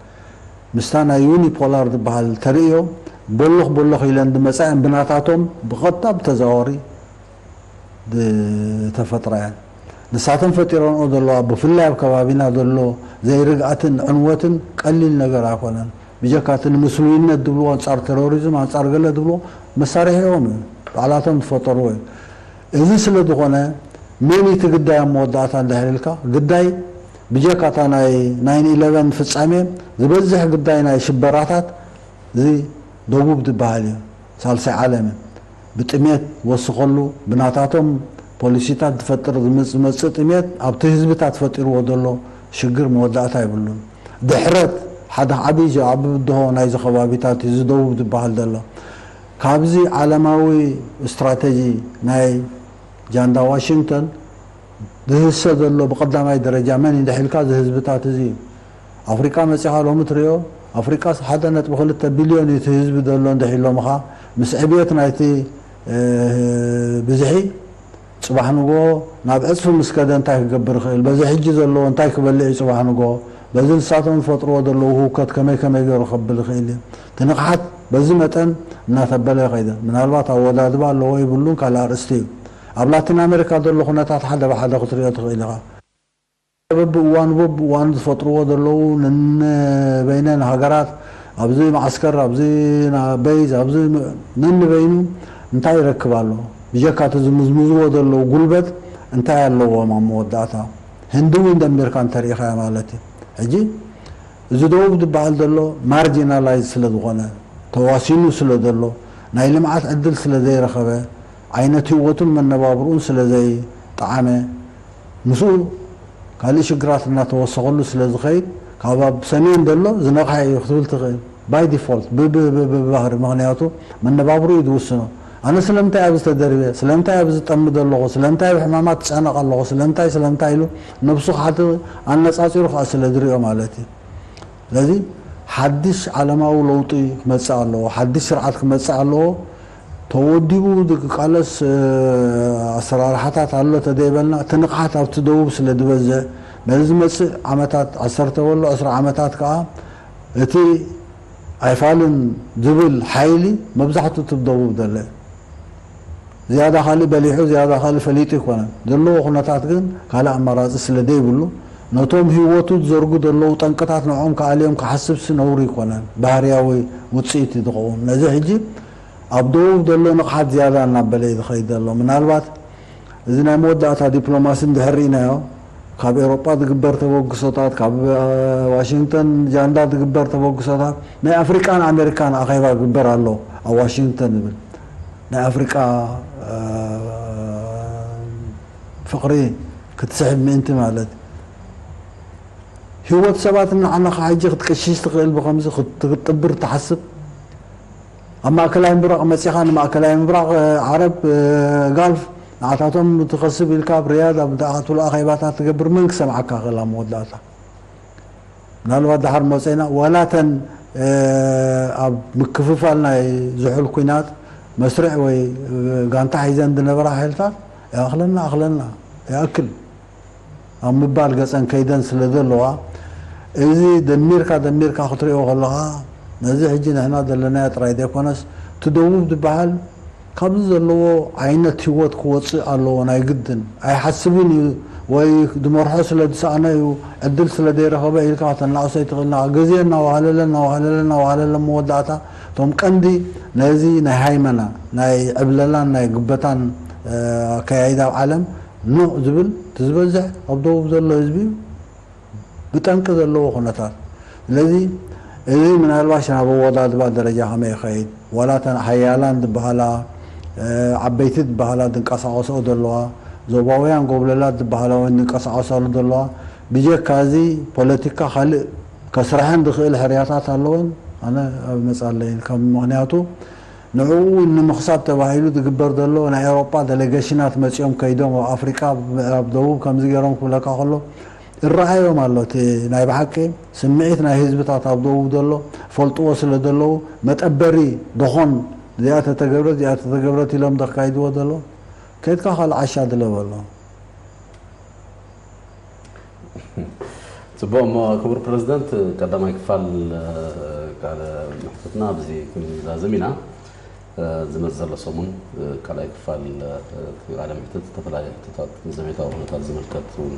ምስታ ናይ ዩኒፖላር ዝበሃል ተርእዮ ቦሎኽ ቦሎኽ ኢለን ዝመጻ እየን ብናታቶም ብቐጥታ ብተዘዋወሪ ዝተፈጥራ እየን። ንሳተን ፈጢረንኦ ዘለዋ ብፍላይ ኣብ ከባቢና ዘሎ ዘይርግኣትን ዕንወትን ቀሊል ነገር ኣይኮነን። ብጀካ እቲ ንምስሉይነት ዝብልዎ ኣንጻር ቴሮሪዝም ኣንጻር ገለ ዝብልዎ መሳርሒኦም እዩ። ባዕላቶም ዝፈጠርዎ እዩ። እዚ ስለ ዝኾነ መን እቲ ግዳይ ኣብ መወዳእታ እንድሕር ኢልካ ግዳይ ብጀካ እታ ናይ ናይን ኢለቨን ፍጻሜ ዝበዝሕ ግዳይ ናይ ሽበራታት እዚ ደቡብ ዝበሃል እዩ። ሳልሳይ ዓለም እዩ። ብጥሜት ወስኸሉ ብናታቶም ፖሊሲታት ዝፈጥር ዝመጽእ ጥሜት ኣብቲ ህዝብታት ፈጢርዎ ዘሎ ሽግር መወዳእታ የብሉን። ድሕረት ሓደ ዓብዪ ዓቢ ብድሆ ናይዚ ከባቢታት እዩ ዝደቡብ ዝበሃል ዘሎ። ካብዚ ዓለማዊ ስትራተጂ ናይ ጃንዳ ዋሽንግተን ዝህሰ ዘሎ ብቐዳማይ ደረጃ መን እዩ እንድሕር ኢልካ እዚ ህዝብታት እዚ እዩ። ኣፍሪቃ መጺኻ ሎሚ ትሪኦ ኣፍሪቃስ ሓደ ነጥቢ ክልተ ቢልዮን እዩ እቲ ህዝቢ ዘሎ እንድሕር ኢሎምኻ ምስ ዕብየት ናይቲ ብዝሒ ጽባሕ ንግሆ ናብ ዕጽፊ ምስ ከደ እንታይ ክገብር ይኽእል? በዚ ሕጂ ዘለዎ እንታይ ክበልዕ እዩ ጽባሕ ንግሆ? በዚ ንሳቶም ዝፈጥርዎ ዘለዉ ህውከት ከመይ ከመይ ገይሩ ከብል ይኽእል እዩ? እቲ ንቕሓት በዚ መጠን እናተበለ ይኸይደ። ምናልባት ኣወዳድባ ኣለዎ ይብሉን ካልእ ኣርእስቲ እዩ። ኣብ ላቲን ኣሜሪካ ዘሎ ኩነታት ሓደ ብሓደ ክትሪኦ ትኽእል ኢኻ። በብእዋኑ በብእዋኑ ዝፈጥርዎ ዘለዉ ነንበይነን ሃገራት ኣብዚ መዓስከር ኣብዚ በይዝ ኣብዚ ነንበይኑ እንታይ ይረክብ ኣሎ? ብጀካ እቲ ዝምዝምዝዎ ዘለዉ ጉልበት እንታይ ኣለዎም ኣብ መወዳእታ? ህንዲ እውን ደሚርካ እንተሪኢኻዮ ማለት እዩ። ሕጂ እዚ ደቡብ ዝበሃል ዘሎ ማርጂናላይዝ ስለ ዝኾነ ተዋሲኑ ስለ ዘሎ ናይ ልምዓት ዕድል ስለ ዘይረኸበ ዓይነት ህይወቱን መነባብርኡን ስለ ዘይጠዓመ ምስኡ ካልእ ሽግራት እናተወሰኸሉ ስለ ዝኸይድ ካብ ኣብ ሰሜን ዘሎ ዝነቕሐ እዩ ክትብል ትኽእል። ባይ ዲፎልት ብባህሪ ምኽንያቱ መነባብርኡ እዩ ዝውስኖ። ኣነ ስለምንታይ ኣብዚ ተደርብየ ስለምንታይ ኣብዚ ጠምድ ኣለኹ ስለምንታይ ኣብ ሕማማት ትጨነቕ ኣለኹ ስለምንታይ ስለምንታይ ኢሉ ነብሱ ክሓቲ ኣነፃፂሩ ከዓ ስለ ዝሪኦ ማለት እዩ። ስለዚ ሓድሽ ዓለማዊ ለውጢ ክመፅእ ኣለዎ፣ ሓድሽ ስርዓት ክመፅእ ኣለዎ። ተወዲቡ ዝቃለስ ኣሰራርሓታት ኣሎ ተደይበልና እቲ ንቕሓት ኣብቲ ደቡብ ስለ ዝበዝሕ ነዚ ዝመፅእ ዓመታት ዓሰርተ በሎ ዕስራ ዓመታት ከዓ እቲ ኣይፋልን ዝብል ሓይሊ መብዛሕትኡ እቲ ደቡብ ዘሎ እዩ። ዝያዳ ካልእ በሊሑ ዝያዳ ካልእ ፈሊጡ ኣይኮነን ዘለዎ ኩነታት ግን ካልእ ኣማራፂ ስለ ዘይብሉ ነቶም ህይወቱ ዝዘርጉ ዘለዉ ጠንቅታት ንዕኦም ክኣልዮም ክሓስብሲ ነውሪ ኣይኮነን። ባህርያዊ ውፅኢት እዩ ዝኸውን። ነዚ ሕጂ ኣብ ደቡብ ዘሎ ንቕሓት ዝያዳ እናበለ እዩ ዝኸይድ ዘሎ። ምናልባት እዚ ናይ መወዳእታ ዲፕሎማሲ እንድሕር ርኢናዮ ካብ ኤውሮጳ ዝግበር ተበግሶታት ካብ ዋሽንግተን ጃንዳ ዝግበር ተበግሶታት ናይ ኣፍሪቃን ኣሜሪካን ኣኼባ ዝግበር ኣሎ ኣብ ዋሽንግተን ዝብል ናይ ኣፍሪቃ ፍቕሪ ክትስሕብ ምእንቲ ማለት ህይወት ሰባት እናዓነኻ ሕጂ ክትቅሽሽ ትኽእል ብኸምዚ ክትጥብር ትሓስብ ኣብ ማእከላይ ምብራቕ መጺኻ ንማእከላይ ምብራቕ ዓረብ ጋልፍ ንዓታቶም ትኸስብ ኢልካ ኣብ ርያድ ኣብ ዝኣኸትሉ ኣኼባታት ትገብር መን ክሰምዓካ ክእል ኣብ መወዳእታ ምናልባት ድሓር መፀና ዋላ ተን ኣብ ምክፍፋል ናይ ዝሑል ኩናት መስርዕ ወይ ጋንታ ሒዘን ዝነበራ ሓይልታት ይኣኽለና ኣኽለና ይኣክል ኣብ ምባል ገፀን ከይደን ስለ ዘለዋ እዚ ደሚርካ ደሚርካ ክትሪኦ ከለኻ ነዚ ሕጂ ንሕና ዘለናዮ ጥራይ ዘይኮነስ እቲ ደቡብ ዝበሃል ካብዚ ዘለዎ ዓይነት ህይወት ክወፅእ ኣለዎ ናይ ግድን ኣይሓስብን እዩ ወይ ዝመርሖ ስለ ዝሰኣነ እዩ ዕድል ስለ ዘይረኸበ ኢልካ ከተናእሶ ኣይትኽእልና ግዜ እናዋሃለለ እናዋሃለለ እናዋሃለለ መወዳእታ እቶም ቀንዲ ነዚ ናይ ሃይመና ናይ ዕብለላን ናይ ግበታን ኣከያይዳ ኣብ ዓለም ኑዕ ዝብል እቲ ዝበዝሕ ኣብ ደቡብ ዘሎ ህዝቢ እዩ ብጠንቂ ዘለዎ ኩነታት ስለዚ እዚ ምናልባሽ ናብ ኣወዳድባ ደረጃ ከመይ ይኸይድ ዋላ ተን ሓያላን ዝበሃላ ዓበይቲ ዝበሃላ ዝንቀሳቐስኦ ዘለዋ ዞባውያን ጎብለላት ዝበሃላ እውን ዝንቀሳቐሳሉ ዘለዋ ብጀካ እዚ ፖለቲካ ካልእ ከስርሐን ዝኽእል ሕርያታት ኣለወን ኣነ ኣብ መፃለይን ከም ምክንያቱ ንዕኡ እውን ንምኽሳብ ተባሂሉ ዝግበር ዘሎ ናይ ኤውሮጳ ደሌጌሽናት መጺኦም ከይዶም ኣብ ኣፍሪቃ ምዕራብ ደቡብ ከምዚ ገይሮም ክብለካ ከሎ እረኣዮም ኣሎ። እቲ ናይ ብሓቂ ስምዒት ናይ ህዝብታት ኣብ ደቡብ ዘሎ ፈልጥዎ ስለ ዘለዉ መጠበሪ ዶኾን እዚኣ ተተገብረት እዚኣ ተተገብረት ኢሎም ዘካይድዎ ዘሎ ከድካ ካልእ ዓሻ ድለብ ኣሎ። ጽቡቕ እሞ ክቡር ፕረዚደንት ቀዳማይ ክፋል ቃለ መሕትትና ኣብዚ ክንዛዝም ኢና። ዝመጽእ ዘሎ ሰሙን ካልኣይ ክፋል ቃለ መሕትት ዝተፈላለዩ ሕቶታት ንዘቤታዊ ኩነታት ዝምልከት እውን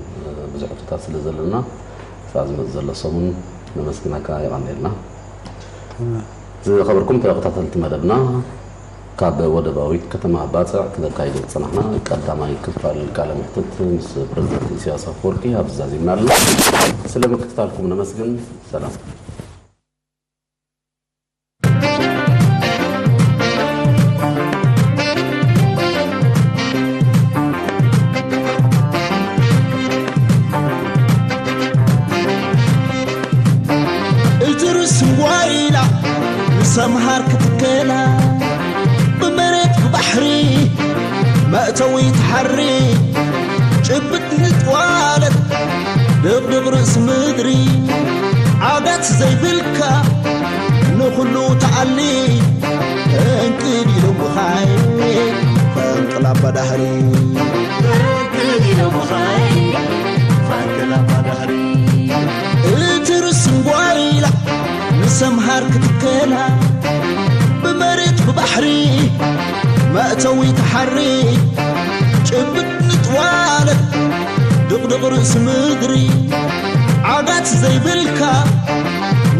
ብዙሕ ሕቶታት ስለ ዘለና ክሳዕ ዝመጽእ ዘሎ ሰሙን ነመስግነካ የቐንየልና። ዝኸበርኩም ተኸታተልቲ መደብና ካብ ወደባዊት ከተማ ባጽዕ ክነካይዶ ዝጸናሕና ቀዳማይ ክፋል ቃለ መሕትት ምስ ፕረዚደንት ኢሳያስ ኣፈወርቂ ኣብዚ ዛዚምና ኣለና። ስለ ምክትታልኩም ነመስግን። ሰላም። እትርስ ዋይላ ንሰምሃር ክትከላ ብመሬት ብባሕሪ መእተዊ ትሓሪ ጭብጥ ንጥዋለት ድቕድቕ ርእስ ምድሪ ዓጋት ዘይብልካ ንኹሉ ተኣሊ ፈንቅል ኢሎምኻይ ፈንቅል ኣባ ዳህሪ ፈንቅል ኢሎምኻይ ፈንቅል ኣባ ዳህሪ እቲ ርስንጓይላ ንሰምሃር ክትከላ ብመሬት ብባሕሪ መእተዊ ተሓሪ ጭብጥ ንጥዋለት ድቕድቕ ርእሲ ምድሪ ዓጋት ዘይብልካ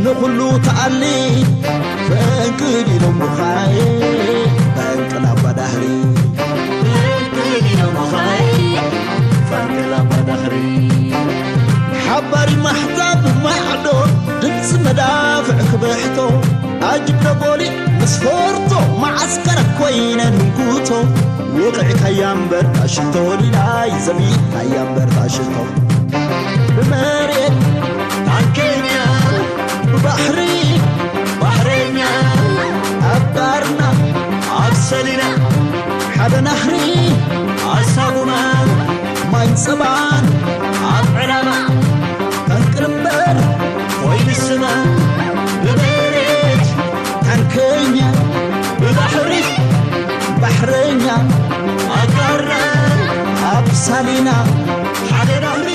ንኹሉ ተኣሊ ፈንቅል ኢሎም ብኻይ ፈንቅል ኣባ ዳህሪ ፈንቅል ኢሎም ብኻይ ፈንቅል ኣባ ዳህሪ ሓባሪ ማሕዛብ ማዕዶ ድምፂ መዳፍዕ ክብሕቶ ኣጅብ ደጎሊ ምስ ፎርቶ መዓስከር ኮይነ ንጉቶ ውቕዕካያ እምበር ኣሽቶ ሊላይ ዘቢጥካያ እምበር ኣሽቶ ብመሬት ታንከኛ ብባሕሪ ባሕረኛ ኣብ ባርና ኣብ ሰሊና ሓደ ናህሪ ኣሳጉማ ማይ ጸባን ኣብ ዕላማ ፈንቅል እምበር ኮይኑ ስማ ብመሬት ታንከኛ ብባሕሪ ባሕረኛ ኣጋራ ኣብ ሳሊና ሓደ ናህሪ